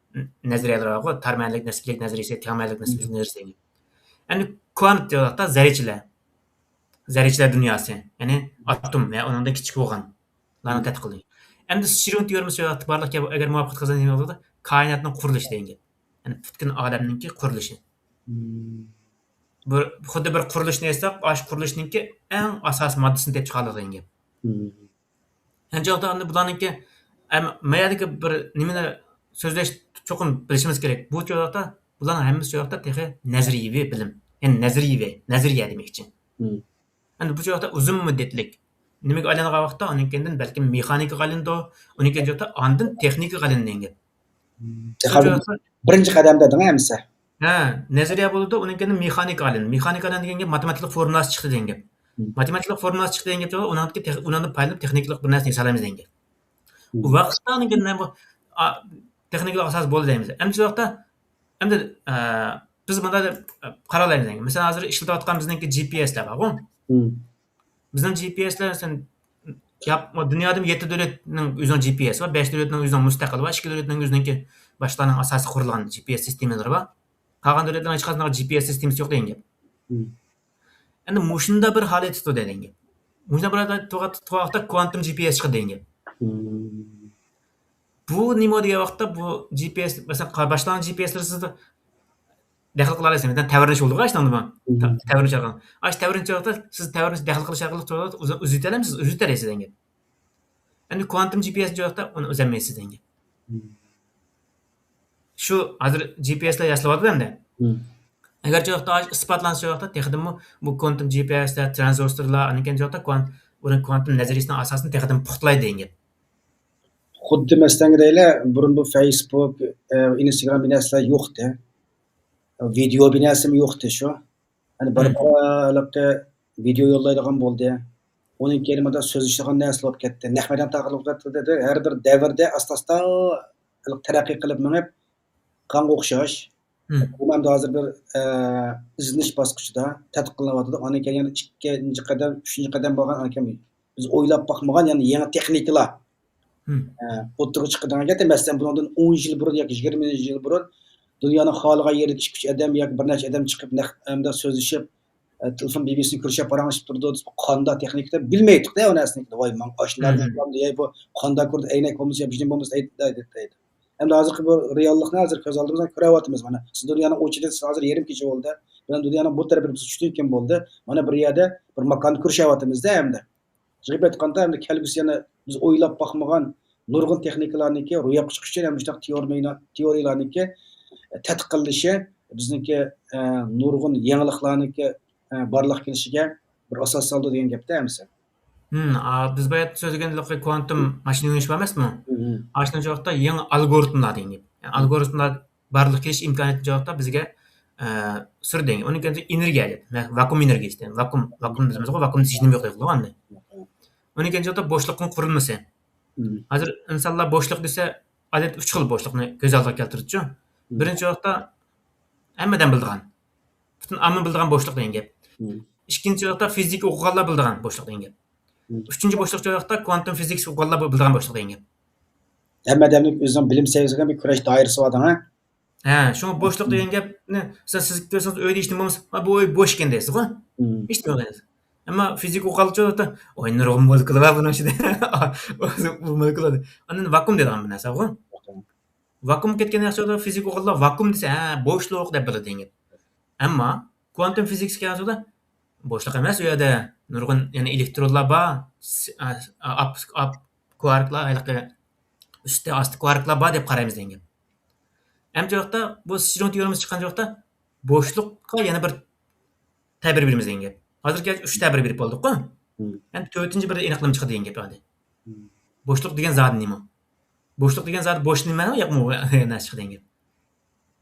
نەزەرىيەلەر بارغۇ، تار مەنىلىك نىسپىيلىك نەزەرىيىسى، تەڭ مەنىلىك نىسپىيلىك نەزەرىيىسى. ئەمدى كۋانت دېگەن ۋاقىتتا زەررىچىلەر، زەررىچىلەر دۇنياسى، يەنى ئاتوم ۋە ئۇنىڭدىن كىچىك بولغانلارنى تەتقىق قىلدى. ئەمدى شرون تېئورېمىسى شۇ ۋاقىتتا بارلىققا كەپ-، ئەگەر مۇۋەپپەقىيەت قازانسا، كائىناتنىڭ قۇرۇلۇشى دېگەن گەپ. يەنى پۈتكۈل ئالەمنىڭكى قۇرۇلۇشى. مم. بىر، خۇددى بىر قۇرۇلۇشنى ياساپ، ئاشۇ قۇرۇلۇشنىڭكى ئەڭ ئاساسىي ماددىسىنى تېپىپ چىقارلىق دېگەن گەپ. مم. ئەنچە ۋاقىتتا ئەمدى بۇلارنىڭكى، ئەم، ما يەردىكى بىر نېمىنى سۆزلەش چوقۇم بىلىشىمىز كېرەك. بۇ چاغدا بۇلارنىڭ ھەممىسى چاغدا تېخى نەزەرىيىۋى بىلىم. يەنى نەزەرىيىۋى، نەزەرىيە دېمەكچى. مم. ئەمدى بۇ چاغدا ئۇزۇن مۇددەتلىك نېمىگە ئايلانغان ۋاقىتتا، ئۇنىڭ كېيىندىن بەلكىم مېخانىكىغا ئايلىنىدۇ، ئۇنىڭ كېيىن چاغدا ئاندىن تېخنىكىغا ئايلىنىدۇ دېگەن گەپ. مم. شۇ تېخى چاغدا بىرىنچى قەدەمدە دېڭە ئەمىسە. ھە، نەزەرىيە بولىدۇ، ئۇنىڭ كېيىن مېخانىكا ئالىدۇ. مېخانىكا دېگەن گەپ ماتېماتىكىلىق فورمۇلاسى چىقتى دېگەن گەپ. مم. ماتېماتىكىلىق فورمۇلاسى چىقتى دېگەن گەپ، ئۇنىڭدىكى تېخ-، ئۇنىڭدىن پايدىلىنىپ تېخنىكىلىق بىر نەرسە ياسالايمىز دېگەن گەپ. مم. ئۇ ۋاقىتتا ئۇنىڭ كېيىن مەن بۇ، ئا، تېخنىكىلىق ئاساس بولدى دەيمىز. ئەمدى شۇ ۋاقىتتا، ئەمدى، ئا، بىز مۇنداق دەپ، ئا، قارالايمىز دېگەن گەپ. مەسىلەن، ھازىر ئىشلىتىۋاتقان بىزنىڭكى جى پى ئېسلار بارغۇ. مم. بىزنىڭ جى پى ئېسلار، مەسىلەن، ياپ-، دۇنيادا يەتتە دۆلەتنىڭ ئۆزىنىڭ جى پى ئېسى بار، بەش دۆلەتنىڭ ئۆزىنىڭ مۇستەقىلى بار، ئىككى دۆلەتنىڭ ئۆزىنىڭكى باشقىلارنىڭ ئاساسىي قۇرۇلغان جى پى ئېس سىستېمىلىرى بار. قالغان دۆلەتلەرنىڭ ھېچقايسىنىڭ جى پى ئېس سىستېمىسى يوق دېگەن گەپ. مم. ئەمدى مۇشۇنداق بىر ھالەت تۇتۇۋاتىدۇ دېگەن گەپ. مۇشۇنداق بىر ھالەت تۇتۇۋاتقان ۋاقىتتا كۋانتوم جى پى ئېس چىقىدۇ دېگەن گەپ. مم. بۇ نېمە دېگەن ۋاقىتتا بۇ جى پى ئېس، مەسىلەن، قا-، باشقىلارنىڭ جى پى ئېسلىرى سىزدە دەخلى قىلالايسىز. مەسىلەن، تەۋرىنىش بولىدىغۇ ئاشۇنىڭدا بۇ. مم. تە-، تەۋرىنىش ئارقىلىق. ئاشۇ تەۋرىنىش ۋاقىتتا سىز تەۋرىنىش دەخلى قىلىش ئارقىلىق ئۇزا-، ئۈزۈۋېتەلەمسىز؟ ئۈزۈۋېتەلەيسىز دېگەن گەپ. ئەمدى كۋانتوم جى پى ئېس ۋاقىتتا ئۇنى ئۈزەلمەيسىز دېگەن گەپ. مم. شۇ ھازىر جى پى ئېسلار ياسىلىۋاتىدۇ ئەمدى. مم. ئەگەرچە ۋاقىتتا ئىسپاتلانسا ۋاقىتتا تېخىدىنمۇ بۇ كوانتوم جى پى ئېسلار، ترانزىستورلار، ئاندىن كېيىن ۋاقىتتا كوانت-، بۇنىڭ كوانتوم نەزەرىيىسىنىڭ ئاساسىنى تېخىدىنمۇ پۇختىلايدۇ دېگەن گەپ. خۇددى مەسىلەن دەيلى، بۇرۇن بۇ فەيسبۇك، ئە، ئىنستاگرام بىر نەرسىلەر يوقتى. ۋىدېئو بىر نەرسىمۇ يوقتى شۇ. يەنى بىر، مم. بىر ۋىدېئو يوللايدىغان بولدى. ئۇنىڭ كېيىن مۇنداق سۆزلىشىدىغان نەرسە بولۇپ كەتتى. نەق مەيدان تارقىلىپ كەتتى. ھەر بىر دەۋردە ئاستا-ئاستا تەرەققىي قىلىپ مېڭىپ، قانغا ئوخشاش. مم. ئۇ ئەمدى ھازىر بىر، ئە، ئىزدىنىش باسقۇچىدا تەتقىق قىلىنىۋاتىدۇ. ئاندىن كېيىن يەنە ئىككىنچى قەدەم، ئۈچىنچى قەدەم بولغان، ئاندىن كېيىن بىز ئويلاپ باقمىغان يەنە يېڭى تېخنىكىلار، مم. ئە، ئوتتۇرىغا چىقىدىغان گەپ. مەسىلەن، بۇنىڭدىن ئون يىل بۇرۇن ياكى يىگىرمە يىل بۇرۇن دۇنيانىڭ خالىغان يېرىدىكى ئىككى، ئۈچ ئادەم ياكى بىر نەچچە ئادەم چىقىپ نەق-، ئەمدى سۆزلىشىپ، ئە، تېلېفون بىۋاسىتە كۆرۈشۈپ پاراڭلىشىپ تۇرىدۇ. قانداق تېخنىكا دەپ بىلمەيتتۇق-دە ئۇ نەرسىنى. ۋاي، ماڭا ئاشۇنداق مم. دېگەن، ياي بۇ قانداق كۆردى، ئەينەك بولمىسا يا بىر نېمە بولمىسا دەيدۇ، دەيدۇ. ئەمدى ھازىرقى بۇ رېئاللىقنى ھازىر كۆز ئالدىمىزغا كۆرۈۋاتىمىز. مانا، سىز دۇنيانىڭ ئۇ چېتىدە، سىز ھازىر يېرىم كېچە بولدى. بىلەن دۇنيانىڭ بۇ تەرىپىدە بىز چۈشتىن كېيىن بولدى. مانا بىر يەردە بىر ماكاندا كۆرۈشۈۋاتىمىز-دە ئەمدى. يىغىپ ئېيتقاندا، ئەمدى كەلگۈسى يەنە بىز ئويلاپ باقمىغان نۇرغۇن تېخنىكىلارنىڭكى روياپقا چىقىشى ئۈچۈن ھەم مۇشۇنداق تېئورېمىنا-، تېئورىيەلەرنىڭكى تەتقىق قىلىنىشى بىزنىڭكى، ئە، نۇرغۇن يېڭىلىقلارنىڭكى، ئە، بارلىققا كېلىشىگە بىر ئاساس سالىدۇ دېگەن گەپتە ھەممىسى. ھىم، ئا، بىز بايا سۆزلىگەن كوانتوم ماشىنا ئۆگىنىش بار ئەمەسمۇ؟ ھىم، ھىم. ئاشۇنىڭ ۋاقىتتا يېڭى ئالگورىتملار دېگەن گەپ. يەنى ھىم. ئالگورىتملار بارلىققا كېلىش ئىمكانىيىتى ۋاقىتتا بىزگە، ئە، سۈردى. ئۇنىڭ كېيىن ئېنېرگىيە دېدى. ۋاكۇئۇم ئېنېرگىيىسى دېدى. ۋاكۇئۇم، ۋاكۇئۇم دېمىزغۇ، ۋاكۇئۇم دېسە ھېچنېمە يوق دەيدىغۇ ئاندىن. ھىم. ئۇنىڭ كېيىن ۋاقىتتا بوشلۇقنىڭ قۇرۇلمىسى. ھىم. ھازىر ئىنسانلار بوشلۇق دېسە، ئادەتتە ئۈچ خىل بوشلۇقنى كۆز ئالدىغا كەلتۈرىدۇ. ھىم. بىرىنچى ۋاقىتتا ھەممە ئادەم بىلىدىغان، پۈتۈن ئامما بىلىدىغان بوشلۇق دېگەن گەپ. ھىم. ئىككىنچى ۋاقىتتا فىزىكا ئوقۇغانلار بىلىدىغان بوشلۇق دېگەن گەپ. ھىم. ئۈچىنچى بوشلۇق ۋاقىتتا كوانتوم فىزىكىسى ئوقۇغانلار بىلىدىغان بوشلۇق دېگەن گەپ. ھەممە ئادەمنىڭ ئۆزىنىڭ بىلىم سەۋىيەسىگە بىر كۈرەش دائىرىسى بار دەڭە. ھە، شۇڭا بوشلۇق دېگەن گەپنى، مەسىلەن، سىز كۆرسىڭىز، ئۆيدە ھېچنېمە بولمىسا، «ھا، بۇ ئۆي بوش ئىكەن» دەيسىزغۇ. مم. ھېچنېمە دەيسىز. ئەمما فىزىكا ئوقۇغانلار، «ۋاي، نۇرغۇن مولېكۇلا بار بۇنىڭ ئىچىدە.» ئۇ مولېكۇلا. ئاندىن ۋاكۇئۇم دەيدىغان بىر نەرسە بار. ۋاكۇئۇم. ۋاكۇئۇم كەتكەن ياخشى بولىدۇ، فىزىكا ئوقۇغانلار ۋاكۇئۇم دېسە، ھە، بوشلۇق دەپ بىلىدۇ دېگەن گەپ. ئەمما كوانتوم فىزىكىسى كەلگەن چاغدا بوشلۇق ئەمەس ئۇ يەردە، نۇرغۇن يەنە ئېلېكترونلار بار، س-، ئا، ئا، ئاپ-، ئاپ-، كۋاركلار، ھېلىقى ئۈستى، ئاستى كۋاركلار بار دەپ قارايمىز دېگەن گەپ. ئەمدى ۋاقىتتا بۇ شرون تېئورېمىسى چىققان ۋاقىتتا بوشلۇققا يەنە بىر تەبىر بېرىمىز دېگەن گەپ. ھازىرغىچە ئۈچ تەبىر بېرىپ بولدۇققۇ. مم. ئەمدى تۆتىنچى بىر ئېنىقلىما چىقىدۇ دېگەن گەپ ئەمدى. مم. بوشلۇق دېگەن زادى نېمە؟ بوشلۇق دېگەن زادى بوش نېمە ياكى نەچچە دېگەن گەپ؟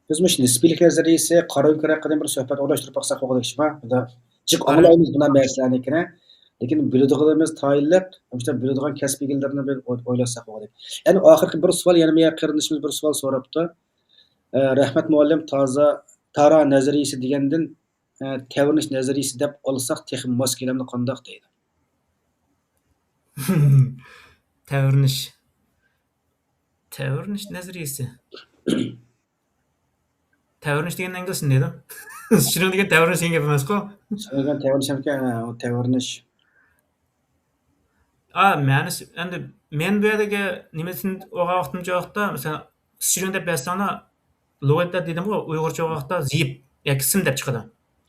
بىز مۇشۇ نىسپىيلىك نەزەرىيىسى، قارا كۆكرەك ھەققىدە بىر سۆھبەت ئورۇنلاشتۇرۇپ باقساق بولغۇدەك شۇما. بۇندا جىق قارا- ئاڭلايمىز بۇنداق مەسىلىلەرنىكىنى. لېكىن بىلىدىغىنىمىز تايىنلىق، مۇشۇنداق بىلىدىغان كەسىپ ئىگىلىرىنى بىر ئوي-، ئويلاشساق بولغۇدەك. يەنە ئاخىرقى بىر سوئال، يەنە بىر قېرىندىشىمىز بىر سوئال سوراپتۇ. ئە، رەھمەت مۇئەللىم، تازا تارا نەزەرىيىسى دېگەندىن، ئە، تەۋرىنىش نەزەرىيىسى دەپ ئالساق تېخىمۇ ماس كېلەمدۇ قانداق دەيدۇ. تەۋرىنىش. تەۋرىنىش نەزەرىيىسى. تەۋرىنىش دېگەن ئىنگلىزچە نېمە؟ شۇنىڭ دېگەن تەۋرىنىش دېگەن گەپ ئەمەسقۇ؟ شۇنىڭ دېگەن تەۋرىنىش ئەمەسكەن، ھە، ئۇ تەۋرىنىش. ئا، مەنىسى، ئەمدى مەن بۇ يەردىكى نېمىسىنى ئوقۇغان ۋاقتىمچە ۋاقىتتا، مەسىلەن، شۇنىڭ دەپ يازساڭلار، لۇغەتتە دېدىمغۇ، ئۇيغۇرچە ئوقۇغان ۋاقىتتا زىيىپ ياكى سىم دەپ چىقىدۇ.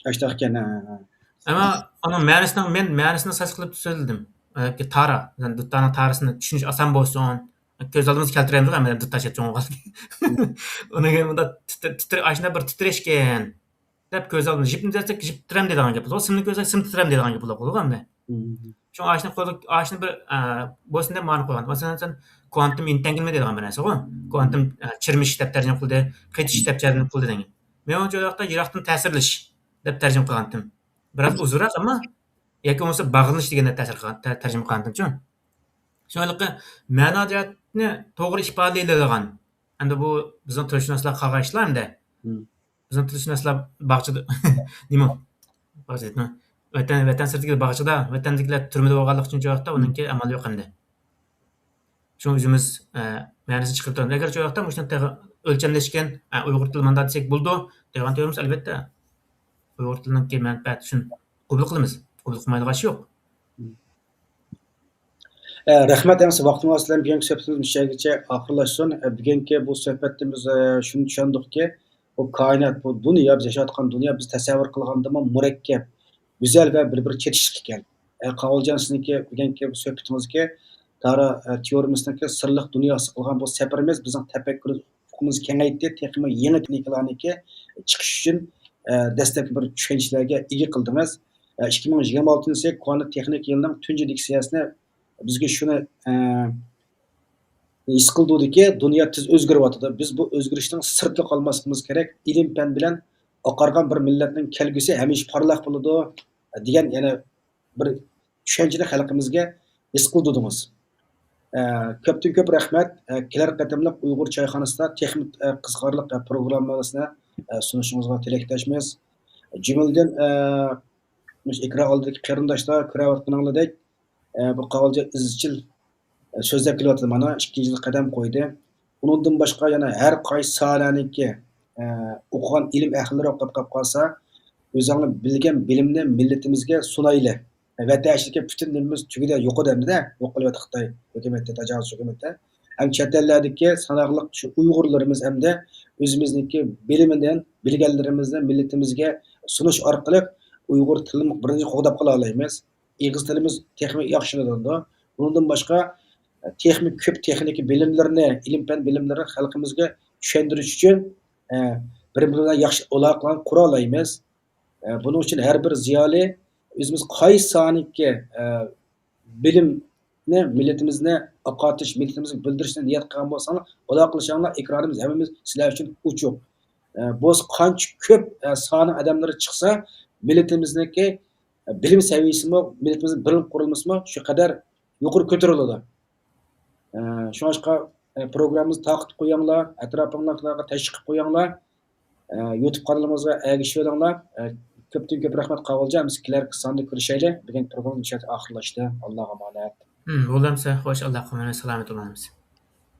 ئاشۇنداق ئىكەن، ھە، ھە. ئەمما ئۇنىڭ مەنىسىنىڭ، مەن مەنىسىنى ساز قىلىپ سۆزلىدىم. ياكى تارا، مەسىلەن، دۇتارنىڭ تارىسىنى چۈشىنىش ئاسان بولسۇن. كۆز ئالدىمىزغا كەلتۈرەمدۇق، ئەمەلىيەتتە دۇتار چوڭ بولغان. ئۇنىڭ كېيىن بۇنداق تىتر-، تىتر-، ئاشۇنداق بىر تىترەش ئىكەن. دەپ كۆز ئالدىمىزدا، ژىپنى دېسەك، ژىپ تىترەم دەيدىغان گەپ بولىدۇ. سىمنى كۆرسەك، سىم تىترەم دەيدىغان گەپ بولىدۇ ئەمدى. مم. شۇڭا ئاشۇنى قولدا، ئاشۇنى بىر، ئە، بولسۇن دەپ مانا قويغان. مەسىلەن، سەن كۋانتۇم ئېنتەڭگىلىمە دەيدىغان بىر نەرسە غۇ. كۋانتۇم، ئە، چىرمىشىش دەپ تەرجىمە قىلدى، قېتىشىش دەپ تەرجىمە قىلدى دېگەن. مەن ئۇنچە ۋاقىتتا يىراقتىن تەسىرلىشىش دەپ تەرجىمە قىلغانتىم. بىراز ئۇزۇنراق ئەمما، ياكى بولمىسا باغلىنىش دېگەندەك تەسىر قىلغان، تە-، تەرجىمە قىلغانتىمچۇ. شۇڭا ھېلىقى مەنا جەھەتنى توغرا ئىپادىلەيدىغان. ئەمدى بۇ بىزنىڭ تىلشۇناسلار قالغان ئىشلار ئەمدى. مم. بىزنىڭ تىلشۇناسلار باغچىدا، نېمە؟ باغچىدا دەيدىغان. ۋەتەن، ۋەتەن سىرتىدىكى باغچىدا، ۋەتەندىكىلەر تۈرمىدە بولغانلىقى ئۈچۈن شۇ ۋاقىتتا ئۇنىڭكى ئامال يوق ئەمدى. شۇنىڭ ئۆزىمىز، ئە، مەنىسىنى چىقىرىپ تۇرىمىز. ئەگەر شۇ ۋاقىتتا مۇشۇنى تېخى ئۆلچەملەشكەن، ئە، ئۇيغۇر تىلى مانداق دېسەك بولىدۇ دەيدىغان تۇرىمىز، ئەلۋەتتە. ئۇيغۇر تىلىنىڭكى مەنپەئەتى ئۈچۈن قوبۇل قىلىمىز. قوبۇل قىلمايدىغان ئىش يوق. ئە، رەھمەت، ئەمىسە ۋاقتىڭىز بىلەن بۈگۈنكى سۆھبىتىمىز مۇشۇ يەرگىچە ئاخىرلاشسۇن. ئە، بۈگۈنكى بۇ سۆھبەتتىن بىز، ئە، شۇنى چۈشەندۇقكى، بۇ كائىنات، بۇ دۇنيا، بىز ياشاۋاتقان دۇنيا بىز تەسەۋۋۇر قىلغاندىنمۇ مۇرەككەپ، گۈزەل ۋە بىر-بىرىگە چېتىشلىق ئىكەن. ئە، قاۋۇلجان، سىزنىڭكى بۈگۈنكى بۇ سۆھبىتىڭىزگە تارا، ئە، تېئورېمىسىنىڭكى سىرلىق دۇنياسىغا قىلغان بۇ سەپىرىمىز بىزنىڭ تەپەككۇر ئۇپۇقىمىزنى كېڭەيتتى، تېخىمۇ يېڭى تېخنىكىلارنىڭكى چىقىشى ئۈچۈن، ئە، دەسلەپكى بىر چۈشەنچىلەرگە ئىگە قىلدىڭىز. ئە، ئىككى مىڭ يىگىرمە ئالتىنچى يىل كۋانت تېخنىكا يىلىنىڭ تۇنجى لېكسىيەسىنى بىزگە شۇنى، ئە، ھېس قىلدۇردىكى، دۇنيا تېز ئۆزگىرىۋاتىدۇ. بىز بۇ ئۆزگىرىشنىڭ سىرتىدا قالماسلىقىمىز كېرەك. ئىلىم-پەن بىلەن ئاقارغان بىر مىللەتنىڭ كەلگۈسى ھەمىشە پارلاق بولىدۇ، دېگەن يەنە بىر چۈشەنچىنى خەلقىمىزگە ھېس قىلدۇردىڭىز. ئە، كۆپتىن كۆپ رەھمەت. ئە، كېلەر قېتىملىق ئۇيغۇر چايخانىسىدا تېخىمۇ، ئە، قىزىقارلىق، ئە، پروگراممىلارنى، ئە، سۇنۇشىڭىزغا تىلەكداشمىز. جۈملىدىن، ئە، مۇشۇ ئېكران ئالدىدىكى قېرىنداشلار كۆرۈۋاتقىنىڭلاردەك، ئە، بۇ قاۋۇلجان ئىزچىل، ئە، سۆزلەپ كېلىۋاتىدۇ. مانا، ئىككىنچى يىلغا قەدەم قويدى. ئۇنىڭدىن باشقا يەنە ھەر قايسى ساھەلەرنىڭكى، ئە، ئوقۇغان ئىلىم ئەھلىلىرى ئوقۇپ قاپ قالسا، ئۆزۈڭلار بىلگەن بىلىمنى مىللىتىمىزگە سۇنايلى. ۋەتەن ئىچىدىكى پۈتۈن نېمىمىز تۈگىدى، يوقىدى ئەمدى-دە، يوق قىلىۋاتىدۇ خىتاي ھۆكۈمىتى، تاجاۋۇزچى ھۆكۈمىتى. ھەم چەت ئەللەردىكى ساناقلىق شۇ ئۇيغۇرلىرىمىز ئەمدى ئۆزىمىزنىڭكى بىلىمىدىن بىلگەنلىرىمىزنى مىللىتىمىزگە سۇنۇش ئارقىلىق ئۇيغۇر تىلىنى بىرىنچى قوغداپ قالالايمىز. ئېغىز تىلىمىز تېخىمۇ ياخشىلىنىدۇ. بۇنىڭدىن باشقا، تېخىمۇ كۆپ تېخنىكا بىلىملىرىنى، ئىلىم-پەن بىلىملىرىنى خەلقىمىزگە چۈشەندۈرۈش ئۈچۈن، ئە، بىر-بىرى بىلەن ياخشى ئالاقىلەرنى قۇرالايمىز. ئە، بۇنىڭ ئۈچۈن ھەر بىر زىيالىي ئۆزىمىز قايسى ساھەنىڭكى، ئە، بىلىمنى، مىللىتىمىزنى ئاقارتىش، مىللىتىمىزگە بىلدۈرۈشنى نىيەت قىلغان بولساڭلار، ئالاقىلىشىڭلار، ئېكرانىمىز ھەممىمىز سىلەر ئۈچۈن ئوچۇق. ئە، بولسا قانچە كۆپ، ئە، سانىڭ ئادەملىرى چىقسا، مىللىتىمىزنىڭكى، ئە، بىلىم سەۋىيىسىمۇ، مىللىتىمىزنىڭ بىلىم قۇرۇلمىسىمۇ شۇ قەدەر يۇقىرى كۆتۈرۈلىدۇ. ئە، شۇڭلاشقا، ئە، پروگراممىمىزنى تارقىتىپ قويۇڭلار، ئەتراپىڭلارغا تەشۋىق قىلىپ قويۇڭلار. ئە، يۇتۇپ قانىلىمىزغا ئەگىشىۋېلىڭلار. ئە، كۆپتىن كۆپ رەھمەت قاۋۇلجان. بىز كېلەركى ساندا كۆرۈشەيلى. بۈگۈن پروگراممىمىز مۇشۇ يەردە ئاخىرلاشتى. ئاللاغا ئامانەت. ھىم، بولدى ئەمىسە. خوش، ئاللاغا ئامانەت. سالامەت بولۇڭ ئەمىسە.